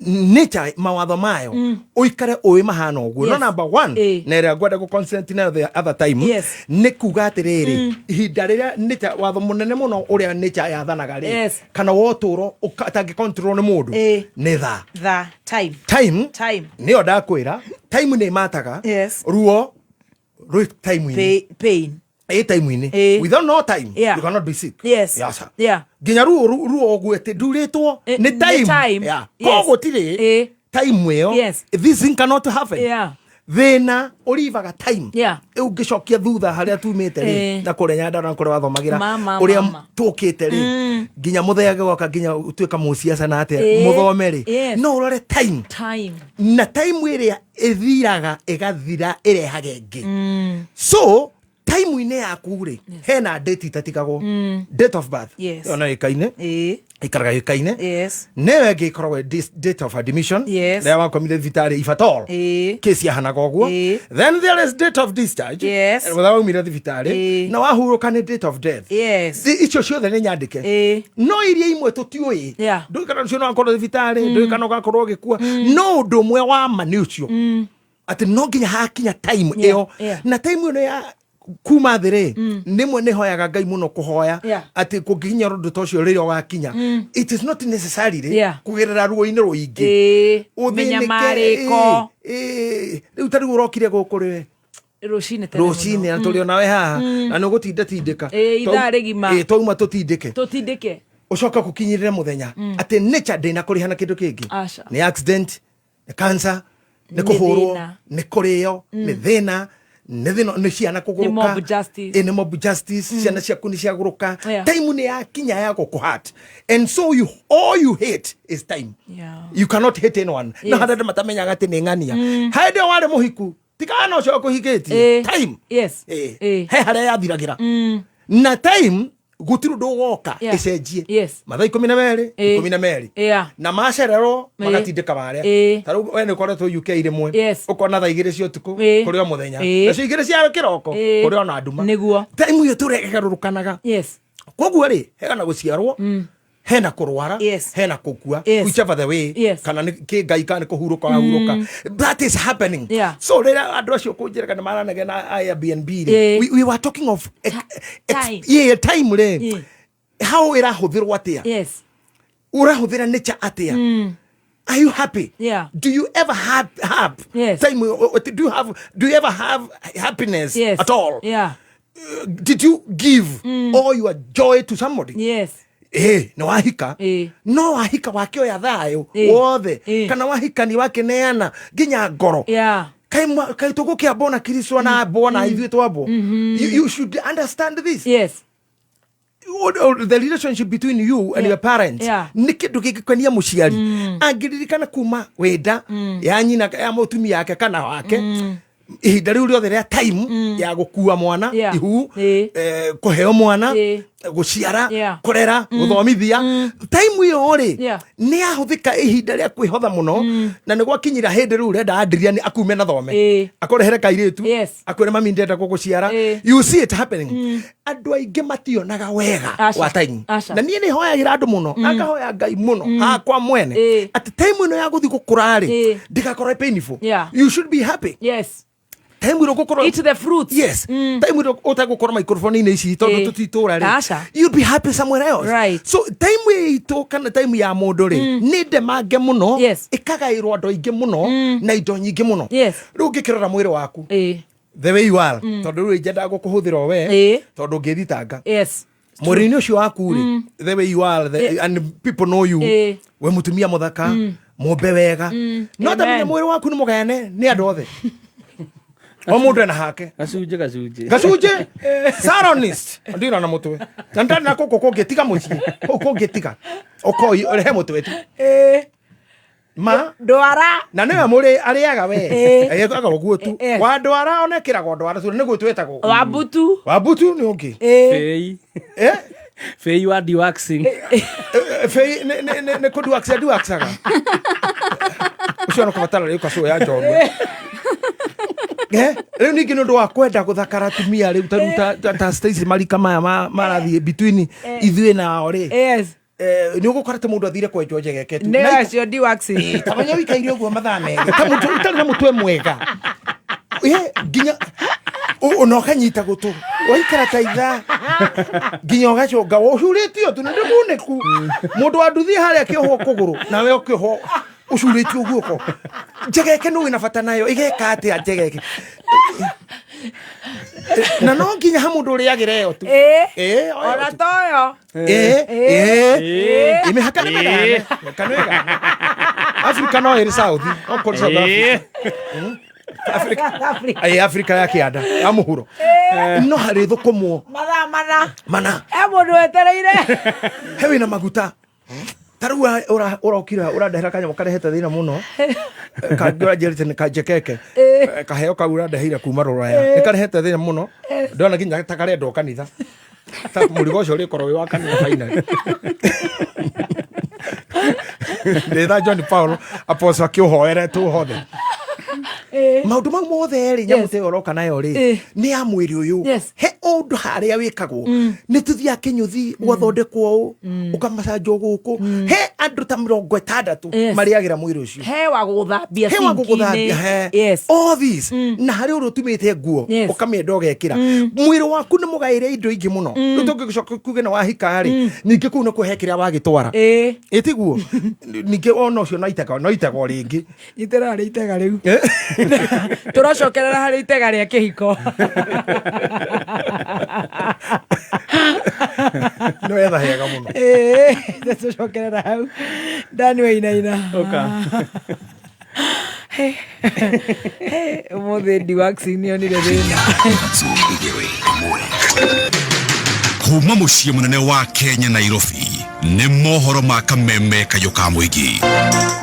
nature mawatho mayo ũikare ũĩ mahana ũguo. No number one, na ĩrĩa ngwenda gũ consent nayo the other time, nĩ kuga atĩrĩrĩ, ihinda rĩrĩa nature watho mũnene mũno ũrĩa nature yathanaga rĩ, kana wa ũtũũro ũtangĩ control nĩ mũndũ, nĩ thaa. The time. Time. Time. Nĩyo ndakwĩra time nĩ ĩmataga. Ruo rwĩ time-inĩ. Pain. Ĩ time-inĩ. Without no time, you cannot be sick. Yes, sir. Nginya ruo ruo ũguo atĩ ndurĩtwo nĩ nĩ time. Time. Koguo tirĩ time ĩyo, this thing cannot happen. Thĩna ũrivaga time. Rĩu ngĩcokia thutha harĩa tumĩte rĩ, na kũrĩa Nyandarua na kũrĩa wathomagĩra, Mama, ũrĩa mama. tũkĩte rĩ, nginya mũthee gũgoka nginya ũtuĩka mũciaca na atĩa, mũthome rĩ, no ũrore time. Time. Na time ĩrĩa ĩthiraga ĩgathira ĩrehaga ĩngĩ. So time-inĩ yaku rĩ, hena date itatigagwo. Date of birth, ona ĩkaine, ikaraga ĩkaine. Nĩyo ĩngĩ ĩkoragwo date of admission, rĩrĩa wakomire thibitarĩ, if at all kesi yahanaga ũguo. Then there is date of discharge, rĩrĩa waumire thibitarĩ na wahurũka nĩ date of death. Icio ciothe nĩ nyandĩke, no iria imwe tũtiũĩ. Ndũĩ kana ũcio no akorwo thibitarĩ, ndũĩ kana ũgakorwo ũgĩkua, no ũndũ ũmwe wa ma nĩ ũcio. Atĩ no nginya hakinya time Yeah, ĩyo yeah. na time ĩno ya kuma thĩ rĩ, nĩmwe nĩ hoyaga Ngai mũno kũhoya atĩ kũngĩkinya ũndũ ta ũcio rĩrĩa ũgakinya, it is not necessarily kũgerera ruo-inĩ rũingĩ. Ĩĩ, Ũthĩnĩke, mĩnyamarĩko. ĩĩ, ĩĩ. Rĩu ta rĩu ũrokire gũkũ rĩ Rũcinĩ tene rũcinĩ mũno. na tũrĩ onawe haha na nĩ ũgũtinda tindĩka. Ĩĩ, ithaa rĩgima. Twauma tũtindĩke Tũtindĩke. Ũcoke gũkinyĩrĩre mũthenya atĩ nature ndĩnakũrĩha na kĩndũ kĩngĩ. Aca. Nĩ accident, nĩ cancer, nĩ Nĩ kũhũrwo, thĩna. nĩ kũrĩo, nĩ thĩna, nĩ thĩna, nĩ ciana kũgũrũka. Mob justice. Ĩ, nĩ mob justice. Ciana ciaku nĩ ciagũrũka. Time nĩ yakinya ya gũkũhat, and so you, all you hate is time. You cannot hate anyone. No harĩa andũ matamenyaga atĩ nĩ ng'ania hĩndĩ ĩyo warĩ mũhiku tikana ũcio ũkũhikĩtie time. Yes. Ĩ, he harĩa yathiragĩra na time gũtirĩ ũndũ ũgoka ĩcenjie. Mathaa 12, 12, na macererwo magatindĩka marĩa. Ta rĩu we nĩ ũkoretwo UK rĩmwe, ũkona thaa 2 cia ũtukũ kũrĩ o mũthenya, nacio 2 cia kĩroko kũrĩ o na nduma. Nĩguo. Time ĩyo tũrĩa ĩgarũrũkanaga. Koguo rĩ, hena gũciarwo, hena kũrwara, hena kũkua, whichever the way, kana nĩ kĩ Ngai kana nĩ kũhurũka wahurũka, that is happening. So rĩrĩa andũ acio kũnjĩraga nĩ maranegena Airbnb rĩ, we were talking of Time. yeah, time rĩ, how ĩrahũthĩrwo atĩa, ũrahũthĩra nature atĩa, are you happy? Do you ever have time, do you ever have happiness at all? Did you give all your joy to somebody? Ĩ nĩ wahika, no wahika wakĩoya thayũ wothe, kana wahikani wakĩneana nginya ngoro? Kaĩ tũgũkĩambwo na Kristo na ambwo na ithuĩ twambwo? You should understand this. The relationship between you and your parents nĩ kĩndũ gĩngĩkenia mũciari angĩririkana kuma wĩnda ya nyina ya mũtumia yake kana wake, ihinda rĩu rĩothe rĩa time ya gũkua mwana, ihu, kũheo mwana, gũciara, kũrera, gũthomithia, time ĩyo rĩ, nĩ yahũthĩka ihinda rĩa kwĩhotha mũno, na nĩ gwakinyira hĩndĩ rĩu ũrenda Adrian akume na thome, akũrehere kairĩtu, akwĩre, "Mami, ndĩrenda gũgũciara." You see it happening. Andũ aingĩ mationaga wega Aca. wa time. Aca. Na niĩ nĩ hoyagĩra andũ mũno na ngahoya Ngai mũno hakwa mwene atĩ time ĩno ya gũthiĩ gũkũra rĩ, ndĩgakorwo ĩ painful. You should be happy. Time ĩno gũkorwo Eat the fruits. Yes, time ĩno ũtagũkorwo microphone-inĩ ici tondũ tũtitũra rĩ, Aca. you'll be happy somewhere else. So time itũ kana time ya mũndũ rĩ, nĩ ndemange mũno, ĩkagaĩrwo andũ aingĩ mũno na indo nyingĩ mũno. Rĩu ũngĩkĩrora mwĩrĩ waku the way you are, tondũ rĩu ingĩendaga gũkũhũthĩra o we, tondũ ũngĩthitanga mwĩrĩ-inĩ ũcio waku rĩ, the way you are, and people know you, we mũtumia mũthaka, mũmbe wega, no tamenya Amen. mwĩrĩ waku nĩ mũgayane nĩ andũ othe, o mũndũ ena hake. Gacunjĩ gacunjĩ. Gacunjĩ saronist ndira na mũtwe na ndarĩ na kũkũ kũngĩtiga mũciĩ kũu kũngĩtiga ũkoi ũrehe mũtwe tu ma ndwara. Na nĩwe mũrĩ arĩaga we. Ekaga ũguo tu. Wa ndwara ona ĩkĩragwo ndwara tu nĩguo twĩtagwo. Wambutu. Wambutu nĩ ũngĩ. Bĩi. Bĩi wa dewaxing. Bĩi nĩ kũduaxa duaxaga ũcio no kũbatara rĩu kacũũ ya njorua. Rĩu ningĩ nĩ ũndũ wa kwenda gũthakara atumia rĩu ta rĩu ta Stacy marika maya marathiĩ between ithuĩ nao rĩ, nĩ ũgũkora ta mũndũ athire kwenjwo njegeke tu. Nĩ Na acio dewaxing. Ta menya wĩikaire ũguo mathaa 2 ta mũndũ ũtarĩ na mũtwe mwega. Nginya ona ũkanyita gũtũ waikara ta ithaa nginya ũgaconga ũcurĩtio tu nĩ ndĩmunĩku mũndũ wa nduthi harĩa akĩohwo kũgũrũ nawe ũkĩohwo ũcurĩtio guoko njegeke nũ wĩna bata nayo ĩgeka atĩa njegeke na no nginya ha mũndũ ũrĩagĩra ĩyo tu. Ĩĩ, o ĩyo Ona tu. toyo. Ĩĩ, ĩĩ. Ĩ, mĩhaka nĩ mĩgane. Mĩhaka nĩ mĩgane. Africa no ĩrĩ South, no kũrĩ South Africa. Africa. Ĩ, Africa ya kĩanda ya mũhuro no harĩ thũkũmwo Mathaa 4. Mana. He mũndũ wetereire. He wĩna maguta ta rĩu ũrokire ũrandehera kanyamũ karehete thĩna mũno. Kangĩ ũranjĩrĩte nĩ kanjekeke. Kaheo kau ũrandeheire kuma rũraya nĩ karehete thĩna mũno, ndona nginya ta karendwo kanitha, ta mũrigo ũcio ũrĩkorwo wĩ wa kanitha finally. Ndĩtha John Paul apostle akĩũhoere tũhothe maũndũ mau mothe rĩ, nyamũ ta ĩyo ũroka nayo rĩ, nĩ ya mwĩrĩ ũyũ. He ũndũ harĩa wĩkagwo nĩ tũthiaga kĩnyũthi ũgathondekwo ũũ, ũkamacanjwo gũkũ he Andũ ta 60 Yes. marĩagĩra mwĩrĩ ũcio. He wa gũgũthambia He wa sinki-inĩ. gũgũthambia, he. Yes. All this na harĩ ũrĩa ũtumĩte nguo Yes. ũkamĩenda ũgekĩra. Mwĩrĩ waku nĩ mũgaĩre indo ingĩ mũno. Rĩu tũngĩgĩcoka kuge na wahika rĩ, ningĩ kũu nĩkuo he kĩrĩa wagĩtwara. Ĩtiguo ningĩ ona ũcio no itega, no itega o rĩngĩ. Nyitĩrĩra harĩ itega rĩu. Tũracokerera harĩ itega rĩa kĩhiko. Nĩ wetha hega mũno. Ĩĩ, tũcokerera hau. Dani Wainaina. Ũmũthĩ ndiwaxing nĩonire thĩna. Kuma mũciĩ mũnene wa Kenya, Nairobi, nĩ mohoro ma kameme kayũ ka mũingĩ.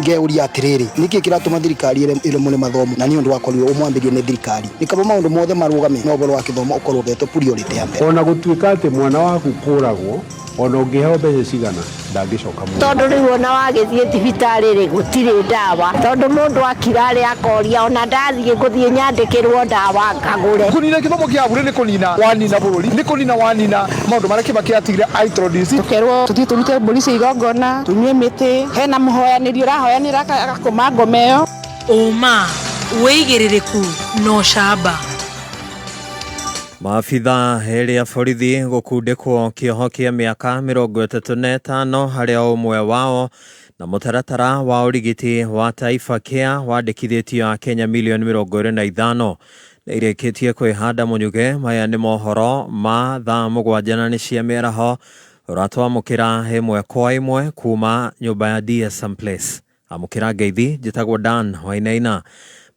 Ngeuria atiriri, niki kiratuma thirikari ĩremwo nĩ mathomo? Na nĩ ũndũ wakorirwo ũmwambĩrio nĩ thirikari nĩ kaba maũndũ mothe marũgame no ũhoro wa gĩthomo ũkorwo ũhetwo priority ya mbere. Ona gũtuĩka atĩ mwana waku kũragwo, ona ũngĩheo mbeca cigana, ndangĩcoka muoyo. Tondũ rĩu ona wagĩthiĩ thibitarĩ rĩ, gũtirĩ ndawa, tondũ mũndũ akira rĩ, akoria ona ndathiĩ ngũthiĩ nyandĩkĩrwo ndawa ngagũre. Kũnina gĩthomo kĩa bure nĩ kũnina wanina bũrũri, nĩ kũnina wanina maũndũ marĩa Kibaki atigire introduce. Tũkerwo tũthiĩ tũrute mbũri cia igongona, tunyue mĩtĩ, hena mũhoyanĩri ũrahoyanĩra agakũma ngoma ĩyo. Ũma, wĩigĩrĩrĩku na ũcamba. Maabitha erĩ a borithi gũkundĩkwo kĩoho kĩa mĩaka 35 harĩ o ũmwe wao, na mũtaratara wa ũrigiti wa Taifa Care wandĩkithĩtio akenya milioni 25 nĩ irĩkĩtie kwĩhanda mũnyuge. Maya nĩ mohoro ma thaa 7 na nĩ cia mĩaraho, ũratwamũkĩra ĩmwe kwa ĩmwe kuma nyũmba ya DSM Place. Amũkĩra ngeithi, njĩtagwo Dan Wainaina.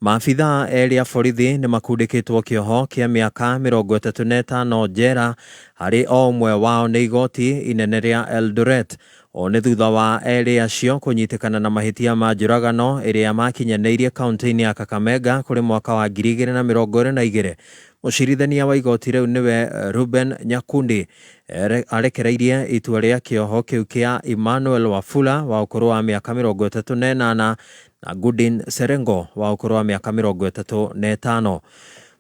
Maabitha erĩ a borithi nĩ makundĩkĩtwo kĩoho kĩa mĩaka 35 njera harĩ o ũmwe wao nĩ igoti inene rĩa Eldoret. O nĩ thutha wa erĩ acio kũnyitĩkana na mahĩtia ma njũragano ĩrĩa makinyanĩirie kaunti-inĩ ya Kakamega kũrĩ mwaka wa 2022. Mũcirithania wa igoti rĩu nĩwe Ruben Nyakundi arekereirie itua rĩa kĩoho kĩu kĩa Emmanuel Wafula wa ũkũrũ wa mĩaka 38 na Goodin Serengo wa ũkũrũ wa mĩaka 35.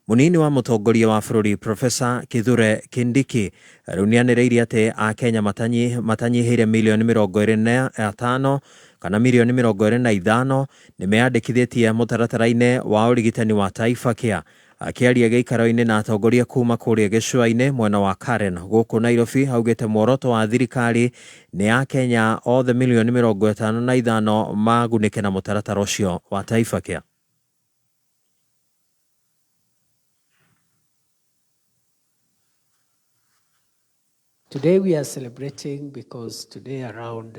Mũnini wa mũtongoria wa bũrũri Profesa Kithure Kindiki rĩu nĩanĩrĩire atĩ akenya matanyihĩire milioni 25 kana milioni 25 nĩmeyandĩkithĩtie mũtaratara-inĩ wa ũrigitani wa Taifa Care. Akĩaria gĩikaro-inĩ na atongoria kuma kũrĩa gĩcũa-inĩ mwena wa Karen gũkũ Nairobi, augĩte muoroto wa thirikari nĩ akenya othe milioni 55 magunĩke na mũtaratara ũcio wa Taifa Care. Today we are celebrating because today around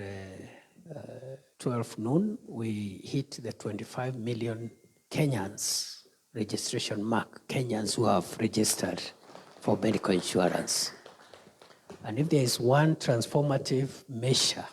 12 noon we hit the 25 million Kenyans registration mark, Kenyans who have registered for medical insurance. And if there is one transformative measure,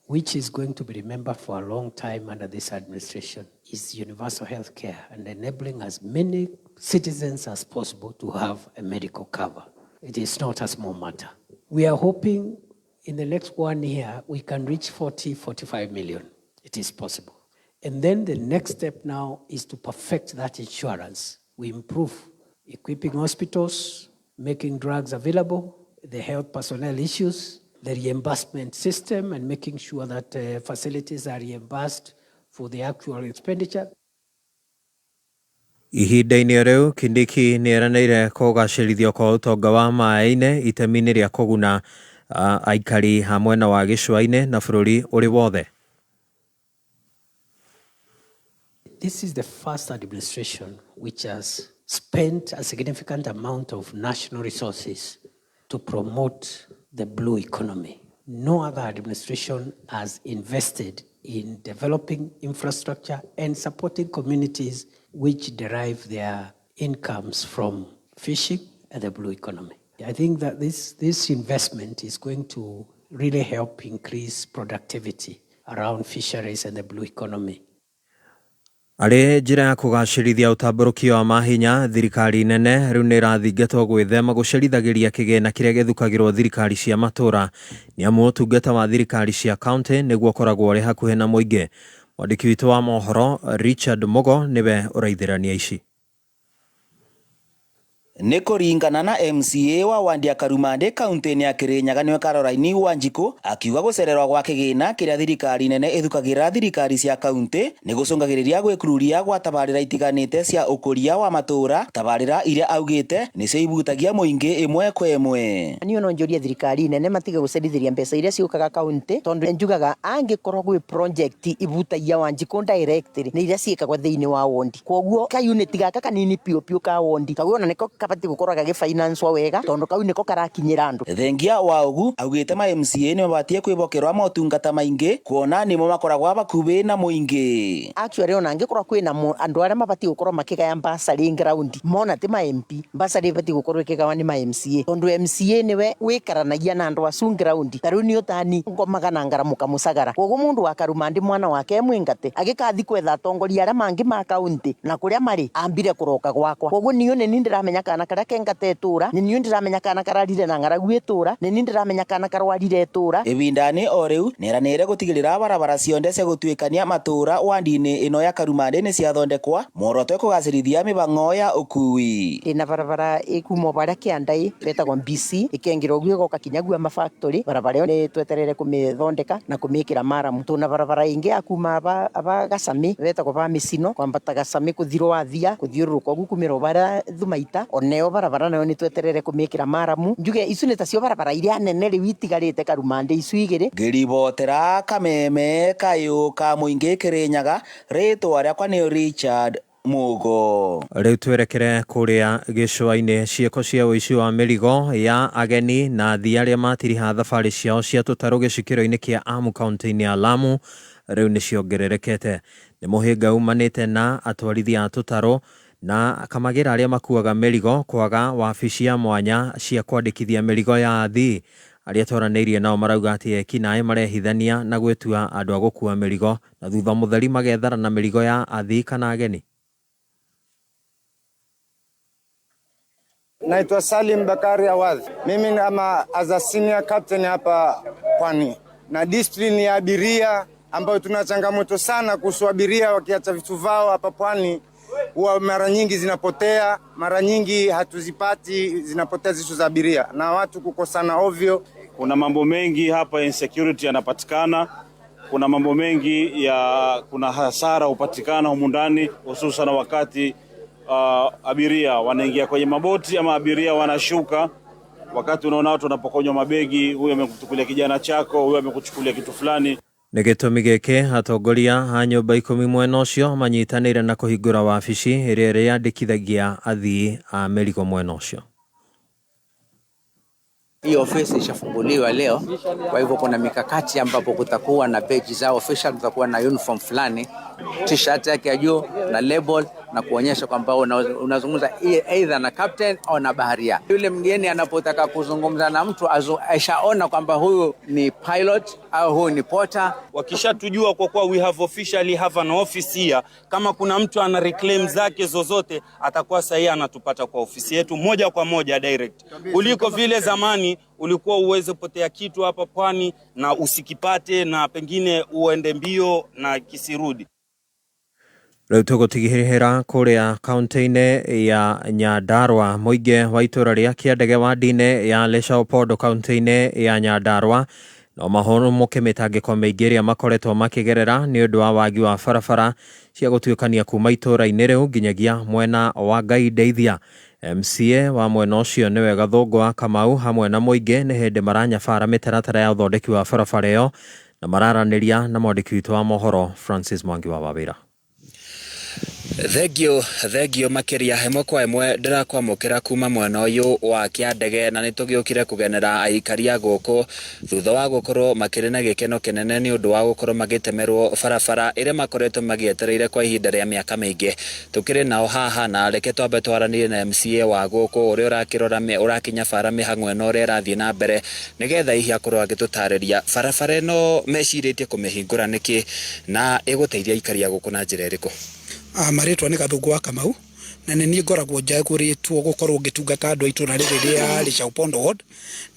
which is going to be remembered for a long time under this administration, is universal health care and enabling as many citizens as possible to have a medical cover. It is not a small matter. We are hoping in the next 1 year we can reach 40, 45 million. It is possible. And then the next step now is to perfect that insurance. We improve equipping hospitals, making drugs available, the health personnel issues, the reimbursement system, and making sure that facilities are reimbursed for the actual expenditure. Ihinda-inĩ rĩu Kindiki nĩ eranĩire kũgacĩrithio kwa ũtonga wa maĩ-inĩ itemi-inĩ rĩa kũguna aikari a mwena wa gĩcũa-inĩ na bũrũri ũrĩ wothe. This is the first administration which has spent a significant amount of national resources to promote the blue economy. No other administration has invested in developing infrastructure and supporting communities which derive their incomes from fishing and the blue economy. I think that this investment is going to really help increase productivity around fisheries and the blue economy. Arĩ njĩra ya kũgacĩrithia ũtambũrũkio wa mahinya, thirikari nene rĩu nĩ ĩrathingatwo gwĩthema gũcerithagĩria kĩgĩna kĩrĩa gĩthukagĩrwo thirikari cia matũũra, nĩ amu ũtungata wa thirikari cia kaunti nĩguo ũkoragwo ũrĩ hakuhĩ na mũingĩ. Mwandĩki witũ wa mohoro Richard Mugo nĩwe ũraithĩrania ici. Nĩ kũringana na MCA wa Wandia Karumandĩ kaunti-inĩ ya Kirinyaga nĩwe Caroline Wanjikũ akiuga gũcererwo gwa kĩgĩna kĩrĩa thirikari nene ĩthukagĩra thirikari cia kaunti nĩ gũcũngagĩrĩria gwĩkururia gwa tabarĩra itiganĩte cia ũkũria wa matũũra, tabarĩra iria augĩte nĩcio ibutagia mũingĩ ĩmwe kwa ĩmwe. Niĩ no njũrie thirikari nene matige gũcerithĩria mbeca iria ciũkaga kaunti tondu njugaga angĩkorwo gwĩ project ibutagia Wanjikũ direct nĩ iria ciĩkagwo thĩinĩ wa wondi, koguo ka unit gaka kanini piũ piũ ka wondi kau ona nĩko kabatiĩ gũkorwo gagĩfinancewo wega tondu kau nĩko karakinyĩra andũ. Thengia wa ũgu augĩte ma MCA nĩmabatiĩ kwĩhokerwo motungata maingĩ kuona nĩmo makoragwo bakuhĩ na mũingĩ. Actually ona angĩkorwo kwĩna andũ arĩa mabatiĩ gũkorwo makĩgaya bursary ground mona ti ma MP, bursary ĩbatiĩ gũkorwo ĩkĩgawa nĩ ma MCA tondu MCA nĩwe wĩkaranagia na andũ acu ground. Ta rĩu niĩ ũtani ngomaga na ngaramuka mũcagara, koguo mũndũ wa Karumandĩ mwana wake e mwĩngate agĩkathi kwetha atongoria arĩa mangĩ ma kaunti na kũrĩa marĩ ambire kũroka gwakwa, koguo niĩ nĩ niĩ ndĩramenya kana karĩa kengate itũra, nĩ niĩ ndĩramenya kana kararire na ng'aragu itũra, nĩ niĩ ndĩramenya kana karwarire itũra. Ĩbindani o rĩu nĩeranĩire gũtigĩrĩra barabara cionde cia gũtuĩkania matũra wandi-inĩ ĩno ya Karumandĩ nĩ ciathondekwa muoroto kũgacĩrithia mĩhang'o ya ũkui. Ndĩna barabara ĩkuma barĩa kĩanda betagwo BC ĩkengĩra ũguo ĩgoka kinya gua mafactory, barabara ĩyo nĩ tweterere kũmĩthondeka na kũmĩkĩra maramu. Tuna barabara ĩngĩ ya kuma aba Gacamĩ betagwo ba Mĩcino kwambata Gacamĩ kũthirwo wathia kũthiũrũrũka ũguo kumĩra barĩa Thumaita, oneo barabara nayo nĩ tweterere kũmĩkĩra maramu. Njuge icu nĩ tacio barabara iria nene rĩu itigarĩte Karumandĩ icu igĩrĩ. Ngĩribotera Kameme kayũ ka mũingĩ Kĩrĩnyaga, rĩtwa rĩakwa nĩ Richard Mugo. Rĩu twerekere kũrĩa gĩcũa-inĩ. Ciĩko cia ũici wa mĩrigo ya ageni na athii arĩa matiriha thabarĩ ciao cia tũtarũ gĩcukĩro-inĩ kĩa Amu kaunti-inĩ ya Lamu rĩu nĩ ciongererekete. Nĩ mũhĩnga umanĩte na atwarithia a tũtarũ na kamagĩra arĩa makuaga mĩrigo kwaga wabici ya mwanya cia kwandĩkithia mĩrigo ya athii. Arĩa twaranĩirie nao marauga atĩ eki naĩ marehithania na gwĩtua andũ a gũkua mĩrigo na thutha mũtheri magethara na mĩrigo ya athii kana ageni. Naitwa Salim Bakari Awadh. Mimi ama as a senior captain hapa Pwani, na discipline ya abiria ambayo tuna changamoto sana kuhusu abiria wakiacha vitu vao hapa Pwani, huwa mara nyingi zinapotea, mara nyingi hatuzipati, zinapotea zisu za abiria na watu kukosana ovyo. Kuna mambo mengi hapa insecurity yanapatikana, kuna mambo mengi ya kuna hasara hupatikana humu ndani, hususan wakati abiria wanaingia kwenye maboti ama abiria wanashuka. Wakati unaona watu wanapokonywa mabegi, huyu amekuchukulia kijana chako, huyu amekuchukulia kitu fulani. Nĩ gĩtũmi gĩkĩ atongoria a nyũmba 10 mwena ũcio manyitanĩire na kũhingũra wabici ĩrĩa ĩrĩandĩkithagia athii a mĩrigo mwena ũcio. Hii ofisi ishafunguliwa leo, kwa hivyo kuna mikakati ambapo kutakuwa na page zao official, kutakuwa na uniform fulani, t-shirt yake ya juu na label na kuonyesha kwamba unazungumza either na captain au na baharia. Yule mgeni anapotaka kuzungumza na mtu ashaona kwamba huyu ni pilot au huyu ni porter. Wakishatujua kwa kuwa we have officially have an office here, kama kuna mtu ana reclaim zake zozote atakuwa sahihi anatupata kwa ofisi yetu moja kwa moja direct. Kuliko vile zamani ulikuwa uweze potea kitu hapa Pwani na usikipate na pengine uende mbio na kisirudi. Rĩu tũgũtigĩrĩra kũrĩa kaunti-inĩ ya Nyandarua. Mũingĩ wa itũũra rĩa Kĩandege wandi-inĩ ya Leshapondo kaunti-inĩ ya Nyandarua no mahũrũmũke mĩtangĩko mĩingĩ ĩrĩa makoretwo makĩgerera nĩ ũndũ wa wagi wa barabara cia gũtuĩkania kuma itũũra-inĩ rĩu nginyagia mwena wa Ngai Ndeithia. MCA wa mwena ũcio nĩwe Gathũngũ wa Kamau hamwe na mũingĩ nĩ hĩndĩ maranyabara mĩtaratara ya ũthondeki wa barabara ĩyo na mararanĩria na mwandĩki witũ wa mohoro Francis Mwangi wa Wawĩra. Thengio makĩria ĩmwe kwa ĩmwe ndĩrakwamũkĩra kuma mwena ũyũ wa Kĩandege na nĩtũgĩũkire kũgenera aikari a gũkũ thutha wa gũkorwo makĩrĩ na gĩkeno kĩnene nĩ ũndũ wa gũkorwo magĩtemerwo barabara ĩrĩa makoretwo magĩetereire kwa ihinda rĩa mĩaka mĩingĩ. Tũkĩrĩ nao haha na reke twambe twaranĩrie na MCA wa gũkũ ũrĩa ũrakĩrora ũrakinya bara mĩhang'o ĩno ũrĩa ĩrathiĩ na mbere nĩgetha hihi akorwo agĩtũtarĩria barabara ĩno mecirĩtie kũmĩhingũra nĩkĩ na ĩgũteithia aikari a gũkũ na njĩra ĩrĩkũ. Marĩtwa nĩ Gathũngũ wa Kamau. Na nĩ niĩ ngoragwo njagũrĩtwo gũkorwo ngĩtungata andũ a itũra rĩrĩ rĩa Leshau Pondo Ward.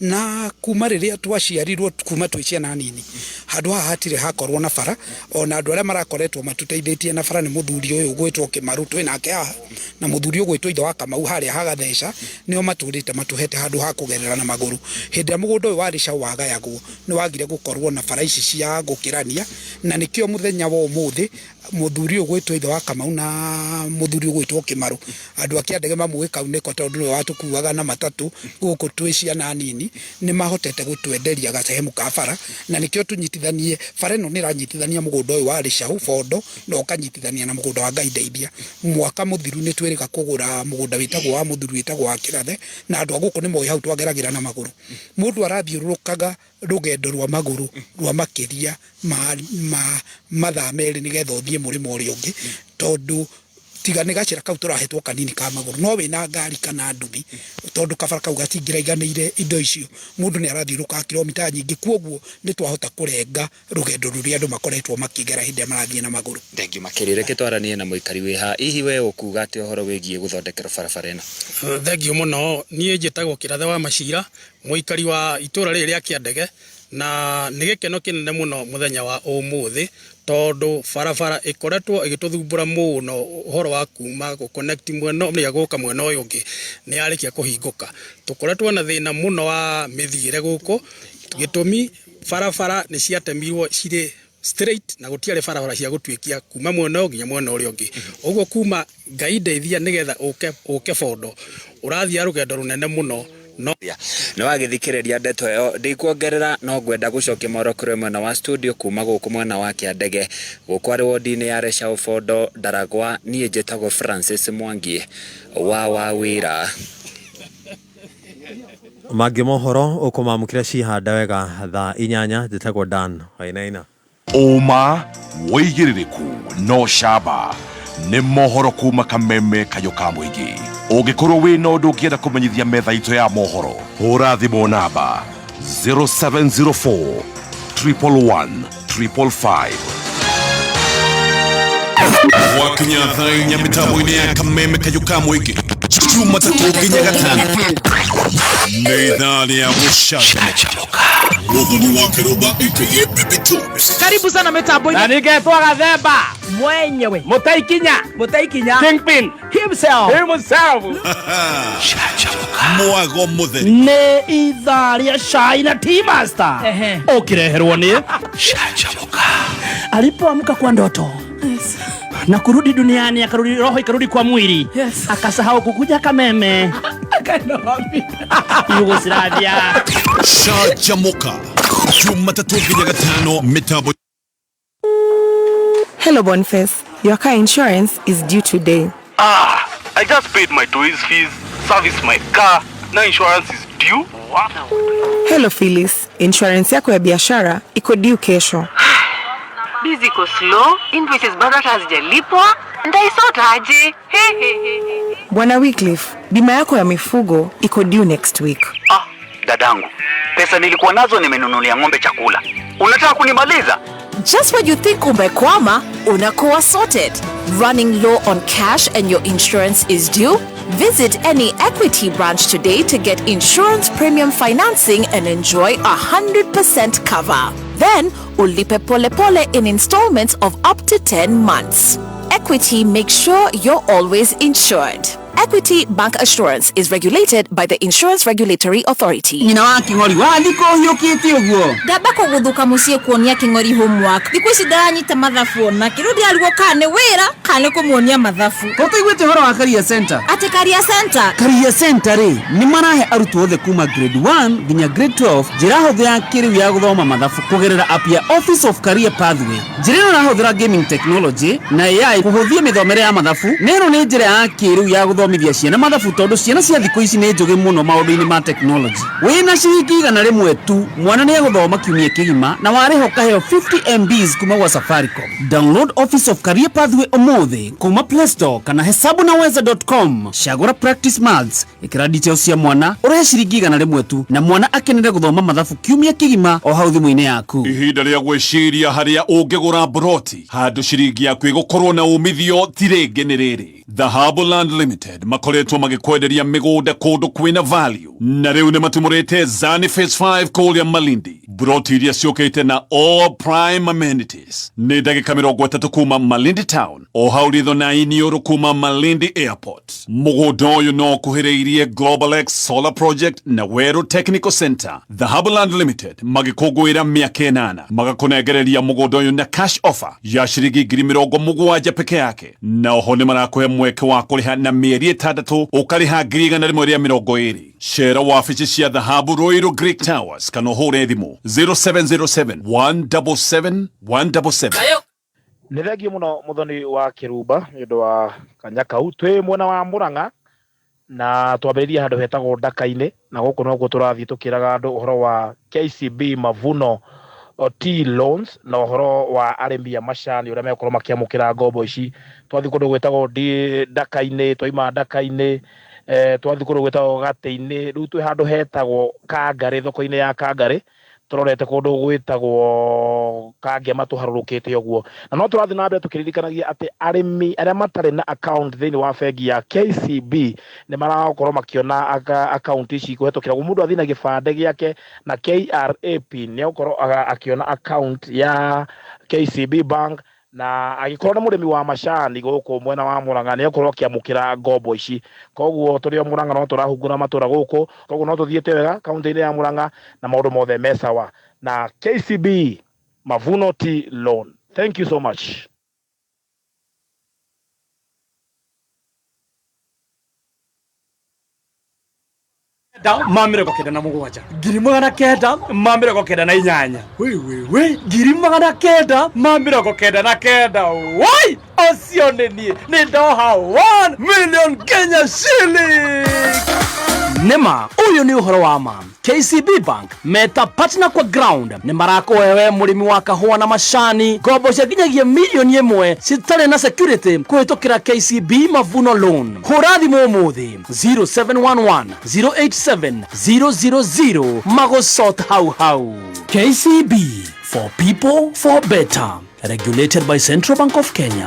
Na kuma rĩrĩa twaciarirwo, kuma twĩ ciana nini, handũ haha hatirĩ hakorwo na bara. Ona andũ arĩa marakoretwo matũteithĩtie na bara nĩ mũthuri ũyũ ũgwĩtwo Kĩmaru twĩ nake haha, na mũthuri ũgwĩtwo ithe wa Kamau harĩa Hagatheca, nĩo matũrĩte matũhete handũ ha kũgerera na magũrũ. Hĩndĩ ĩrĩa mũgũnda ũyũ wa Leshau wagayagwo, nĩ wagire gũkorwo na bara ici cia gũkĩrania, na nĩkĩo mũthenya wa ũmũthĩ mũthuri ũyũ ũgwĩtwo ithe wa Kamau na mũthuri ũgwĩtwo Kĩmaru, andũ a Kĩandege mamũĩ Kaunĩko tondũ nĩwe watũkuaga na matatũ gũkũ twĩ ciana nini, nĩ mahotete gũtwenderia gacehemu ka bara, na nĩkĩo tũnyitithanie bara ĩno. Nĩ ĩranyitithania mũgũnda ũyũ wa Leshau Bondo na ũkanyitithania na mũgũnda wa Ngai Ndeithia. Mwaka mũthiru nĩ twĩrĩga kũgũra mũgũnda wĩtagwo wa mũthuri wĩtagwo wa Kĩrathe, na andũ a gũkũ nĩ moĩ hau twageragĩra na magũrũ. Mũndũ arathiũrũrũkaga rũgendo rwa magũrũ rwa makĩria ma mathaa 2 nĩgetha ũthiĩ mũrĩmo ũrĩa ũngĩ, tondũ tiga nĩ gacĩra kau tũrahetwo kanini ka magũrũ, no wĩna ngari kana nduthi, tondũ kabara kau gatingĩraiganĩire indo icio, mũndũ nĩ arathiũrũrũka kilomita nyingĩ. Kuoguo nĩ twahota kũrenga rũgendo rũrĩa andũ makoretwo makĩgera hĩndĩ ĩrĩa marathiĩ na magũrũ. Thengiũ makĩria. Reke twaranie na mũikari wĩ haha. Hihi we ũkuga atĩa ũhoro wĩgiĩ gũthondekerwo barabara ĩno? Thengiũ mũno. Niĩ njĩtagwo Kĩrathe wa Macira, mũikari wa itũra rĩrĩ rĩa Kĩandege, na nĩ gĩkeno kĩnene mũno mũthenya wa ũmũthĩ, tondũ barabara ĩkoretwo ĩgĩtũthumbũra mũno ũhoro wa kuma gũ connect mwena ũrĩa gũka mwena ũyũ ũngĩ nĩ yarĩkia kũhingũka. Tũkoretwo na thĩna mũno wa mĩthiĩre gũkũ, gĩtũmi barabara nĩ ciatemirwo cirĩ straight na gũtiarĩ barabara cia gũtuĩkia kuma mwena ũyũ nginya mwena ũrĩa ũngĩ. Ũguo kuma Ngai ndeithia nĩgetha ũke ũke Bondo ũrathiĩ rũgendo rũnene mũno no. Nĩ wagĩthikĩrĩria ndeto ĩyo, ndikuongerera no ngwenda gũcokia mohoro kũrĩ mwena wa studio kuma gũkũ mwena wa Kĩandege, gũkũ arĩ wodi-inĩ ya Leshau Bondo, Ndaragwa. Niĩ njĩtagwo Francis Mwangi wa Wawira. Mangĩ mohoro ũkũmamũkĩra cihanda wega thaa 8. Njĩtagwo Dan Wainaina. Ũma, wĩigĩrĩrĩku na ũcamba nĩ mohoro kuma Kameme Kayũ ka Mũingĩ. Ũngĩkorwo wĩ na ũndũ ũngĩenda kũmenyithia metha itũ ya mohoro, hũra thimũ namba 0704 111 555. Gwakinya thaa 4 mĩtambo-inĩ ya Kameme Kayũ ka Mũingĩ, Jumatatũ nginya Gatano, nĩ ithaa rĩa gũcanjamũka. Mũthoni wa Kĩrũmba aka Baby Tops. Karibu sana mitambo-inĩ. Na ningetwo Gathemba mwenyewe. Mũtaikinya. Mũtaikinya Kingpin himself. Himself. Mwago mũtheri. Nĩ ithaa rĩa cai na tea master. Ũkĩreherwo nĩ alipoamka kwa ndoto na kurudi duniani, akarudi roho ikarudi kwa mwili, akasahau kukuja Kameme. Yugoslavia. Canjamũka Jumatatũ nginya Gatano mĩtambo. Hello, Boniface. Your car insurance is due today. Ah, I just paid my toys fees, service my car, now insurance is due? Wow. Hello, Phyllis. Insurance yako ya biashara iko due kesho. Biz iko slow, invoices bado hata hazijalipwa. Ntaisort aje? He he he he. Bwana Wycliffe, bima yako ya mifugo iko due next week. Ah, dadangu, pesa nilikuwa nazo nimenunulia ng'ombe chakula. Unataka kunimaliza? Just when you think umekwama, unakuwa sorted. Running low on cash and your insurance is due? Visit any Equity branch today to get insurance premium financing and enjoy 100% cover. Then, ulipe pole pole in installments of up to 10 months. Equity makes sure you're always insured. Equity Bank Assurance is regulated by the Insurance Regulatory Authority. Nyina wa Kĩng'ori, wathiĩ kũhiũkĩte ũguo? Ndamba kũgũthũka mũciĩ kuonia Kĩng'ori homework. Thikũ ici ndaranyita mathabu onake. Rĩu ndĩrarigwo kana nĩ wĩra kana nĩ kũmuonia mathabu. Ko ũtaiguĩte ũhoro wa Career Center? Atĩ Career Center? Career Center rĩ, nĩ marahe arutwo othe kuma grade 1 nginya grade 12 njĩra hũthũ ya kĩrĩu ya gũthoma mathabu kũgerera app ya Office of Career Pathway. Njĩra ĩno ĩrahũthĩra gaming technology na AI kũhũthia mĩthomere ya mathabu, na ĩno nĩ njĩra ya kĩrĩu ya gũthomithia ciana mathabu tondũ ciana cia thikũ ici nĩ njũgĩ mũno maũndũ-inĩ ma technology. Wĩna ciringi 100 tu, mwana nĩ egũthoma kiumia kĩgima na warĩha ũkaheo 50 MBs kuma gwa Safaricom. Download Office of Career Pathway ũmũthĩ kuma Play Store kana hesabunaweza.com. Cagũra Practice Maths, ĩkĩra details cia mwana, ũrĩhe ciringi 100 tu na mwana akenere gũthoma mathabu kiumia kĩgima o hau thimũ-inĩ yaku. Ihinda rĩa gwĩciria harĩa ũngĩgũra mburoti handũ ciringi yaku ĩgũkorwo na umithio ti rĩngĩ nĩ rĩrĩ. Dhahabu Land Limited makoretwo magĩkwenderia mĩgũnda kũndũ kwĩna value, na rĩu nĩ matumũrĩte Zani Phase 5 kũrĩa Malindi, broti iria ciũkĩte na all prime amenities. Nĩ ndagĩka 30 kuma Malindi town, o hau ritho na iniũrũ kuma Malindi airport. Mũgũnda ũyũ no ũkuhĩrĩirie Global X Solar Project na Weru Technical Center. Dhahabu Land Limited magĩkũngũĩra mĩaka 8, magakũnengereria mũgũnda ũyũ na cash offer ya ciringi 70,000 peke yake, na oho nĩ marakũhe mweke wa kũrĩha na mĩeri 6, ũkarĩha 120,000. Cera wabici cia Dhahabu Ruiru Greek Towers kana ũhũre thimũ 0707 177 177. Nĩ thengiũ mũno Muthoni wa Kĩrumba nĩ ũndũ wa kanya kau. Twĩ mwena wa Murang'a na twambĩrĩria handũ hetagwo Ndaka-inĩ, na gũkũ nokuo tũrathiĩ tũkĩraga andũ ũhoro wa KCB Mavuno Tea Loans na ũhoro wa arĩmi a macani ũrĩa megũkorwo makĩamũkĩra ngombo ici. Twathiĩ kũndũ gwĩtagwo Ndaka-inĩ, twaima Ndaka-inĩ, twathiĩ kũndũ gwĩtagwo Gatĩ-inĩ, rĩu twĩ handũ hetagwo Kangarĩ, thoko-inĩ ya Kangarĩ, tũrorete kũndũ gwĩtagwo Kangema tũharũrũkĩte ũguo. Na no tũrathiĩ na mbere tũkĩririkanagia atĩ arĩmi arĩa matarĩ na account thĩinĩ wa bengi ya KCB nĩ marakorwo makĩona account ici kũhetũkĩra mũndũ athiĩ na gĩbandĩ gĩake na KRA PIN, nĩ egũkorwo akĩona account ya KCB Bank, na agĩkorwo nĩ mũrĩmi wa macani gũkũ mwena wa Murang'a nĩ egũkorwo akĩamũkĩra ngombo ici. Koguo tũrĩ o Murang'a no tũrahungura matũra gũkũ, koguo no tũthiĩte wega kaunti-inĩ ya Murang'a na maũndũ mothe me sawa na KCB Mavuno Tea Loan. Thank you so much. 997, 998, wĩ 999, woi ũcio nĩ niĩ nĩ ndoha 1 million Kenya shilling. Nĩma ũyũ nĩ ũhoro wa ma. KCB Bank meta partner kwa ground nĩ marakũhe we mũrĩmi wa kahũa na macani ngombo cia nginyagia 1 million citarĩ na security kũhĩtũkĩra KCB Mavuno Loan. Hũra thimũ ũmũthĩ 0711 087 000 magũsort hau hau. KCB, for people, for better, regulated by Central Bank of Kenya.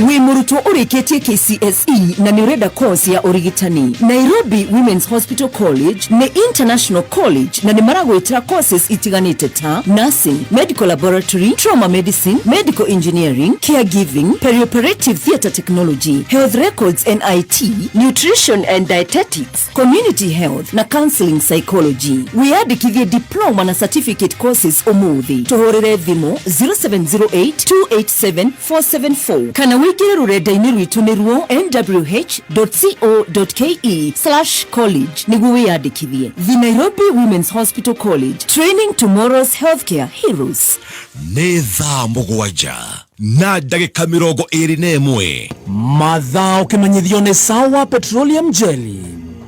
Wĩ mũrutwo ũrĩkĩtie KCSE na nĩ ũrenda course ya ũrigitani, Nairobi Women's Hospital College nĩ international college na nĩ maragwĩtĩra courses itiganĩte ta nursing, medical laboratory, trauma medicine, medical engineering, caregiving, perioperative theatre technology, health records and IT, nutrition and dietetics, community health na counseling psychology. Wĩyandĩkithie diploma na certificate courses ũmũthĩ, tũhũrĩre thimũ 0708 287 474 kana wĩingĩre rũrenda-inĩ rwitũ nĩruo nwh.co.ke/college nĩguo wĩyandĩkithie. The Nairobi Women's Hospital College, training tomorrow's healthcare heroes. Nĩ thaa 7:21. Mathaa ũkĩmenyithio nĩ Sawa Petroleum Jelly.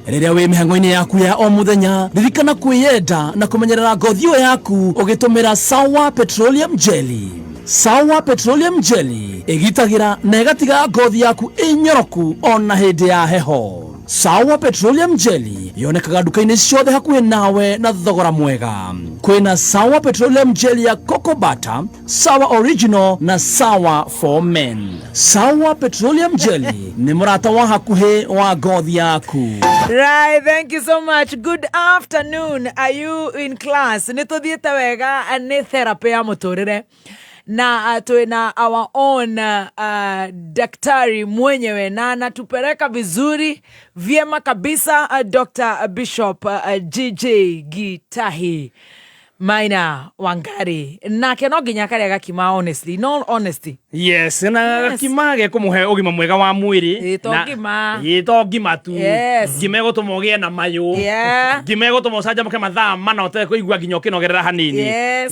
Rĩrĩa wĩ mĩhang'o-inĩ yaku ya o mũthenya, ririkana kwĩyenda na kũmenyerera ngothi ĩyo yaku ũgĩtũmĩra Sawa Petroleum Jelly. Sawa Petroleum Jelly ĩgitagĩra na ĩgatiga ngothi yaku ĩnyoroku ona hĩndĩ ya heho. Sawa Petroleum Jelly yonekaga nduka-inĩ ciothe hakuhĩ nawe na thogora mwega. Kwĩna Sawa Petroleum Jelly ya Cocoa Butter, Sawa Original na Sawa for Men. Sawa Petroleum Jelly nĩ mũrata wa hakuhĩ wa ngothi yaku. Right, thank you so much. Good afternoon. Are you in class? Nĩ tũthiĩte wega, nĩ therapy ya mũtũrĩre na twina our own daktari mwenyewe na anatupeleka vizuri vyema kabisa, Dr. Bishop GJ Gitahi Maina Wangari, nake no nginya karĩa gakima, honestly, in all honesty. Yes, na gakima gekũmũhe ũgima mwega wa mwĩrĩ. Ĩ, to ngima. Ĩ, to ngima tu. Ngima ĩgũtũma ũgĩe na mayũ. Ngima ĩgũtũma ũcanjamũke mathaa mana ũtekũigua nginya ũkĩnogerera hanini.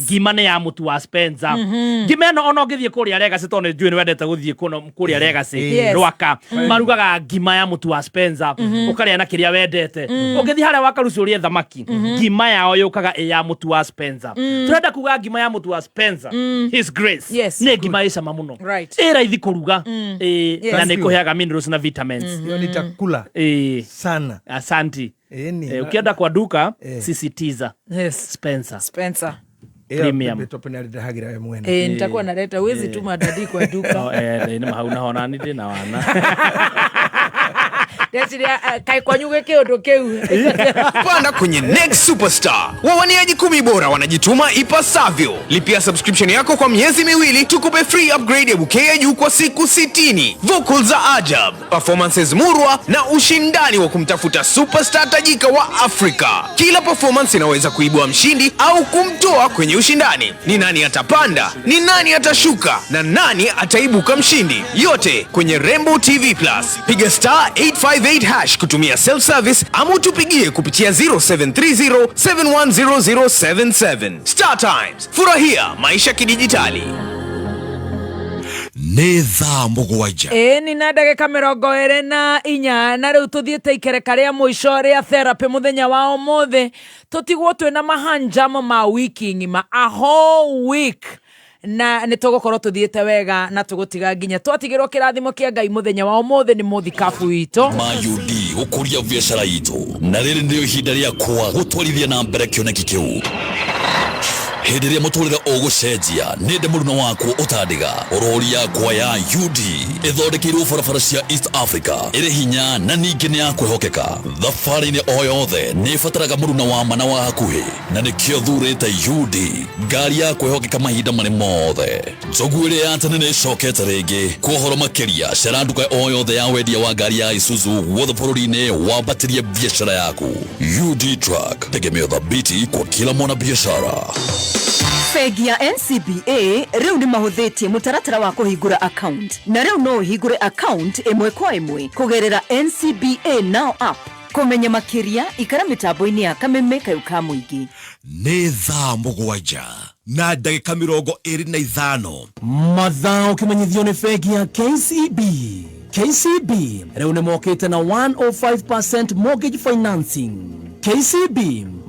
Ngima nĩ ya mũtu wa Spencer. Ngima ĩno ona ũngĩthiĩ kũrĩa Legacy, tondũ nĩ njũĩ nĩ wendete gũthiĩ kũrĩa Legacy, Rwaka, marugaga ngima ya mũtu wa Spencer, ũkarĩa na kĩrĩa wendete. Ũngĩthiĩ harĩa Wakaruci ũrĩe thamaki, ngima yao yũkaga ĩ ya mũtu wa Spencer. Tũrenda kuga ngima ya mũtu wa Spencer, His Grace, nĩ ngima ĩ cama mũno, ĩ raithi kũruga. Ĩ, na nĩ kũheaga minerals na vitamins. Hiyo nitakula Ĩ. sana. Asanti. Ĩni. Ukienda kwa duka, sisitiza Spencer. Spencer. Premium. Top nĩ arĩndehagĩra we mwene. Eh, nitakuwa naleta, huwezi tuma dadi kwa duka. No, nĩ ma hau naho nani ndĩ na wana. Ndeciria kaĩ kwanyu gwĩ kĩũndũ kĩu. Panda kwenye Next Superstar. Wawaniaji 10 bora wanajituma ipasavyo. Lipia subscription yako kwa miezi 2 tukupe free upgrade ya bouquet ya juu kwa siku 60. Vocals za ajab, performances murwa na ushindani wa kumtafuta superstar tajika wa Afrika. Kila performance inaweza kuibua mshindi au kumtoa kwenye ushindani. Ni nani atapanda? Ni nani atashuka? Na nani ataibuka mshindi? Yote kwenye Rembo TV Plus. Piga star 858 hash kutumia self service ama utupigie kupitia 0730 710077. Star Times, furahia maisha kidijitali. Nĩ thaa 7. Ĩĩ ni na ndagĩka 24 na rĩu tũthiĩte ikereka rĩa mũico rĩa therapy mũthenya wa ũmũthĩ, tũtigwo twĩna mahanjamo ma wiki ng'ima, a whole week, na nĩ tũgũkorwo tũthiĩte wega na tũgũtiga nginya twatigĩrwo kĩrathimo kĩa Ngai mũthenya wa ũmũthĩ nĩ mũthikabu witũ. Ma UD gũkũria biacara itũ, na rĩrĩ nĩrĩo ihinda rĩakwa gũtwarithia na mbere kĩoneki kĩu. Hĩndĩ ĩrĩa mũtũrĩre ũgũcenjia, nĩ ndĩ mũruna wakwo ũtandiga. Rori yakwa ya UD ĩthondekeirwo barabara cia East Africa, ĩrĩ hinya na ningĩ nĩ ya kwĩhokeka. Thabarĩ-inĩ o yothe nĩ ĩbataraga mũruna wa ma na wa hakuhĩ, na nĩkĩo thurĩte UD, ngari ya kwĩhokeka mahinda marĩ mothe. Njogu ĩrĩa ya tene nĩ ĩcokete rĩngĩ. Kwa ũhoro makĩria, cera nduka o yothe ya wendia wa ngari ya Isuzu guothe bũrũri-inĩ, wambatĩrie biacara yaku. UD Truck, tegemeo thabiti kwa kila mwanabiashara. Bengi ya NCBA rĩu nĩ mahũthĩtie mũtaratara wa kũhingũra account, na rĩu no ũhingũre account ĩmwe kwa ĩmwe kũgerera NCBA Now app. Kũmenya makĩria, ikara mĩtambo-inĩ ya Kameme kayũ ka mũingĩ. Nĩ thaa 7 na ndagĩka 25. Mathaa ũkĩmenyithio nĩ bengi ya KCB. KCB rĩu nĩ mokĩte na 105% mortgage financing. KCB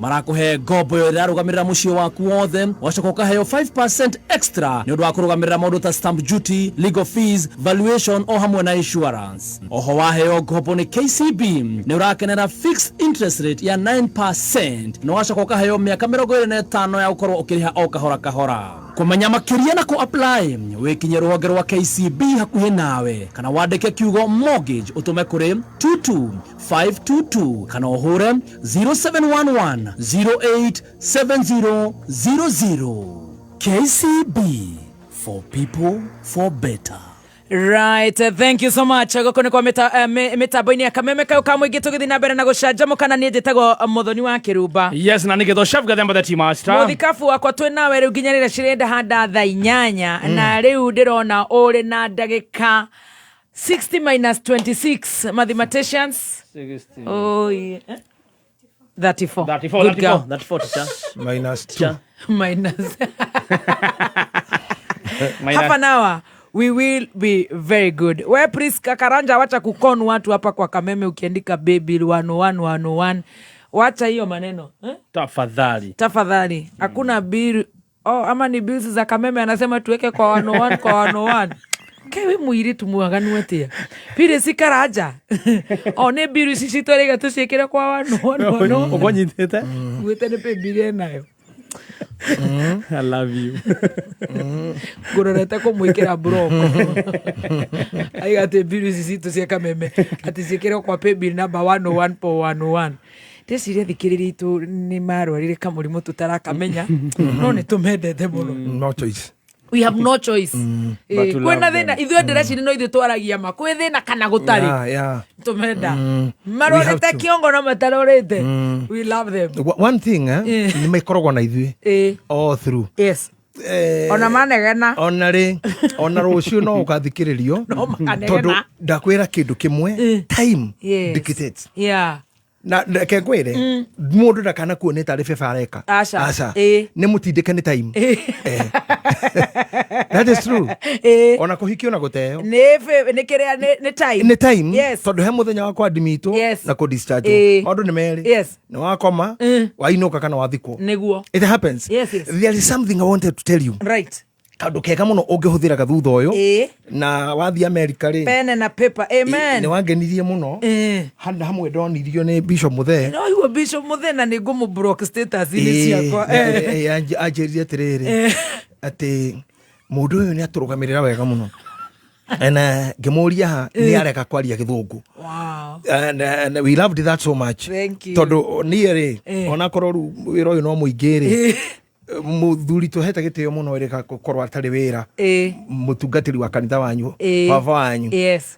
marakũhe ngombo ĩyo ĩrarũgamĩrĩra mũciĩ waku wothe, wacoka ũkaheo 5% extra nĩ ũndũ wa kũrũgamĩrĩra maũndũ ta stamp duty, legal fees, valuation o hamwe na insurance. Oho waheo ngombo nĩ KCB nĩ ũrakenera fixed interest rate ya 9% na wacoka ũkaheo mĩaka 25 ya gũkorwo ũkĩrĩha o kahora kahora. Kũmenya makĩria na kũ apply, wĩkinye rũhonge rwa KCB hakuhĩ nawe kana wandĩke kiugo mortgage ũtũme kũrĩ 22522 kana ũhũre 0711 087000. KCB, for people, for better. Right, thank you so much. Gũkũ nĩ kwa mĩtambo-inĩ ya Kameme kayũ ka mũingĩ, tũgĩthiĩ na mbere na gũcanjamũka, na niĩ njĩtagwo Mũthoni wa Kĩrumba. Yes, na nĩgetha Chef Gathemba the tea master. Mũthikabu wakwa, twĩ nawe rĩu nginya rĩrĩa cirenda handa thaa 8. Na rĩu ndĩrona ũrĩ na ndagĩka 60 minus 26, mathematicians. Oh, yeah. 34. 34. Good girl. 34, teacher. Minus 2. Minus half an hour, we will be very good. We Priska Karanja, wacha kukon watu hapa kwa Kameme ukiandika baby 101 101. Wacha hiyo maneno, eh? Tafadhali. Tafadhali. Hakuna bill. Oh, ama ni bills za Kameme anasema tuweke kwa 101 kwa 101. Kewi muiritu mwaganu atia. Pire si Karanja. O nĩ bill ici citwarĩga tũciĩkĩre kwa 101 101. Ũguo nyitĩte? Gwĩte nĩ pay bill ĩnayo. I love you. Ngũrorete kũmwĩkĩra broko aiga atĩ mbiru ici citũ cia Kameme atĩ ciĩkĩrwo kwa paybill number 101.101. Ndĩciria thikĩrĩria itũ nĩ marwarire kamũrimũ tũtarakamenya, no nĩ tũmendete mũno. No choice. We have no choice. But to Kwĩna love them. thĩna, ithuĩ ndĩreciria no ithuĩ twaragia ma kwĩ thĩna kana gũtarĩ. Tũmenda. We have Marorete to. kĩongo na matarorete, we love them. One thing, nĩ makoragwo na ithuĩ all through. Yes. Ona manegena. Ona rĩ, ona rũciũ no ũgathikĩrĩrio. No makanegena. Tondũ ndakwĩra kĩndũ kĩmwe, time dictates. Na reke ngwĩre, mũndũ ndakanakuone tarĩ beba areka. Aca. Aca. Nĩ mũtindĩke nĩ time. That is true. Ona kũhikio na gũteo Nĩ kĩrĩa nĩ time. Nĩ time. Yes. Tondũ he mũthenya wa kwadimitwo Yes. na kũdischarge. Maũndũ nĩ merĩ. Nĩ wakoma, wainũka kana wathikwo. Nĩguo. It happens. Yes. There is something I wanted to tell you. Right. Kaũndũ kega mũno ũngĩhũthĩraga thutha ũyũ. Na wathiĩ Amerika rĩ, Pene na paper, amen. Nĩ wangenirie mũno. Handũ hamwe ndonirio nĩ Bishop Muthee. No iguo Bishop Muthee, na nĩ ngũmũ block status-inĩ ciakwa. Anjĩrire atĩrĩrĩ, atĩ mũndũ ũyũ nĩ atũrũgamĩrĩra wega mũno na ngĩmũria ha nĩ arega kwaria gĩthũngũ. And we loved that so much. Thank you. Tondũ niĩ rĩ, onakorwo rĩu wĩra ũyũ no mũingĩ rĩ, mũthuri tũhete gĩtĩo mũno ĩrĩ korwo atarĩ wĩra, mũtungatĩri wa kanitha wanyu, baba wanyu,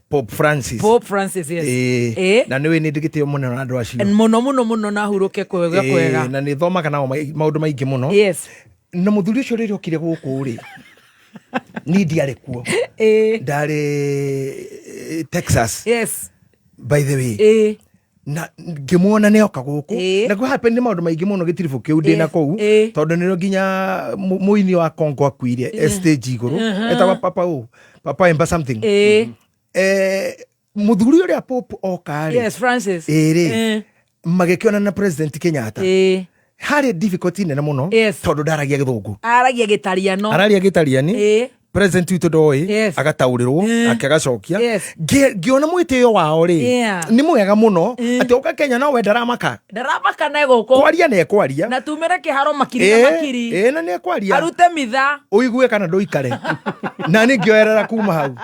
Pope Francis. Pope Francis, yes. Na nĩwe nĩ ndĩ gĩtĩo mũno na andũ acio. Mũno mũno mũno, na hurũke kwega. Kwega. Na nĩ thomaga nao maũndũ maingĩ mũno. Na mũthuri ũcio rĩrĩa okire gũkũ rĩ, niĩ ndiarĩ kuo, ndarĩ Texas, by the way. Na ngĩmuona nĩ oka gũkũ, na kwĩ happen nĩ maũndũ maingĩ mũno gĩtiribũ kĩu ndĩ na kũu, tondũ nĩrĩo nginya mũini wa Kongo akuire e stage igũrũ. Etagwa Papa ũ Papa Emba something. Mũthuri ũrĩa Pope oka rĩ, Yes, Francis. Ĩrĩ magĩkĩona na President Kenyatta, harĩ difficulty nene mũno, tondũ ndaragia gĩthũngũ. Aragia gĩtariano. Araria gĩtariani. President witũ ndoĩ, agataũrĩrwo ake agacokia. Ngĩona mwĩtĩo wao rĩ, nĩ mwega mũno atĩ oka Kenya no we ndaramaka. Ndaramaka na gũkũ. Kwaria nĩ ekwaria. Na tumĩre kĩharo makiri na makiri. Na nĩ ekwaria. Arute mitha. Ũigue kana ndũikare na nĩ ngĩoerera kuma hau.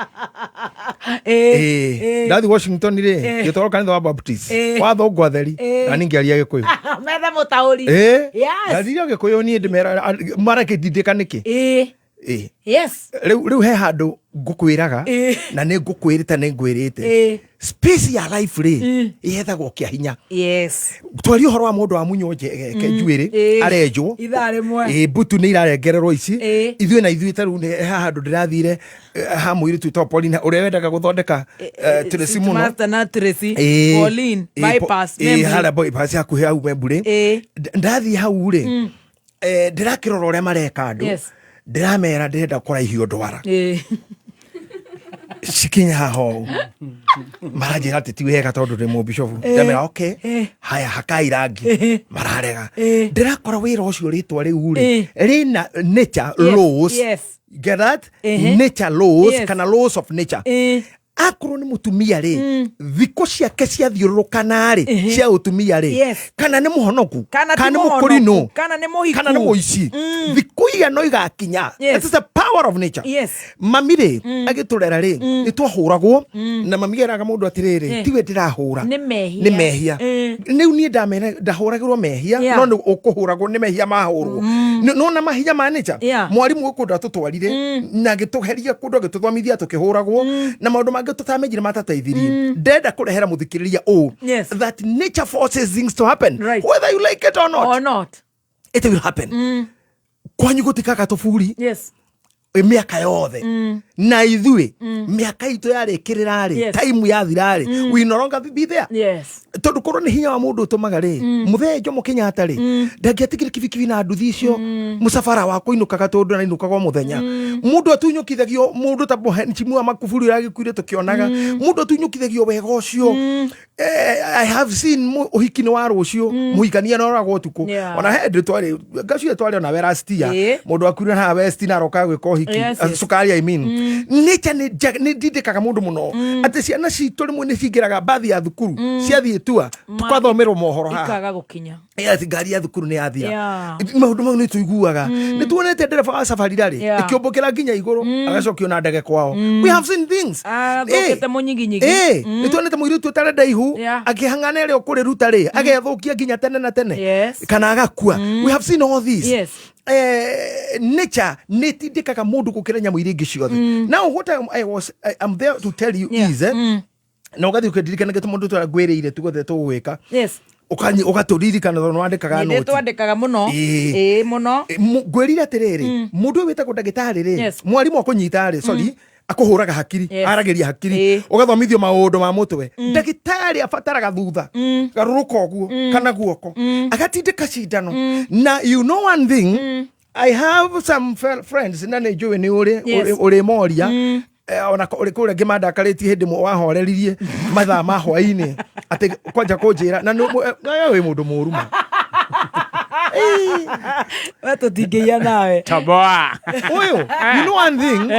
Ndathi Washington rĩ, ngĩtwarwo kanitha wa Baptist wa thũngũ atheri, na niĩ ngĩaria gĩkũyũ. Methe mũtaũri. Ndathire o gĩkũyũ niĩ ndĩmera marakĩndindĩka nĩkĩ. Rĩu he handũ ngũkwĩraga, na nĩ ngũkwĩrĩte, nĩ ngwĩrĩte, space ya life rĩ, yethagwo kĩa hinya. Twaria ũhoro wa mũndũ wa munywo njegeke njuĩrĩ, arenjwo ithaa rĩmwe. Mbutu nĩ irarengererwo ici. Ithuĩ na ithuĩ ta rĩu nĩ ha handũ ndĩrathire, ha mũirĩtu wĩtagwo Pauline ũrĩa wendaga gũthondeka Tracy mũno. Master na Tracy. Pauline, bypass, Membley. Harĩa bypass hakuhĩ hau Membley. Ndathiĩ hau rĩ, ndĩrakĩrora ũrĩa mareka andũ. Ndĩramera ndĩrenda kũraihio ndwara cikinya haha ũũ, maranjĩra atĩ ti wega tondũ ndĩ mũbishobu. Ndamera okay, haya hakai rangi. Mararega. Ndĩrakora wĩra ũcio rĩtwa rĩu rĩ, rĩna nature laws. Get that? Nature laws, kana laws of nature. Akorwo nĩ mũtumia rĩ, thikũ ciake ciathiũrũrũkana rĩ, cia ũtumia rĩ, kana nĩ mũhonoku, kana ti kana nĩ mũhonoku, mũkũrinũ, kana nĩ mũhiku, kana nĩ mũici, thikũ iria no igakinya. It is the power of nature. Mami rĩ, agĩtũrera rĩ, nĩ twahũragwo, na mami eraga mũndũ atĩrĩrĩ, tiwe ndĩrahũra, nĩ mehia. Nĩ mehia. Rĩu niĩ ndamera ndahũragĩrwo mehia, no nĩ ũkũhũragwo nĩ mehia mahũrwo. Nona mahinya ma nature. Mwarimũ kũndũ atũtwarire na agĩtũheria kũndũ agĩtũthomithia tũkĩhũragwo na maũndũ mangĩ tũtamenyire matateithirie. Ndenda kũrehera mũthikĩrĩria ũũ, that nature forces things to happen, whether you like it or not. Or not. It will happen. Kwanyu gũtikaga tũburi mĩaka yothe, na ithuĩ mĩaka itũ yarĩkĩrĩra rĩ, time yathira rĩ, we no longer be there. Tondũ korwo nĩ hinya wa mũndũ ũtũmaga rĩ, mũthee Jomo Kenyatta rĩ, ndangĩatigire kibikibi na nduthi icio, mũcabara wa kũinũkaga, tondũ arainũkaga o mũthenya. Mũndũ atunyũkithagio, mũndũ ta Mheshimiwa Magufuli ũrĩa agĩkuire tũkĩonaga, mũndũ atunyũkithagio wega ũcio. I have seen ũhiki nĩ wa rũciũ, mũhikania nĩ oragwo ũtukũ. Ona he ndĩ twarĩ ngacio twarĩ ona we last year, mũndũ akuire haha West na aroka gwĩka ũhiki. Cukari, I mean, nature nĩ ndindĩkaga mũndũ mũno atĩ ciana citũ rĩmwe nĩ cingĩraga mbathi ya thukuru, ciathiĩ tua tũkathomerwo mohoro haha, ikaga gũkinya. Atĩ ngari ya thukuru nĩ yathira. Maũndũ mau nĩ tũiguaga, nĩ tuonete ndereba wa safari rarĩ ĩkĩũmbũkĩra nginya igũrũ, agacokio na ndege kwao. We have seen things. Athũkĩte mũnyiginyigi. Nĩ tuonete mũirĩtu ũtarenda ihu, akĩhang'ana ĩrĩa ũkũrĩruta rĩ, agethũkia nginya tene na tene, kana agakua. We have seen all this. Nature nĩ ĩtindĩkaga mũndũ gũkĩra nyamũ iria ingĩ ciothe. Now what I am there to tell you is, na ũgathiĩ ũkĩndirikana gĩtũ mũndũ tũrĩa ngwĩrĩire tuothe tũgwĩka, ũgatũririkana tondũ nĩwandĩkaga nĩ noti. Twandĩkaga mũno. Ĩĩ, mũno. Ngwĩrire atĩrĩrĩ, mũndũ ũyũ wĩtagwo ndagĩtarĩ rĩ, mwarimũ akũnyita rĩ, sorry, akũhũraga hakiri, aragĩria hakiri, ũgathomithio maũndũ ma mũtwe. Ndagĩtarĩ abataraga thutha garũrũka ũguo kana guoko, agatindĩka cindano. Na you know one thing, I have some friends, na nĩ njũĩ nĩ ũrĩ ũrĩ moria. Ona ũrĩ kũrĩa ngĩmandakarĩtie hĩndĩ ĩmwe wahoreririe mathaa ma hwainĩ atĩ kwanja kũnjĩra na wĩ mũndũ mũru ma. We tũtingĩiya nawe. Toboa. Ũyũ, you know one thing,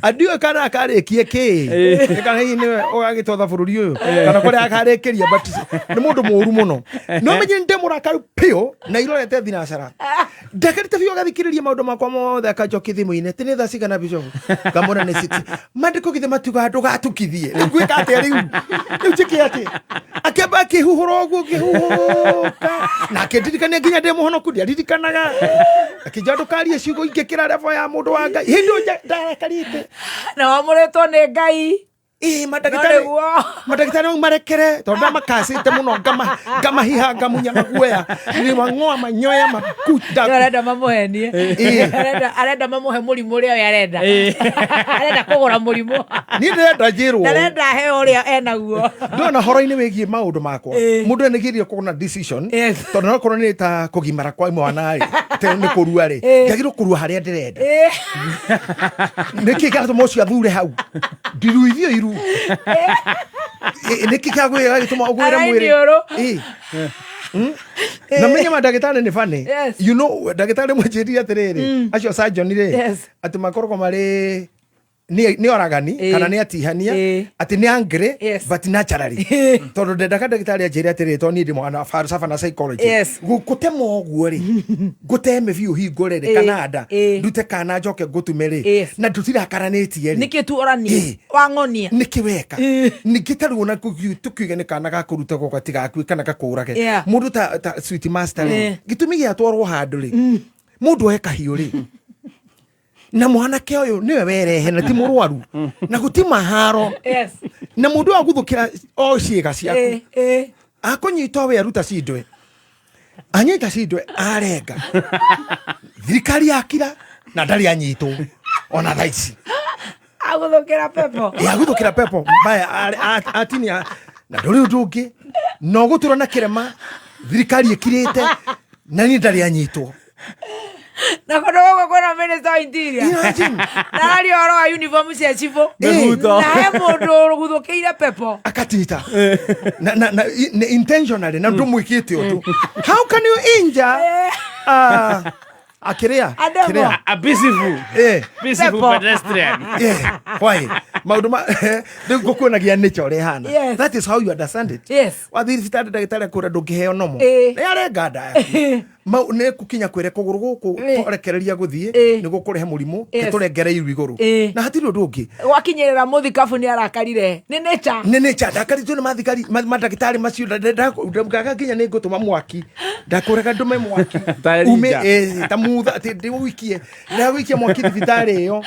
andiũĩ kana akarĩkie kĩ, kana hihi nĩwe ũgagĩtotha bũrũri ũyũ, kana kũrĩa akarĩkĩria, but nĩ mũndũ mũũru mũno. No menye ndĩ mũrakaru biũ na irorete thinacara. Ndakarĩte biũ agathikĩrĩria maũndũ makwa mothe akanjokia thimũ-inĩ, atĩ nĩ thaa cigana bishop? Ngamwĩra nĩ 6. Mandĩko githĩ matiugaga ndũgatukithie. Rĩu ngwĩka atĩa rĩu? Rĩu njĩke atĩa? Akĩamba akĩhuhũra ũguo ngĩhuhũka na akĩndirikania nginya ndĩ mũhonoku ndiaririkanaga. Akĩnjĩra ndũkarie ciugo ingĩkĩra level ya mũndũ wa Ngai. Hĩndĩ ĩyo ndarakarĩte. Na wamũrĩtwo nĩ Ngai. Ĩĩ, No mandagĩtarĩ nĩguo. Mandagĩtarĩ mau marekere tondũ ndamakacĩte mũno ngamahiha ngamunya maguoya nĩmang'oa manyoya makuta. Nĩ arenda mamũhenie. Arenda mamũhe mũrimũ ũrĩa we arenda. Arenda kũgũra mũrimũ. Niĩ ndĩrenda njĩrwo. Ndarenda aheo ũrĩa enaguo. Ndona horo-inĩ wĩgiĩ maũndũ makwa mũndũ nĩgerie kũgũra decision tondũ nokorwo nĩ ta kũgimara kwa mwana rĩ te nĩ kũrua rĩ njagĩrĩirwo kũrua harĩa ndĩrenda. Nĩkĩ kĩratũma ũcio athure hau ndiruithio iru? Nĩkĩ kĩagwĩra gĩtũma ũgwĩre mwĩrĩ? Arainiũrũ. Na menye mandagĩtarĩ nĩ funny. Yes. You know ndagĩtarĩ mwanjĩrire atĩrĩrĩ, acio surgeon rĩ, atĩ makoragwo marĩ nĩ oragani kana nĩ atihania, atĩ nĩ angry but naturally, tondũ ndendaga ndagĩtarĩ anjĩre atĩrĩrĩ, tondũ niĩ ndĩ mwana falsafa na psychology. Gũkũtema ũguo rĩ, ngũteme biũ hingũre rĩ kana nda ndute kana njoke ngũtume rĩ na tũtirakaranĩtie rĩ. Nĩkĩ tu oranie? Wang'onia. Nĩkĩ weka ningĩ ta rĩu ona tũkiuge nĩ kana gakũruta goko gatigakue kana gakũrage mũndũ ta sweet master rĩ, gĩtũmi gĩatwarwo handũ rĩ, mũndũ oe kahiũ rĩ, na mwanake ũyũ nĩwe werehe na ti mũrwaru na gũti maharo na mũndũ ũyũ aguthũkĩra o ciĩga ciaku akũnyita we aruta cindwe anyita cindwe arenga thirikari yakira na ndarĩ anyitwo ona thaa ici. Aguthũkĩra pepo. Aguthũkĩra pepo mbaya atinia na ndũrĩ ũndũ ũngĩ na ũgũtũra na kĩrema thirikari ĩkirĩte na niĩ ndarĩ anyitwo. Na kũndũ gũkũ kwĩna minister wa interior. Imagine. Na araria ũhoro wa uniform cia cibũ. Mĩbuto. Na he mũndũ ũguthũkĩire pepo. Akatita na intentionally na ndũmwĩkĩte ũndũ. How can you injure akĩrĩa? Ademo. Kĩrĩa? A peaceful. Peaceful Pepo. pedestrian. Why maũndũ ma rĩu ngũkuonagia nature ũrĩa ĩhana. That is how you understand it. Wathiĩ thibitarĩ ndagĩtarĩ akwĩra ndũngĩheo nomo nĩ arenga nda yaku. Mau nĩ kũkinya kwĩre kũgũrũ gũkũ twarekereria gũthiĩ nĩ gũkũrehe mũrimũ tũrengere iru igũrũ na hatirĩ ũndũ ũngĩ. Gwakinyĩrĩra mũthikabu nĩ arakarire. Nĩ nature. Nĩ nature ndakarĩtio nĩ mathigari mandagĩtarĩ macio ndaugaga nginya nĩ ngũtũma mwaki ndakũraga ndũme mwaki Ta Elijah. ume ta mutha atĩ ndĩũikie ndagũikia mwaki thibitarĩ ĩyo.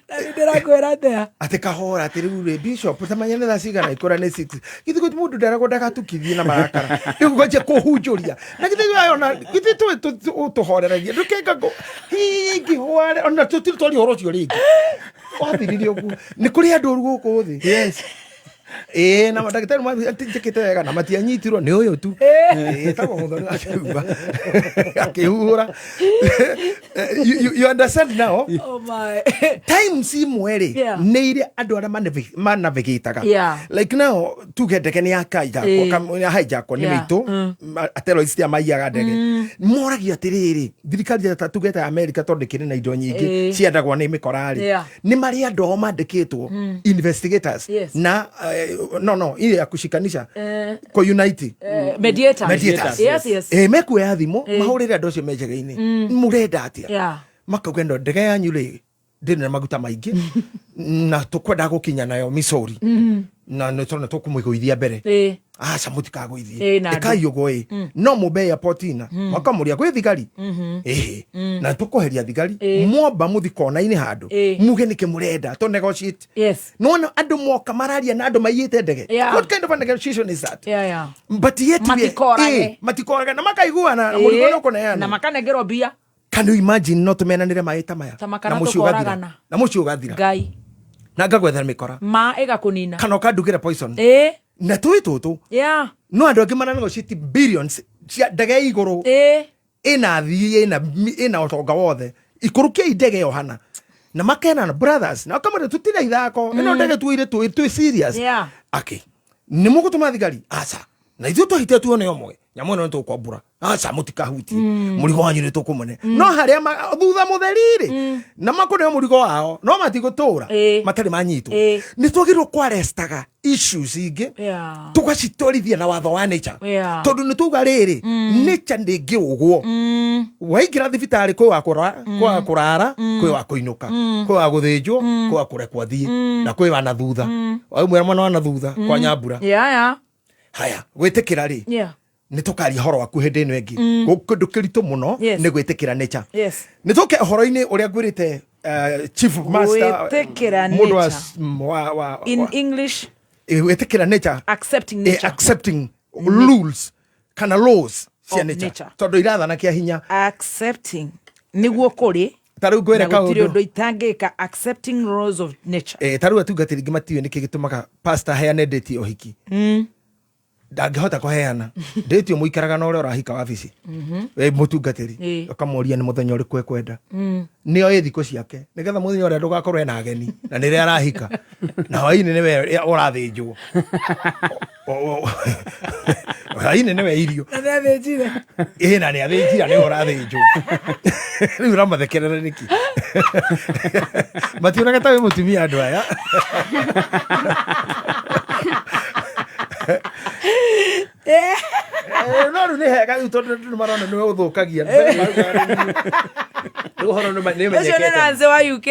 Na nĩ ndĩrakwĩra atĩa? Atĩ kahora atĩ rĩu rĩ bishop tamanya nĩ thaa cigana ikũra nĩ 6 githĩ gũti mũndũ nderagwo ndagatukithie na marakara rĩu ngwanjia kũhunjũria na githĩ we ona githĩ tũhoreragia ndũkenga hingĩ hware ona tũtirĩ twaria ũhoro ũcio rĩngĩ wathirire ũguo nĩ kũrĩ andũ oru gũkũ thĩ. Yes, ĩĩ, na mandagĩtarĩ njĩkĩte wega na matianyitirwo nĩ ũyũ tu. Ĩĩ, tagwo mũthoni akĩhuba akĩhuhũra. You understand now? Oh my. Times imwe rĩ nĩ iria andũ arĩa manavigĩtaga like now tuge ndege nĩ hijackwo nĩ mĩitũ terrorist a maiyaga ndege moragia atĩrĩrĩ thirikari ta tuge ta America tondũ ĩkĩrĩ na indo nyingĩ ciendagwo nĩ mĩkora rĩ nĩ marĩ andũ ao mandĩkĩtwo investigators na no ile ya kushikanisha ko unite Mediators. Mediators. Yes. Mekuoya thimũ mahũrĩre andũ acio me njege-inĩ mũrenda atĩa makauga ĩno ndege yanyu rĩ ndĩrĩ na maguta maingĩ na tũkwenda gũkinya nayo Missouri na nĩ tondũ tũkũmĩgũithia mbere. Aca mũtikagũithie. Na ĩkai ũguo ĩ no mũmbe airport ina makamũria gwĩ thigari ĩhĩ na tũkweheria thigari mwamba mũthi kona-inĩ handũ muge nĩkĩ mũrenda to negotiate. Nona andũ moka mararia na andũ maiyĩte ndege. What kind of a negotiation is that? But yet Matikorage. Matikorage na makaiguana na mũrigo nĩ ũkũneanwo. Na makanengerwo mbia. Can you imagine no tũmenanĩre maĩ ta maya Ta makana na mũciĩ ũgathira tũkoragana. na mũciĩ ũgathira Ngai. Na ngagwethera mĩkora Ma ĩgakũnina. Kana ũkandugĩra poison na tũĩ tũtũ no andũ angĩ maranegotiate billions cia ndege igũrũ ĩna thii ĩna ũtonga wothe ikũrũkiai ndege ĩyo hana na makenana brothers na makamwĩra tũtira ithako ĩno ndege tuire twĩ serious. Okay, nĩ mũgũtũma thigari aca. Na ithuĩ twahĩtia tuone ũmwe nyamũ ĩno nĩ tũkwambũra, aca mũtikahutie, mũrigo wanyu nĩ tũkũmũne. No harĩa thutha mũtheri-rĩ, na makũneo mũrigo wao no matigũtũra matarĩ manyitwo. Nĩ twagĩrĩirwo kwarestaga issues ingĩ, tũgacitwarithia na watho wa nature, tondũ nĩ tuga rĩrĩ, nature ndĩngĩũgwo. Waingĩra thibitarĩ, kwĩ wa kwĩ wa kũrara, kwĩ wa kũinũka, kwĩ wa gũthĩnjwo, kwĩ wa kũrekwo athiĩ, na kwĩ wa na thutha. Waumĩra mwena wa na thutha kwa nyambura. Haya, gwĩtĩkĩra rĩ, nĩ tũkaria horo waku hĩndĩ ĩno ĩngĩ. Kĩndũ kĩritũ mũno nĩ gwĩtĩkĩra nature. Nĩ tũke ũhoro-inĩ ũrĩa ngwĩrĩte, chief master, Gwĩtĩkĩra mũndũ wa nature. wa In English? Gwĩtĩkĩra nature. Accepting nature. Accepting rules kana laws cia Of nature, nature. tondũ irathana kĩa hinya. Accepting nĩguo kũrĩ Ta rĩu ngwĩre na gũtirĩ kaũndũ. ũndũ itangĩka, accepting laws of nature. Ta rĩu atungatĩri ingĩ matiũĩ nĩkĩ gĩtũmaga pastor aheane date ya ũhiki. Ndangĩhota kũheana date ĩyo, mũikaraga na ũrĩa ũrahika wabici. Mũtungatĩri ũkamũria nĩ mũthenya ũrĩkũ ekwenda. Nĩo ĩ thikũ ciake nĩgetha mũthenya ũrĩa ndũgakorwo ena ageni na nĩrĩa arahika na hwainĩ nĩwe ũrathĩnjwo. Hwainĩ nĩwe irio. Na nĩathĩnjire. Ĩ, na nĩ athĩnjira, nĩwe ũrathĩnjwo. Rĩu ũramathekerera nĩkĩ? Mationaga ta wĩ mũtumia andũ aya. No rĩu nĩ hega rĩu tondũ andũ nĩ marona nĩwe ũthũkagia. Rĩu ũhoro nĩ Ũcio nĩ ũmenyekete. Nancy wa UK.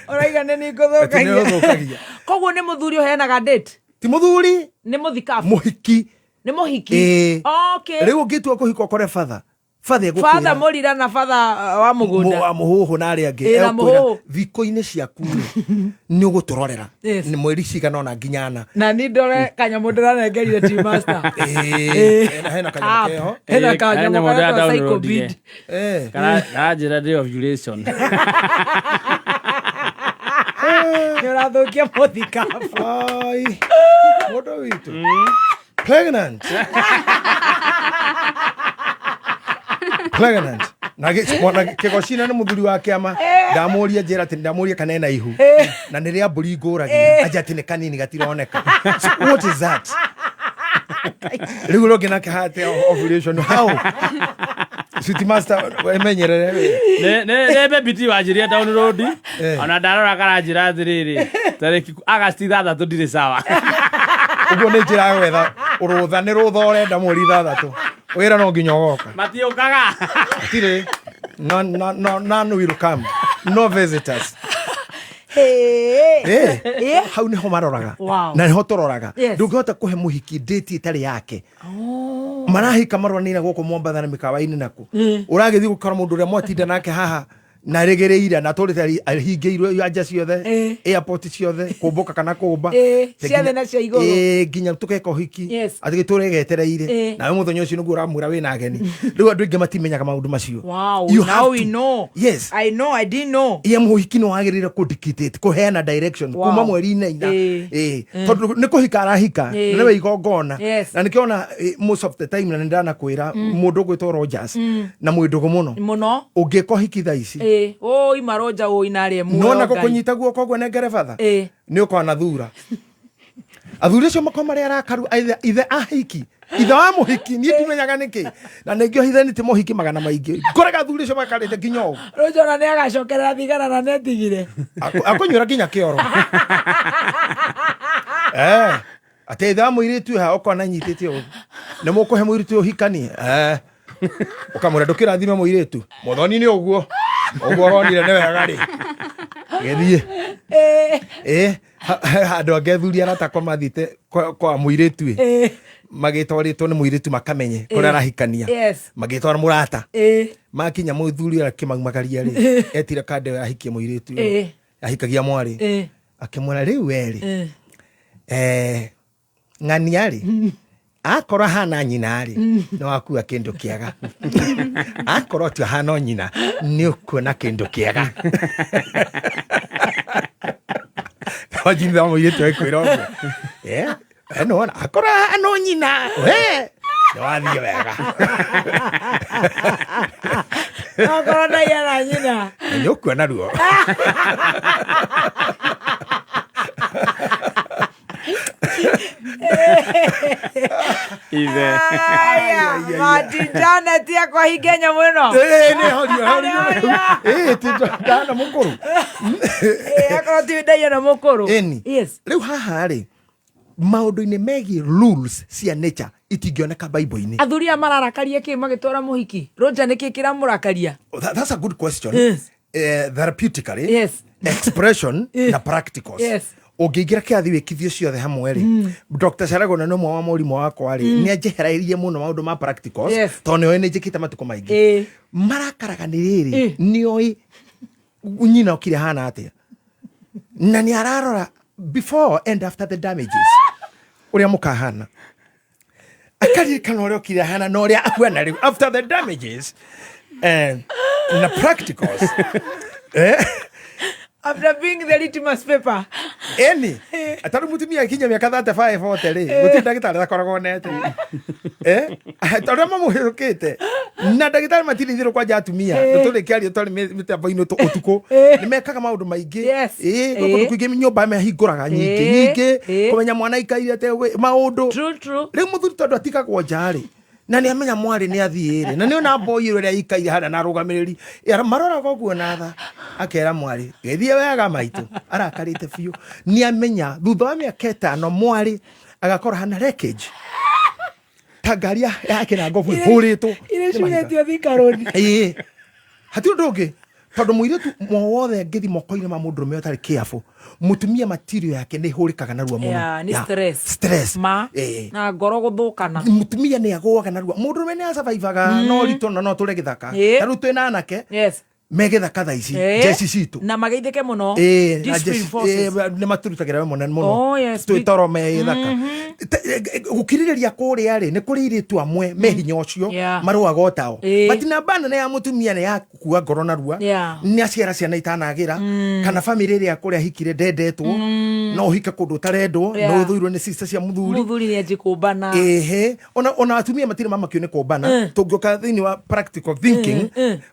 Ũraiga nĩ Atĩ nĩwe ningũthũkagia. ũthũkagia. Koguo nĩ mũthuri ũheanaga date? Ti mũthuri. Nĩ mũthikabu? Mũhiki. Nĩ mũhiki. Ĩĩ. Okay. Rĩu ũngĩtua kũhika ũkore batha batha Father mũrira na father wa mũgũnda. Wa mũhũhũ na arĩa angĩ. Ĩ, na Egũkwĩra, mũhũhũ. Thikũ-inĩ ciaku rĩ, nĩ ũgũtũrorera Yes. nĩ mweri cigana ũna nginya ana. Na ni ndore kanyamũ ndĩranengerire team master. Ĩĩ, hena kanyamũ App. keho. Hena Ĩ, kanyamũ kanyamũ karetwo ndĩra Psycho downloadire. Beat. Karanjĩra ndĩ ovulation. Nĩ ũrathũkia mũthikabu. Ai, mũndũ witũ pregnant, pregnant na kĩgocina nĩ mũthuri wa kĩama. Ndamũria njĩra atĩ ndamũria kana ena ihu na nĩ rĩa mbũri ngũragia anja atĩ nĩ kanini gatironeka. So what is that? Rĩu ũrĩa ũngĩ nake hate ovulation, how? City master, emenyerere we. Nĩ bebiti wanjĩria download, ona ndarora karanjĩra atĩrĩrĩ, tarĩki Agasti 6 ndirĩ sawa. Ũguo nĩ njĩra ya gwetha rũtha, nĩ rũtha ũrenda mweri 6, wĩra no nginya ũgoka. Matiũkaga. Hatirĩ, no, no, no, none will come, no visitors. Hau niho maroraga. Na niho tũroraga. Ndũngĩhota kũhe mũhiki date ĩtarĩ yake. Marahika maroranĩire gũkũ Mombatha na mĩkawa-inĩ naku ũragĩthiĩ gũkora mũndũ ũrĩa mwatinda nake haha na rĩgĩrĩire na tũrĩte ahingĩirwo anja ciothe, airport ciothe, kũmbũka kana kũmba. Cia thĩ na cia igũrũ. Nginya tũgeka ũhiki atĩ gĩtũre getereire. Nawe mũthenya ũcio nĩguo ũramwĩra wĩna ageni. Rĩu andũ aingĩ matimenyaga maũndũ macio. Wow, You now have we know. Yes. I know, I didn't know. Ia mũhiki nĩ wagĩrĩire kũ kũheana direction kuma mweri-inĩ ina. Tondũ nĩ kũhika arahika, na nĩwe igongona. Na nĩkĩona most of the time, na nĩ ndanakwĩra mũndũ ũgwĩtwo Rogers na mwĩ ndũgũ mũno. Mũno. Ũngĩka ũhiki thaa ici, Ũi maroja ũi narĩ muoyo nona Ngai. gũkũnyita guoko ũguo nengere batha, nĩ ũkona thura athuri acio makorwo marĩ arakaru, ithe ahiki, ithe wa mũhiki. Niĩ ndimenyaga nĩkĩ na nĩngĩo hithanĩtie mohiki magana maingĩ, ngorega athuri acio makarĩte nginya ũũ. Roja ona nĩ agacokerera thigara na nĩetigire. Akũnyuĩra nginya kĩoro. Atĩ ithe wa mũirĩtu ha ũkona nyitĩte ũũ, nĩ mũkũhe mũirĩtu ũhikanie. Ũkamwĩra ndũkĩrathime mũirĩtu mũthoni nĩ ũguo ũguo ũronire nĩ wega rĩ gĩthiĩ. Handũ angĩ athuri aratakwa mathiĩte kwa mũirĩtu ĩ, magĩtwarĩtwo nĩ mũirĩtu makamenye kũrĩa arahikania. Magĩtwara mũrata. Makinya mũthuri ũrĩa akĩmaumagaria rĩ, etire kande ĩyo ahikie mũirĩtu ũyũ. Ahikagia mwarĩ. Akĩmwĩra rĩu werĩ, ng'ania rĩ, akorwo ahana nyina rĩ, nĩ wakua kĩndũ kĩega, akorwo ti ahana o nyina, nĩ ũkuona kĩndũ kĩega. Wajinda wa mũirĩtu ekwĩra ũguo. Nĩwona akorwo ahana o nyina we, nĩ wathiĩ wega. Okorwo ndaigana nyina. Nĩ ũkuona ruo. Ithe. Mati Janet yakwa hinge nyamũ ĩno. Ĩĩ, nĩ horio, horio. Ĩĩ, ti ndana mũkũrũ. Ĩĩ, akorwo ti ndaia na mũkũrũ. Ĩni. Yes. Rĩu haha rĩ, maũndũ-inĩ megiĩ rules cia nature itingĩoneka Bible-inĩ. Athuri aya mararakaria kĩ magĩtwara mũhiki? Roger nĩkĩ kĩramũrakaria? That's a good question. Yes. Therapeutically, Yes. expression na practicals. Yes. Ũngĩingĩra kĩrathi wĩkithio ciothe hamwe rĩ, Dr. Sharagona nĩ ũmwe wa mũrimũ wakwa rĩ, nĩ anjehereirie mũno maũndũ ma practicals Yes. tondũ nĩoĩ nĩ njĩkĩte matukũ maingĩ. Ĩĩ. Marakaraga nĩ rĩrĩ, nĩoĩ nyina okire hana atĩa na nĩ ararora before and after the damages ũrĩa mũkahana, akaririkana ũrĩa okire ahana na ũrĩa ahuana rĩu after the damages na practicals. After being the litmus paper. Eni tarä mutumia akinya mä aka 35 40 rä gå tirä ndagätarä takoragwo nete tondå arä mamå hä kä te na ndagätarä matirä itherå kwanja atumia tå rä kä aria twarä mä tambo-inä å tukå nä mekaga maå ndå maingä kå ndå kũingĩ nyũmba mehingũraga nyingĩ nyingĩ kũmenya mwana aikaire atĩa maå ndå rä u må thuri tondå atigagwo nja rä na nä amenya mwarä nä athiä rä na nä ona mboi ä rä a ikaire harĩa na arũgamĩrĩri maroraga ũguo na tha akera mwarĩ gĩthiĩ wega maitũ arakarĩte biũ nĩ amenya thutha wa mĩaka 5 mwarĩ agakorwo hana wreckage ta ngari ya kĩrango hũrĩtwo. Irĩ ciurĩtio Thika Road. Ĩĩ, hatirĩ ũndũ ũngĩ tondũ mũirĩtu wothe angĩthi moko-inĩ ma mũndũrũme ũtarĩ careful, mũtumia material yake nĩ hũrĩkaga narua mũno. Yeah, nĩ Yeah. stress. Stress. Ma. Ĩĩ. Na ngoro gũthũkana. Mũtumia nĩ agũaga narua, mũndũrũme nĩ acabaibaga no ritũ na no tũre gĩthaka. Ta rĩu twĩna anake Yes. me gĩthaka thaa ici, jeci citũ Na mageithĩke mũno. Ĩĩ, na Discipline jeci- forces. ĩĩ, nĩ maturutagĩra we mũnene mũno. Oh, yes. Twĩ toro me gĩthaka. Gũkirĩrĩria kũrĩa rĩ, nĩ kũrĩ airĩtu amwe me hinya ũcio marũaga o tao, but namba nene ya mũtumia nĩ ya kua ngoro narua nĩ aciara ciana itanagĩra kana bamĩrĩ ĩrĩa kũrĩa ahikire ndendetwo, no ũhike kũndũ ũtarendwo, no ũthũirwo nĩ sister cia mũthuri. Mũthuri nĩ anjie kũmbana. Ĩhĩ, ona atumia matirĩ mamakio nĩ kũmbana. Tũngĩũka thĩinĩ wa practical thinking,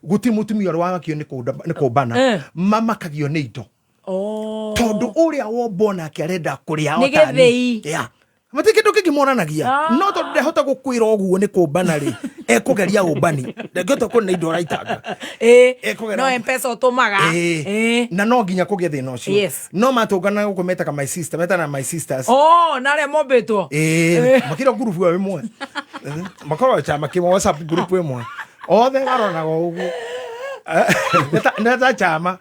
gũtirĩ mũtumia ũrĩ wamakio nĩ kũmbana, mamakagio nĩ indo Oh. tondũ ũrĩa wombwo nake arenda kũrĩa Nĩ o ta niĩ. gĩthĩi. Yeah. Matirĩ kĩndũ kĩngĩ monanagia no tondũ ndehota gũkwĩra ũguo nĩ kũmbana rĩ, ekũgeria ũmbani ndangĩhota kuona indo ũraitanga. Ĩĩ. No M-Pesa ũtũmaga. Ĩĩ. Na no nginya kũgĩe thĩna ũcio. Yes. No matũngana gũkũ metaga my sister, metana my sisters. Oh, na arĩa mombĩtwo. Ĩĩ, makĩra ngurubu ĩyo ĩmwe makoragwo chama kĩmwe, WhatsApp group ĩmwe, othe maronaga ũguo. Nĩ ta chama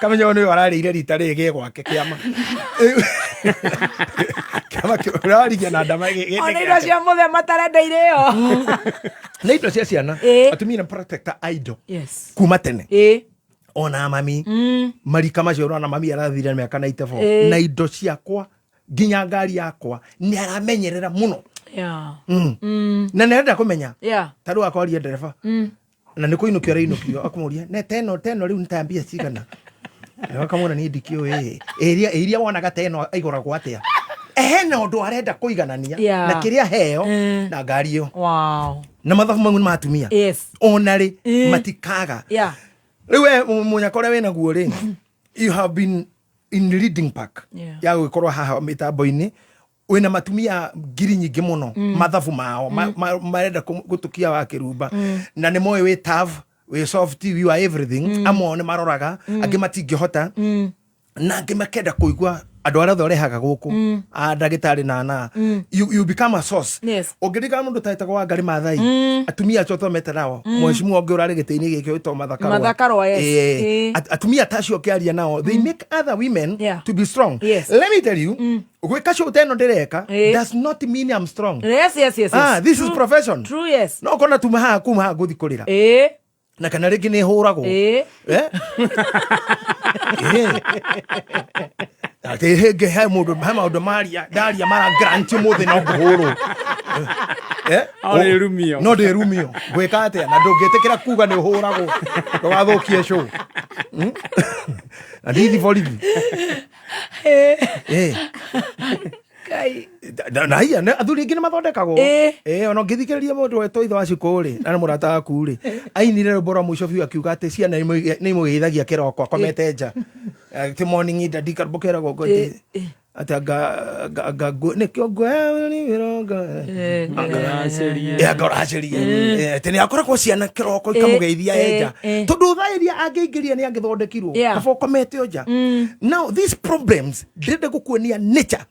kamenya ũyũ nĩwe ararĩire rita rĩrĩ gĩ gwake kĩama kĩama ũrarigia na ndama Ona indo cia mũthemba matarenda irĩo. Nĩ indo cia ciana. Atumia nĩ protector a indo Yes. kuma tene. Ĩĩ. Ona mami marika macio ũrona mami arathire mĩaka 94 na indo ciakwa nginya ngari yakwa nĩ aramenyerera mũno. Yeah. Na nĩ arenda kũmenya ta rĩu akwaria ndereba na nĩ kũinũkio arainũkio akamũria ne teno teno rĩu nĩ ta mbia cigana. Akamwĩra niĩ ndikĩũĩ ĩrĩa ĩrĩa wonaga teno aigũragwo atĩa, hena ũndũ arenda kũiganania na kĩrĩa heo na ngari ĩyo. Wow. Na mathabu mau nĩ ma atumia. Yes. Ona rĩ matikaga. Rĩu we mũnyaka ũrĩa wĩnaguo rĩ, you have been in leading park ya gũgĩkorwo haha mĩtambo-inĩ wĩna matumia ngiri nyingĩ mũno mathabu mao marenda gũtũkia wa kĩrumba na nĩ moĩ wĩ tough, wĩ soft, you are everything. Amwe ao nĩ maroraga, angĩ matingĩhota na angĩ makenda kũigua andũ arĩa othe ũrehaga gũkũ a ndagĩtarĩ na you become a source. Yes. Ũngĩririkana mũndũ tetagwo Wangari Maathai, atumia acio thomete nao, mheshimiwa ũngĩ ũrarĩ gĩtĩ-inĩ gĩkĩ wĩtagwo Martha Karũa. Martha Karũa, yes. Ĩĩ. Ĩĩ. Atumia ta acio ũkĩaria nao, they make other women to be strong. Yes. Let me tell you, gwĩka show ta ĩno ndĩreka does not mean I'm strong. Yes. Ah, this is True. profession. True, yes. No kona tuma haha kuma haha ngũthi kũrĩra Ĩĩ. na kana rĩngĩ nĩ hũragwo. Ĩĩ. Eh? Ĩĩ. Atĩ hĩngĩ he mũndũ he maũndũ maria ndaria mara grant ũmũthĩ no ngũhũrwo. Eh? No ndĩrumio. No ndĩrumio ngwĩka atĩa na ndũngĩtĩkĩra kuga nĩ ũhũragwo ndũgathũkie show. Na ndithi borithi. Ĩĩ. Ngai. Na hiya athuri aingĩ nĩ mathondekagwo. Ĩĩ. Ĩĩ, ona ũngĩthikĩrĩria mũndũ wetwo ithe wa Cikũ rĩ, na nĩ mũrata waku rĩ, ainire rwĩmbo rwa mũico biũ akiuga atĩ ciana nĩ imũgeithagia kĩroko akomete nja. Ti morning daddy karbo keragwo ngo atĩ anga nĩkĩo ngwĩrongo anga ũracerie. Atĩ nĩ akoragwo ciana kĩroko ikamũgeithia enja, tondũ thaa iria angĩingĩria nĩ angĩthondekirwo. Kaba ũkomete o nja. Now these problems ndĩrenda gũkuonia nature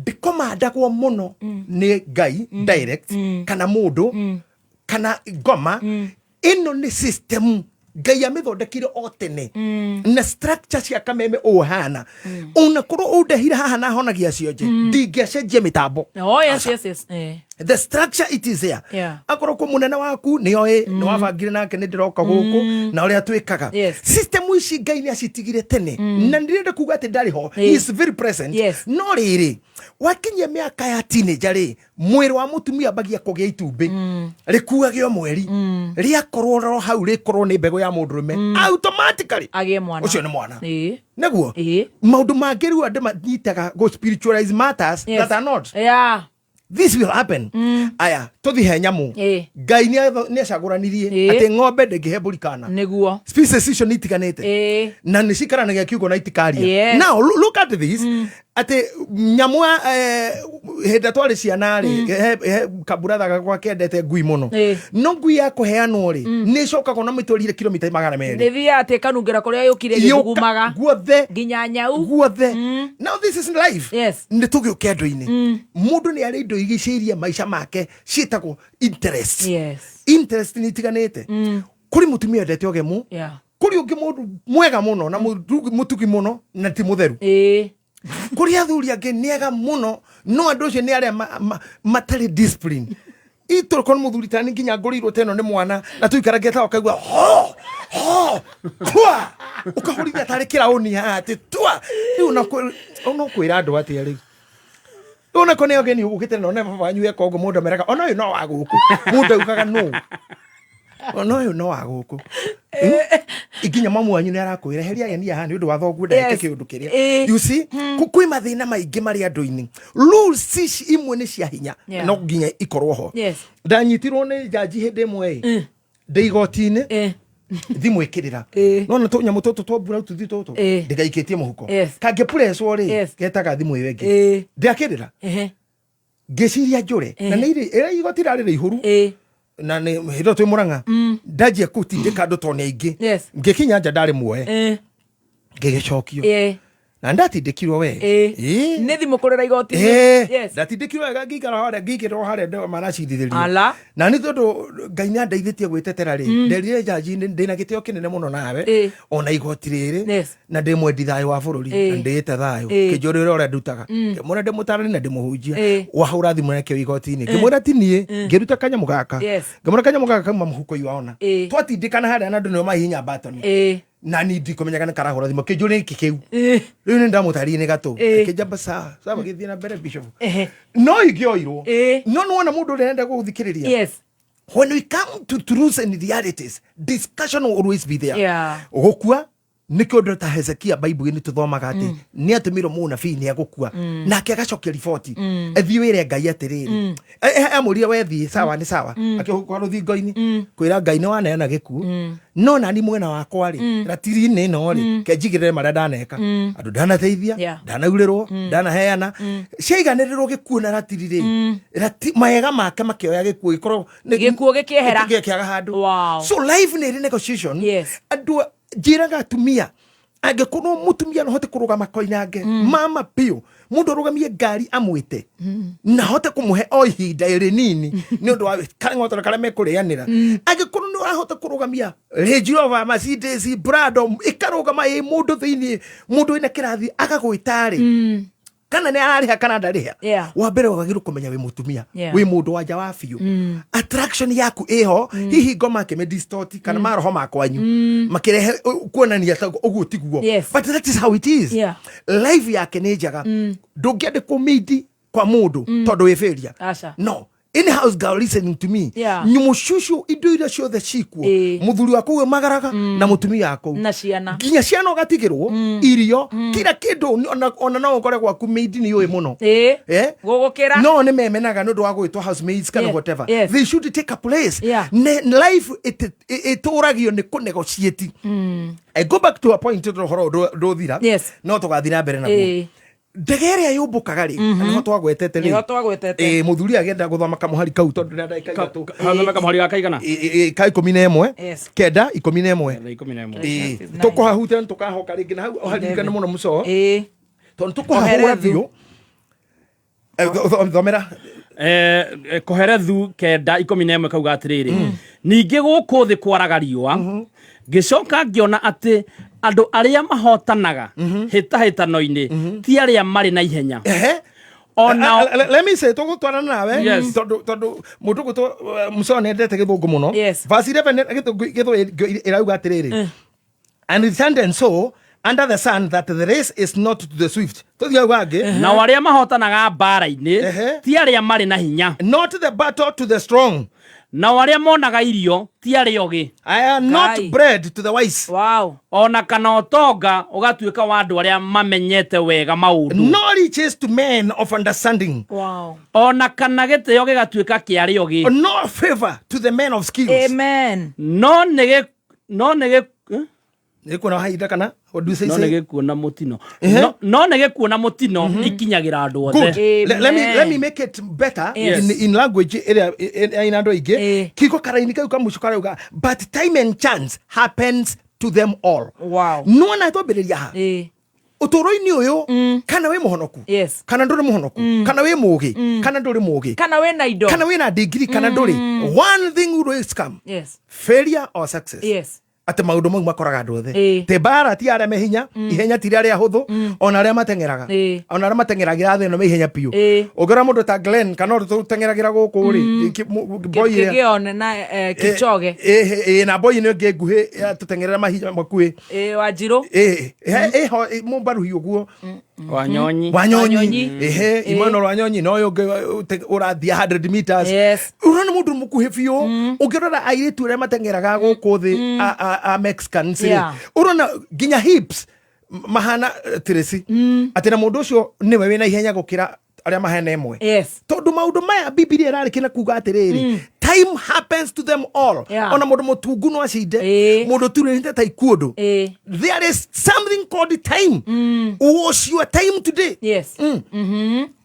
ndĩkomandagwo mũno nĩ Ngai direct kana mũndũ kana ngoma. Ĩno nĩ system Ngai amĩthondekire o tene na structure cia Kameme ũhana ona korwo ũndehire haha na honagia cionje, ndingĩacenjia mĩtambo. Oh, yes. The structure, it is there. Akorwo kũ mũnene waku nĩ oĩ nĩ wabangire nake nĩ ndĩroka gũkũ na ũrĩa twĩkaga. System ici Ngai nĩ acitigire tene na ndĩrenda kuga atĩ ndarĩ ho. He is very present. No rĩrĩ wakinyia mĩaka ya teenager rĩ, mwĩrĩ wa mũtumia ambagia kũgĩa itumbĩ rĩkuage o mweri, rĩakorwo ro hau rĩkorwo nĩ mbegũ ya mũndũrũme, automatically agĩe mwana. Ũcio nĩ mwana. Nĩguo maũndũ mangĩ rĩu andũ manyitaga go spiritualize matters that are not. This will happen. Aya, tũthi he nyamũ. Ngai nĩ acagũranirie atĩ ng'ombe ndĩngĩhe mbũri kana. Species icio nĩ itiganĩte na nĩ cikaranagia kiugo na itikaria. Now look at this, atĩ nyamũ hĩndĩ ĩrĩa twarĩ ciana rĩ, he kaburatha gakwa kendete ngui mũno. No ngui ya kũheanwo rĩ, nĩ ĩcokagwo na mĩtwarire kilomita 200. Nĩ thiaga atĩ ĩkanungĩra kũrĩa yũkire. Yũka ĩgĩthugumaga. Guothe. Nginya nyau. Guothe. Now this is life. Nĩ tũgĩũke andũ-inĩ. Mũndũ nĩ arĩ indo igicĩirie maica make ciĩtagwo interest. Interest nĩ itiganĩte. Kũrĩ mũtumia wendete ũgemu, kũrĩ ũngĩ mũndũ mwega mũno na mũtugi mũno na ti mũtheru. Kũrĩ athuri angĩ nĩ ega mũno, no andũ acio nĩ arĩa matarĩ discipline. Itũrũko nĩ mũthuri tani nginya ngũrĩirwo ta ĩno nĩ mwana na tũikaragia ta ũkaigua ho ho tua ũkahũrithia tarĩ kĩraũni haha atĩ tua. Rĩu no kwĩra andũ atĩa rĩu? Rĩu onako nĩ ageni ũkĩte na one baba wanyu eka ũguo, mũndũ ameraga ona ũyũ no wa gũkũ, mũndũ augaga nũ ona ũyũ no wa gũkũ. Nginya mamu wanyu nĩ arakwĩra heria ageni haha nĩ ũndũ wa thoguo ndageke kĩũndũ kĩrĩa. You see, kwĩ mathĩna maingĩ marĩ andũ-inĩ. Rules ici imwe nĩ cia hinya, no nginya ikorwo ho. Ndanyitirwo nĩ jaji hĩndĩ ĩmwe ĩ ndĩ igoti-inĩ, thimũ ĩkĩrĩra, nona tũnyamũ tũtũ twa bluetooth tũtũ ndĩgaikĩtie mũhuko, kangĩpurecwo rĩ, getaga thimũ ĩyo ĩngĩ. Ndĩakĩrĩra, ngĩciria njũre na nĩ irĩ ĩrĩa igoti rarĩ rĩihũru na nĩ hĩndĩ ĩyo twĩ Mũrang'a. Ndanjia kũtindĩka andũ tondũ nĩ aingĩ. Ngĩkinya nja ndarĩ muoe, ngĩgĩcokio na ndatindĩkirwo we. Nĩ thimũ kũrĩra igoti-inĩ. Ndatindĩkirwo wega, ngĩikara harĩa, ngĩikĩrwo harĩa ndĩ maracirithĩrio. Ala. Na nĩ tondũ Ngai nĩ andeithĩtie gwĩtetera rĩ, nderire jaji ndĩna gĩtĩo kĩnene mũno nawe ona igoti rĩrĩ na ndĩ mwendi thayũ wa bũrũri na ndĩĩte thayũ. Kĩnjũrĩre ũrĩa ndutaga, ngĩmwĩra ndĩ mũtarani na ndĩ mũhunjia. Wahũra thimũ nakĩo igoti-inĩ, ngĩmwĩra ti niĩ, ngĩruta kanyamũ gaka, ngĩmwĩra kanyamũ gaka kauma mũhuko iwaona. Twatindĩkana harĩa na andũ nĩo mahihinya batoni na ni ndikũmenyaga nĩ karahũra thimũ. Kĩnjũrĩ gĩkĩ kĩu rĩu nĩ ndamũtarire nĩ gatũ. Akĩnjamba sawa sawa, gĩthiĩ na mbere, bishop. No ingĩoirwo no nĩwona mũndũ ũrĩa arenda gũgũthikĩrĩria. When we come to truths and realities, discussion will always be there. Gũkua nĩkĩo ndũ ta Hezekia Bible-inĩ tũthomaga atĩ nĩ atũmĩrwo mũnabii nĩ agũkua, nake agacokia riboti, ethiĩ wĩre Ngai atĩrĩrĩ, amũrire wethiĩ sawa nĩ sawa, akĩhũka rũthingo-inĩ kwĩra Ngai nĩ waneana gĩkuũ, no nani mwena wakwa rĩ, ratiri-inĩ ĩno rĩ, kenjigĩrĩre marĩa ndaneka, andũ ndanateithia, ndanaurĩrwo, ndanaheana, ciaiganĩrĩrwo gĩkuũ na ratiri rĩ, maega make makĩoya gĩkuũ gĩkorwo Gĩkuũ gĩkĩehera. Gĩkĩaga handũ. So life nĩ ĩrĩ negotiation. Andũ njĩraga atumia, angĩkorwo mũtumia no hote kũrũgama koinange mama biũ, mũndũ arũgamie ngari amwĩte na hote kũmũhe o ihinda rĩnini nĩ ũndũ wa kareng'otoro karĩa mekũrĩanĩra, angĩkorwo nĩ ũrahota kũrũgamia Range Rover, Mercedes, Prado ĩkarũgama ĩ mũndũ thĩinĩ, mũndũ wĩna kĩrathi agagwĩta rĩ, kana nĩ ararĩha kana ndarĩha, wa mbere wagĩrĩirwo kũmenya wĩ mũtumia, wĩ mũndũ wanja wa biũ, attraction yaku ĩho, hihi ngoma akĩmĩ distort kana maroho makwanyu makĩrehe kuonania ta ũguo tiguo. But that is how it is. Life yake nĩ njega, ndũngĩandĩkwo mĩindi kwa mũndũ tondũ wĩ failure. Aca. No Any house girl listening to me, nyumucucu indo iria ciothe cikuo, muthuri wa kuu magaraga na mutumia wa kuu na ciana. Nginya ciana ũgatigĩrwo irio, kila kĩndũ. Ona no ũkore gwaku maid nĩ yũĩ mũno. Eh? Gũgũkĩra. No nĩ memenaga nĩ ũndũ wa gwĩtwo housemaids kana whatever. They should take a place. Ne, life ĩtũragio nĩ kũ negotiate. I go back to a point, tondũ ũhoro ũyũ ndũthira. No tũgathiĩ na mbere naguo. Ndege ĩrĩa yũmbũkaga rĩ, nĩho twagwetete rĩ. Nĩho twagwetete. Ĩ, mũthuri agenda gũthoma kamũhari kau tondũ nĩ ndagĩka 3. Gathome kamũhari ga kaigana? Ĩ, ka 11. 9, 11. 11. Ĩ, tũkũhahutia nĩ tũkahoka rĩngĩ na hau ũharirikane mũno mũco, tondũ tũkũhahũra Koherethu. biũ. Thomera. Koherethu 9:11 kauga atĩrĩrĩ, ningĩ gũkũ thĩ kwaraga riũa ngĩcoka ngĩona atĩ andũ arĩa mahotanaga hĩtahĩtano-inĩ ti arĩa marĩ na ihenya. Onao Let me say, tũgũtwarana nawe. Tondũ mũndũ gwĩtwo mũco nĩendete gĩthũngũ mũno. Verse 11 gĩthũngũ ĩrauga atĩrĩrĩ, "And it turned and so under the sun that the race is not to the swift." Tũthiĩ hau hangĩ. Nao arĩa mahotanaga mbara-inĩ ti arĩa marĩ na hinya. Not the battle to the strong. Nao arĩa monaga irio ti arĩa ogĩ. I am not Ngai. bread to the wise. Ona kana ũtonga ũgatuĩka wa andũ arĩa mamenyete wega maũndũ. No riches to men of understanding. Ona kana gĩtĩo gĩgatuĩka kĩa arĩa ogĩ. No favor to the men of skills. Amen. No nĩ gĩ no nĩ gĩ eh? Nĩ kuona haida kana what do you say? No nĩ Say? gĩkuona mũtino. No nĩ gĩkuona mũtino ikinyagĩra andũ Good. othe. Let me make it better. In language ĩrĩa ĩna andũ aingĩ, kiko karaini kau kamũico karauga, "But time and chance happens to them all." Nona twambĩrĩria ha ũtũũro-inĩ ũyũ, kana wĩ mũhonoku kana ndũrĩ mũhonoku, kana wĩ mũgĩ kana ndũrĩ mũgĩ, kana wĩna indo kana wĩna degree kana ndũrĩ, one thing will always come: failure or success. Atĩ maũndũ mau makoraga andũ othe. Tĩ mbara ti arĩa me hinya, ihenya ti arĩa ahũthũ, ona arĩa mateng'eraga, ona arĩa mateng'eragĩra thĩ ĩno me ihenya biũ. Ũngĩrora mũndũ ta Glenn kana ũndũ tũteng'eragĩra gũkũ rĩ, boy ĩrĩa- Kĩgĩone na Kipchoge. Ĩ, na boy ĩno ĩngĩ nguhĩ tũteng'erera mahinya makuhĩ. Wanjirũ. Ĩ, mũmbaruhi ũguo. Wanyonyi. Wanyonyi. Wanyonyi. Ehe, Emmanuel Wanyonyi no ũyũ ũngĩ ũrathiĩ 100 meters. Ũrona mũndũ mũkuhĩ biũ. Ũngĩrora airĩtu arĩa mateng'eraga gũkũ thĩ a Mexicans rĩ, ũrona nginya hips mahana tirĩci atĩ na mũndũ ũcio nĩwe wĩna ihenya gũkĩra arĩa mahana ĩmwe. Tondũ maũndũ maya Bibilia ĩrarĩkĩ kuga atĩrĩrĩ, time happens to them all. Ona mũndũ mũtungu no acinde, mũndũ turĩte ta ikuũndũ. There is something called time. Was your time today?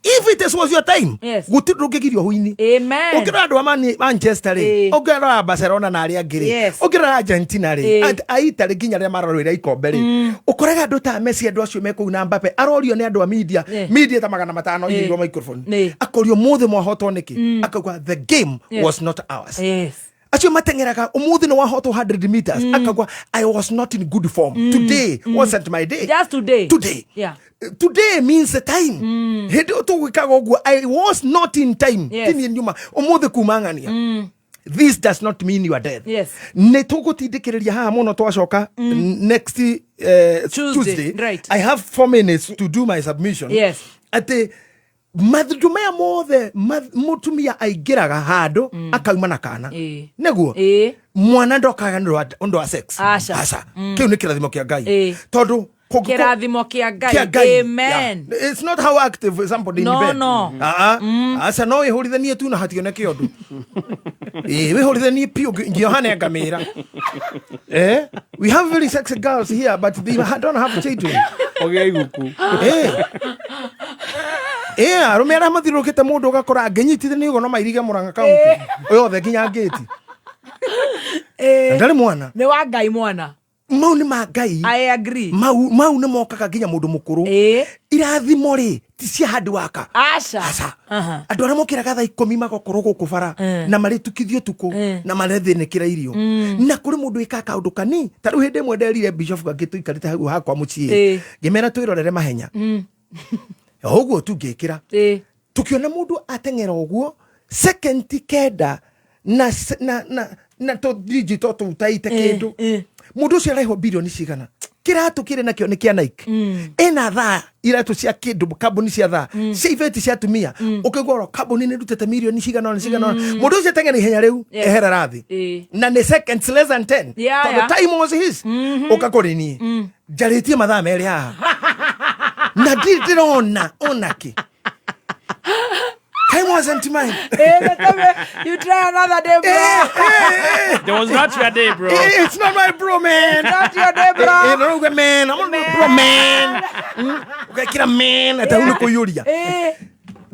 If it is was your time, gũtirĩ ndũngĩgirio hũini. Amen. Ũngĩrora andũ a Manchester rĩ, ũngĩrora Barcelona na arĩa angĩ rĩ, ũngĩrora Argentina rĩ, a Italy nginya arĩa mararũĩra ikombe rĩ, ũkoraga andũ ta Messi, andũ acio me kũu na Mbappe, arorio nĩ andũ a media, media ta 500 igĩirwo microphone, akorio, "Mũthĩ mwahotwo nĩkĩ?" Akauga, "The game was not ours." Acio mateng'eraga ũmũthĩ nĩ wahotwo 100 meters, akauga, "I was not in good form today. Wasn't my day." Just today. Today. Today means the time. Hĩndĩ ĩyo tũgwĩkaga ũguo, I was not in time. Tiniĩ nyuma ũmũthĩ kuma ng'ania. This does not mean your death. Nĩ tũgũtindĩkĩrĩria haha mũno twacoka next Tuesday, Tuesday. I have 4 minutes to do my submission. Atĩ mathundu maya mothe mũtumia aingĩraga handũ akauma na kana, nĩguo mwana ndokaga nĩ ũndũ wa sex. Aca. Aca. Kĩu nĩ kĩrathimo kĩa Ngai. Tondũ Kĩrathimo kĩa Ngai. Kĩa Ngai. Amen. Yeah. It's not how active somebody in No, bed. no. Ah, ah. Aca, no wĩhũrithanie tu na hationeke ũndũ. Ĩ, wĩhũrithanie piũ nginya ũhane ngamĩra. Eh? We have very sexy girls here, but they don't have children. Ũgĩa iguku. Eh. Eh, arũme arĩa mathiũrũrũkĩte mũndũ ũgakora angĩnyitithania ũguo no mairige Mũrang'a kaunti yothe nginya ngĩti. Na ndarĩ mwana. Nĩ wa Ngai mwana. Mau nĩ ma Ngai. I agree. Mau nĩ mokaga nginya mũndũ mũkũrũ. Irathimo rĩ, ti cia hard worker. Aca. Aca. Andũ arĩa mokĩraga thaa 10 magakorwo gũkũ bara na marĩtukithio tukũ na marethĩnĩkĩra irio, na kũrĩ mũndũ wĩkaga kaũndũ kani ta rĩu. Hĩndĩ ĩmwe nderire bishop angĩ tũikarĩte hau hakwa mũciĩ, ngĩmera twĩrorere mahenya o ũguo tu, ngĩkĩra tũkĩona mũndũ ateng'era ũguo second 9 na na na tũ digital tũu taite kĩndũ. Mũndũ ũcio araheo bilioni cigana. Kĩratũ kĩrĩ nakĩo nĩ kĩa Nike, ĩna thaa, iratũ cia kĩndũ, kambuni cia thaa, cia ibeti cia atumia, ũkĩigua oro kambuni nĩ rutĩte mirioni cigana ũna cigana ũna. Mũndũ ũcio ateng'era ihenya rĩu, ehera rathi na nĩ seconds less than 10, tondũ time was his. Ũka kũrĩ niĩ, njarĩtie mathaa 2 haha na ndirĩ ndĩrona onakĩ. Time wasn't mine. You try another day, bro. There was not your day, bro. It's not my bro, man. It's not your day, bro. No, uge, man. I'm not bro, man. Ũgekĩra man ata rĩu nĩ kũiyũria.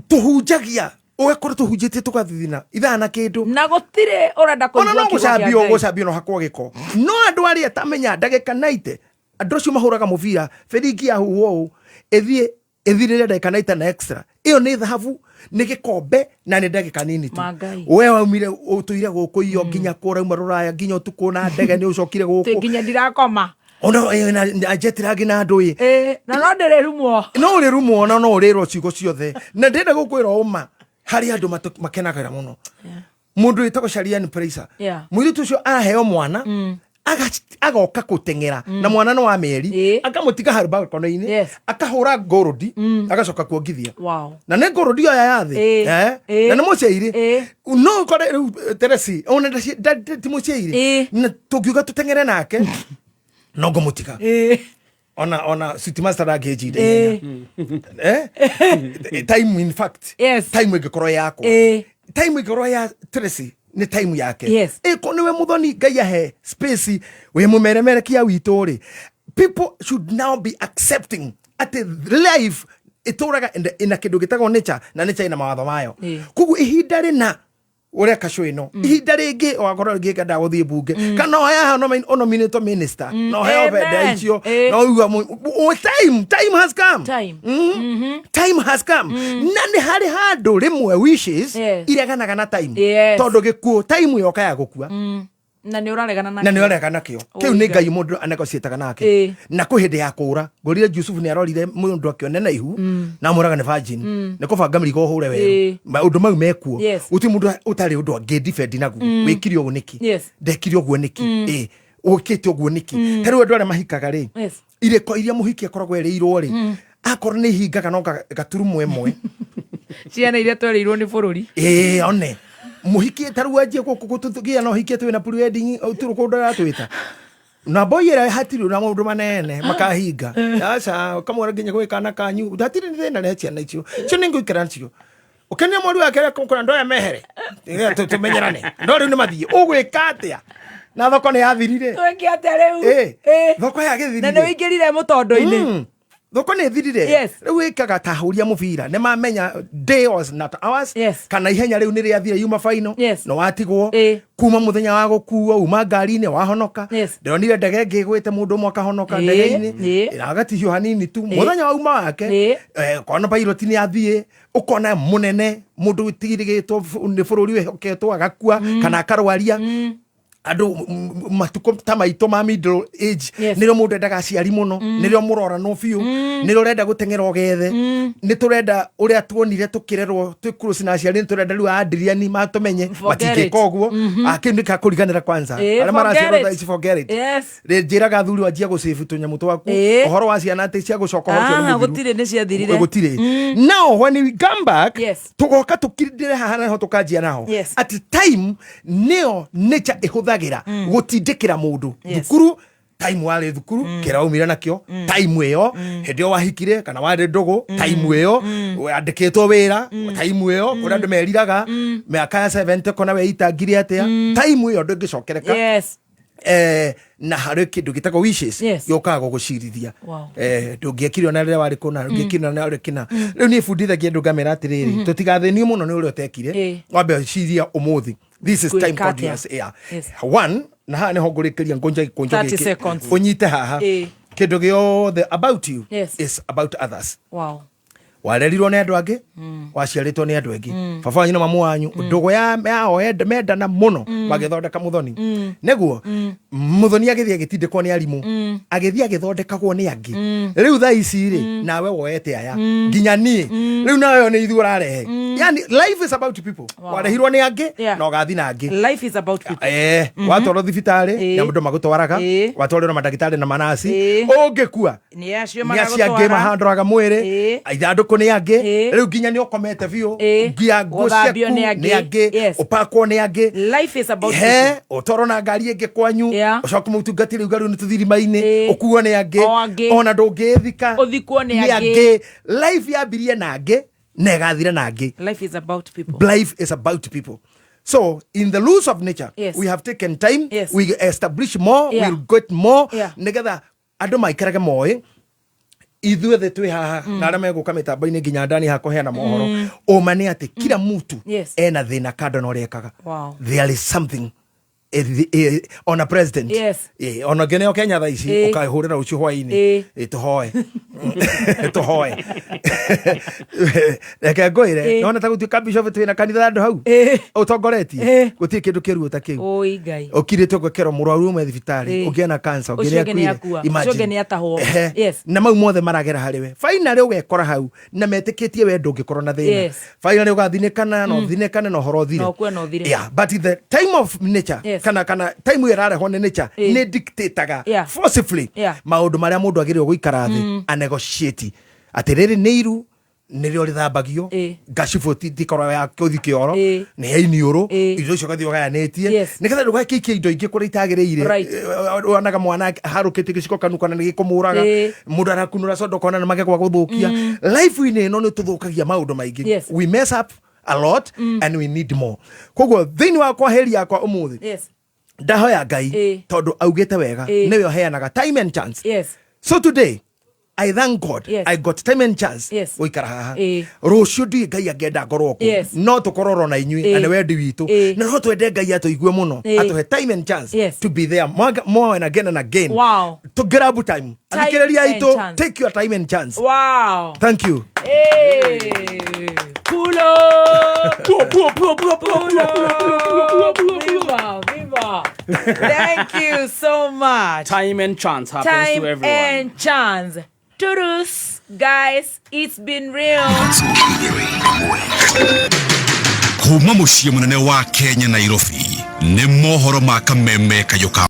Tũhunjagia ũgakorwo tũhunjĩtie tũgathithina ithaa na kĩndũ na gũtirĩ ũrenda ona kũigua no kiugo kĩa gũcambio Ngai. Gũcambio no hakwo gĩko, no andũ arĩa tamenya ndagĩka 90, andũ acio mahũraga mũbira, biringi yahuhwo ũũ ĩthiĩ ĩthirĩre ndagĩka 90 na extra, ĩyo nĩ thahabu, nĩ gĩkombe na nĩ ndagĩka nini tu. Mangai. We waumire ũtũire gũkũ iyo nginya kũrauma rũraya nginya ũtukũ na ndege nĩ ũcokire Tĩ gũkũ nginya ndirakoma. Ona na jetlag na andũ ĩ. Na no ndĩrĩrumwo. No ũrĩrumwo na no ũrĩrwo ciugo ciothe, na ndĩrenda gũkwĩra ũma, harĩ andũ makenagĩra mũno mũndũ wĩtagwo Sharian Preiser. Mũirĩtu ũcio aheo mwana, agoka gũteng'era na mwana nĩ wa mĩeri, akamũtiga hau balcony-inĩ, akahũra ngũrũndi, agacoka kuongithia. Na nĩ ngũrũndi oya ya thĩ. Na nĩ mũciairĩ, no ũkore rĩu Teresi ona ti mũciairĩ, na tũngiuga tũteng'ere nake no ngũmũtiga. Ona city master ndangĩnjinda ihenya. Time, in fact, time ĩngĩkorwo yakwa, time ĩngĩkorwo ya Tracy, nĩ time yake. Ĩko nĩwe mũthoni Ngai ahe space wĩ mũmeremerekia witũ rĩ, people should now be accepting atĩ life ĩtũraga ĩna kĩndũ gĩtagwo nature, na nature ĩna mawatho mayo. Koguo ihinda rĩna ũrĩa kacũ ĩno, ihinda rĩngĩ wakorwo rĩngĩ kenda gũthiĩ bunge kana oya haha ũnominĩtwo minister, no heo benda icio, no uga time has come. Time. Time has come, na nĩ harĩ handũ rĩmwe wishes ireganaga na time, tondũ gĩkuũ, time yoka ya gũkua. Na nĩ ũraregana Na nĩ ũrega nakĩo kĩu nĩ Ngai mũndũ anegociĩtaga nake. Na kwĩ hĩndĩ ya kũra ngũrire Jusufu nĩ arorire mũndũ akĩone na ihu na amwĩraga nĩ virgin, nĩ kũbanga mĩrigo ũhũre werũ. Maũndũ mau mekuo. Gũtirĩ mũndũ ũtarĩ ũndũ angĩ defend naguo. Wĩkire ũguo nĩkĩ? Ndekire ũguo nĩkĩ? Ĩ ũkĩte ũguo nĩkĩ? Ta rĩu andũ arĩa mahikaga rĩ, irĩko iria mũhiki akoragwo erĩirwo rĩ, akorwo nĩ ihingaga no gaturumo ĩmwe. Ciana iria twerĩirwo nĩ bũrũri. Ĩĩ, one mũhiki ta rĩu anjie gũkũ gũtũgĩa na ũhiki twĩna pre-wedding tũrũ kũndũ aratwĩta na mboi ĩrĩa hatirĩ na maũndũ manene makahinga, aca kamwĩra nginya gwĩ kana kanyu hatirĩ thĩna nĩ ciana icio cio nĩ ngũikara nacio ũkenia mweri wake kũra andũ aya mehere. Nĩgetha tũmenyerane no rĩu nĩ mathiĩ ũgwĩka atĩa na thoko nĩ yathirire. Twĩke atĩa rĩu? Thoko yagĩthirire. Na nĩ ũingĩrire mũtondo-inĩ. Thoko nĩ ĩthirire. Rĩu wĩkaga ta ahũri a mũbira nĩ mamenya day was not ours. Kana ihenya rĩu nĩ rĩathire yuma final. No watigwo kuma mũthenya wa gũkuo uma ngari-inĩ wahonoka. Ndĩronire ndege ĩngĩ ĩgwĩte mũndũ ũmwe akahonoka ndege-inĩ na agatihio hanini tu. Mũthenya wa uma wake, kona pilot nĩ athiĩ, ũkona mũnene mũndũ ũtigirĩgĩtwo nĩ bũrũri wĩhoketwo agakua kana akarwaria andũ matukũ ta maitũ ma middle age. Nĩrĩo mũndũ endaga aciari mũno, nĩrĩo mũroranwo biũ, nĩrĩo ũrenda gũteng'era ũgethe. Nĩ tũrenda ũrĩa tuonire tũkĩrerwo twĩ close na aciari, nĩ tũrenda rĩu adriani matũmenye. Forget Matingĩka it. ũguo. Ah, kĩu nĩ kakũriganĩra kwanza. Arĩa Forget maraciarwo it. thaa ici, forget it. Njĩraga athuri wanjia gũcĩbu tũnyamũ twaku ũhoro wa ciana atĩ cia gũcoka ũhoro ũcio nĩ Ah, mũthiru. gũtirĩ, nĩ ciathirire. Gũtirĩ. Now when we come back, tũgoka tũkirindĩre haha naho tũkanjia naho atĩ time nĩyo nature ĩhũthagĩra gũtindĩkĩra mũndũ. Thukuru, time warĩ thukuru, kĩrĩa waumire nakĩo, time ĩyo hĩndĩ ĩyo wahikire kana warĩ ndũgũ, time ĩyo wandĩkĩtwo wĩra, time ĩyo kũrĩa andũ meriraga mĩaka ya 70 kona weitangire atĩa, time ĩyo ndũngĩcokereka. Na harĩ kĩndũ gĩtagwo wishes gĩũkaga gũgũcirithia. Ndũngĩekire ona rĩrĩa warĩ kũna, ndũngĩekire ona rĩrĩa kĩna. Rĩu niĩ bundithagia andũ ngamera atĩrĩrĩ, tũtigathĩnio mũno nĩ ũrĩa ũtekire. Wambe ũcirie ũmũthĩ, this is time Gwĩka called atĩa? yours. Yeah. One, na haha nĩho ngũrĩkĩria ngũnja gĩkũnjo 30 gĩkĩ. seconds. Ũnyite haha. Kĩndũ gĩothe about you is about others. Warerirwo nĩ andũ angĩ, waciarĩtwo nĩ andũ angĩ, baba wanyu na mamu wanyu, ndũgũ yao mendana mũno, magĩthondeka mũthoni. Nĩguo mũthoni agĩthiĩ agĩtindĩkwo nĩ arimũ, agĩthiĩ agĩthondekagwo nĩ angĩ. Rĩu thaa ici rĩ, nawe woete aya nginya niĩ rĩu nawe nĩ ithuĩ ũrarehe. Yani life is about people. Warehirwo nĩ angĩ na ũgathi na angĩ. Life is about people. Watwarwo thibitarĩ na andũ magũtwaraga, watwarwo na mandagĩtarĩ na manasi, ũngĩkua nĩ acio nĩ acio angĩ magagũtwara. Mahandoraga mwĩrĩ, ithandũkũ nĩ angĩ, rĩu nginya nĩ ũkomete biũ, nginya nguo Gũthambio ciaku nĩ angĩ. nĩ angĩ, ũpakwo nĩ angĩ. Life is about He people. ũtwarwo na ngari ĩngĩ kwanyu, ũcoke mũtungatĩri uga rĩu nĩ tũthirima-inĩ, ũkuo nĩ angĩ. O angĩ. Ona ndũngĩthika Ũthikwo nĩ nĩ angĩ. angĩ. Life yambirie na angĩ na ĩgathira na angĩ. Life is about people. Life is about people. So in the laws of nature, we have taken time, we establish more, we'll get more, nigetha andũ maikarage moĩ ithuothe twĩ haha na arĩa megũka mĩtambo-inĩ nginya ndani ha kũheana mohoro. Ũma nĩ atĩ kila mtu ena thĩna kando na ũrĩa ekaga. There is something, ona president, ona ngeneo Kenya thaa ici, ũkahũrĩra rũciũ hwaĩ-inĩ. Tũhoe tũhoe, reke ngwĩre, nona ta gũtuĩka bishop twĩna kanitha handũ hau ũtongoretie, gũtirĩ kĩndũ kĩruo ta kĩu. Oi Ngai. Ũkirĩte ũgekerwo mũrwaru ũmwe thibitarĩ, ũngĩ ena cancer, ũngĩ Ũcio ũngĩ nĩ nĩ akua. akuire. Ũcio ũngĩ nĩ atahwo. Ehe. Na mau mothe maragera harĩ we, finally ũgekora hau na metĩkĩtie we ndũngĩkorwo na thĩna. Finally ũgathinĩkana na ũthinĩkane na ũhoro ũthire. Na ũkue na ũthire. Yeah, but the time of nature, kana time ĩyo ĩrarehwo nĩ nature, nĩ dictataga forcibly maũndũ marĩa mũndũ agĩrĩirwo gũikara thĩ anegotiate atĩ rĩrĩ nĩ iru nĩrĩo rĩthambagio, ngacibũ tikorwo ya kũthi kĩoro, nĩ ya iniũrũ, indo icio ũgathiĩ ũgayanĩtie nĩgetha ndũgakĩikie indo ingĩ kũrĩa itagĩrĩire. Wonaga mwana harũkĩtie gĩciko kanua kana nĩ gĩkũmũraga, mũndũ arakunũra soda ũkona nĩ magegwa gũthũkia. Life-inĩ ĩno nĩ tũthũkagia maũndũ maingĩ. We mess up a lot and we need more. Koguo thĩinĩ wa kwaheri yakwa ũmũthĩ, ndahoya Ngai, tondũ augĩte wega, nĩwe ũheanaga time and chance. So today I thank God I got time and chance gũikara haha. Rũciũ ndiũĩ Ngai angĩenda ngorwo kũ, no tũkorwo oro na inyuĩ, na nĩ wendi witũ, na no twende Ngai atũigue mũno, atũhe time and chance to be there more, more and again and again, to grab time. Time Athikĩrĩria and aitũ, chance. take your time and chance. Thank you. Hey. Pulo. Pulo. Viva, viva. Thank you so much. Time and chance happens Time to everyone. And chance. Toodles, guys. It's been real. Kuma muciĩ mũnene wa Kenya, Nairobi, nĩ mohoro ma kameme kayũ ka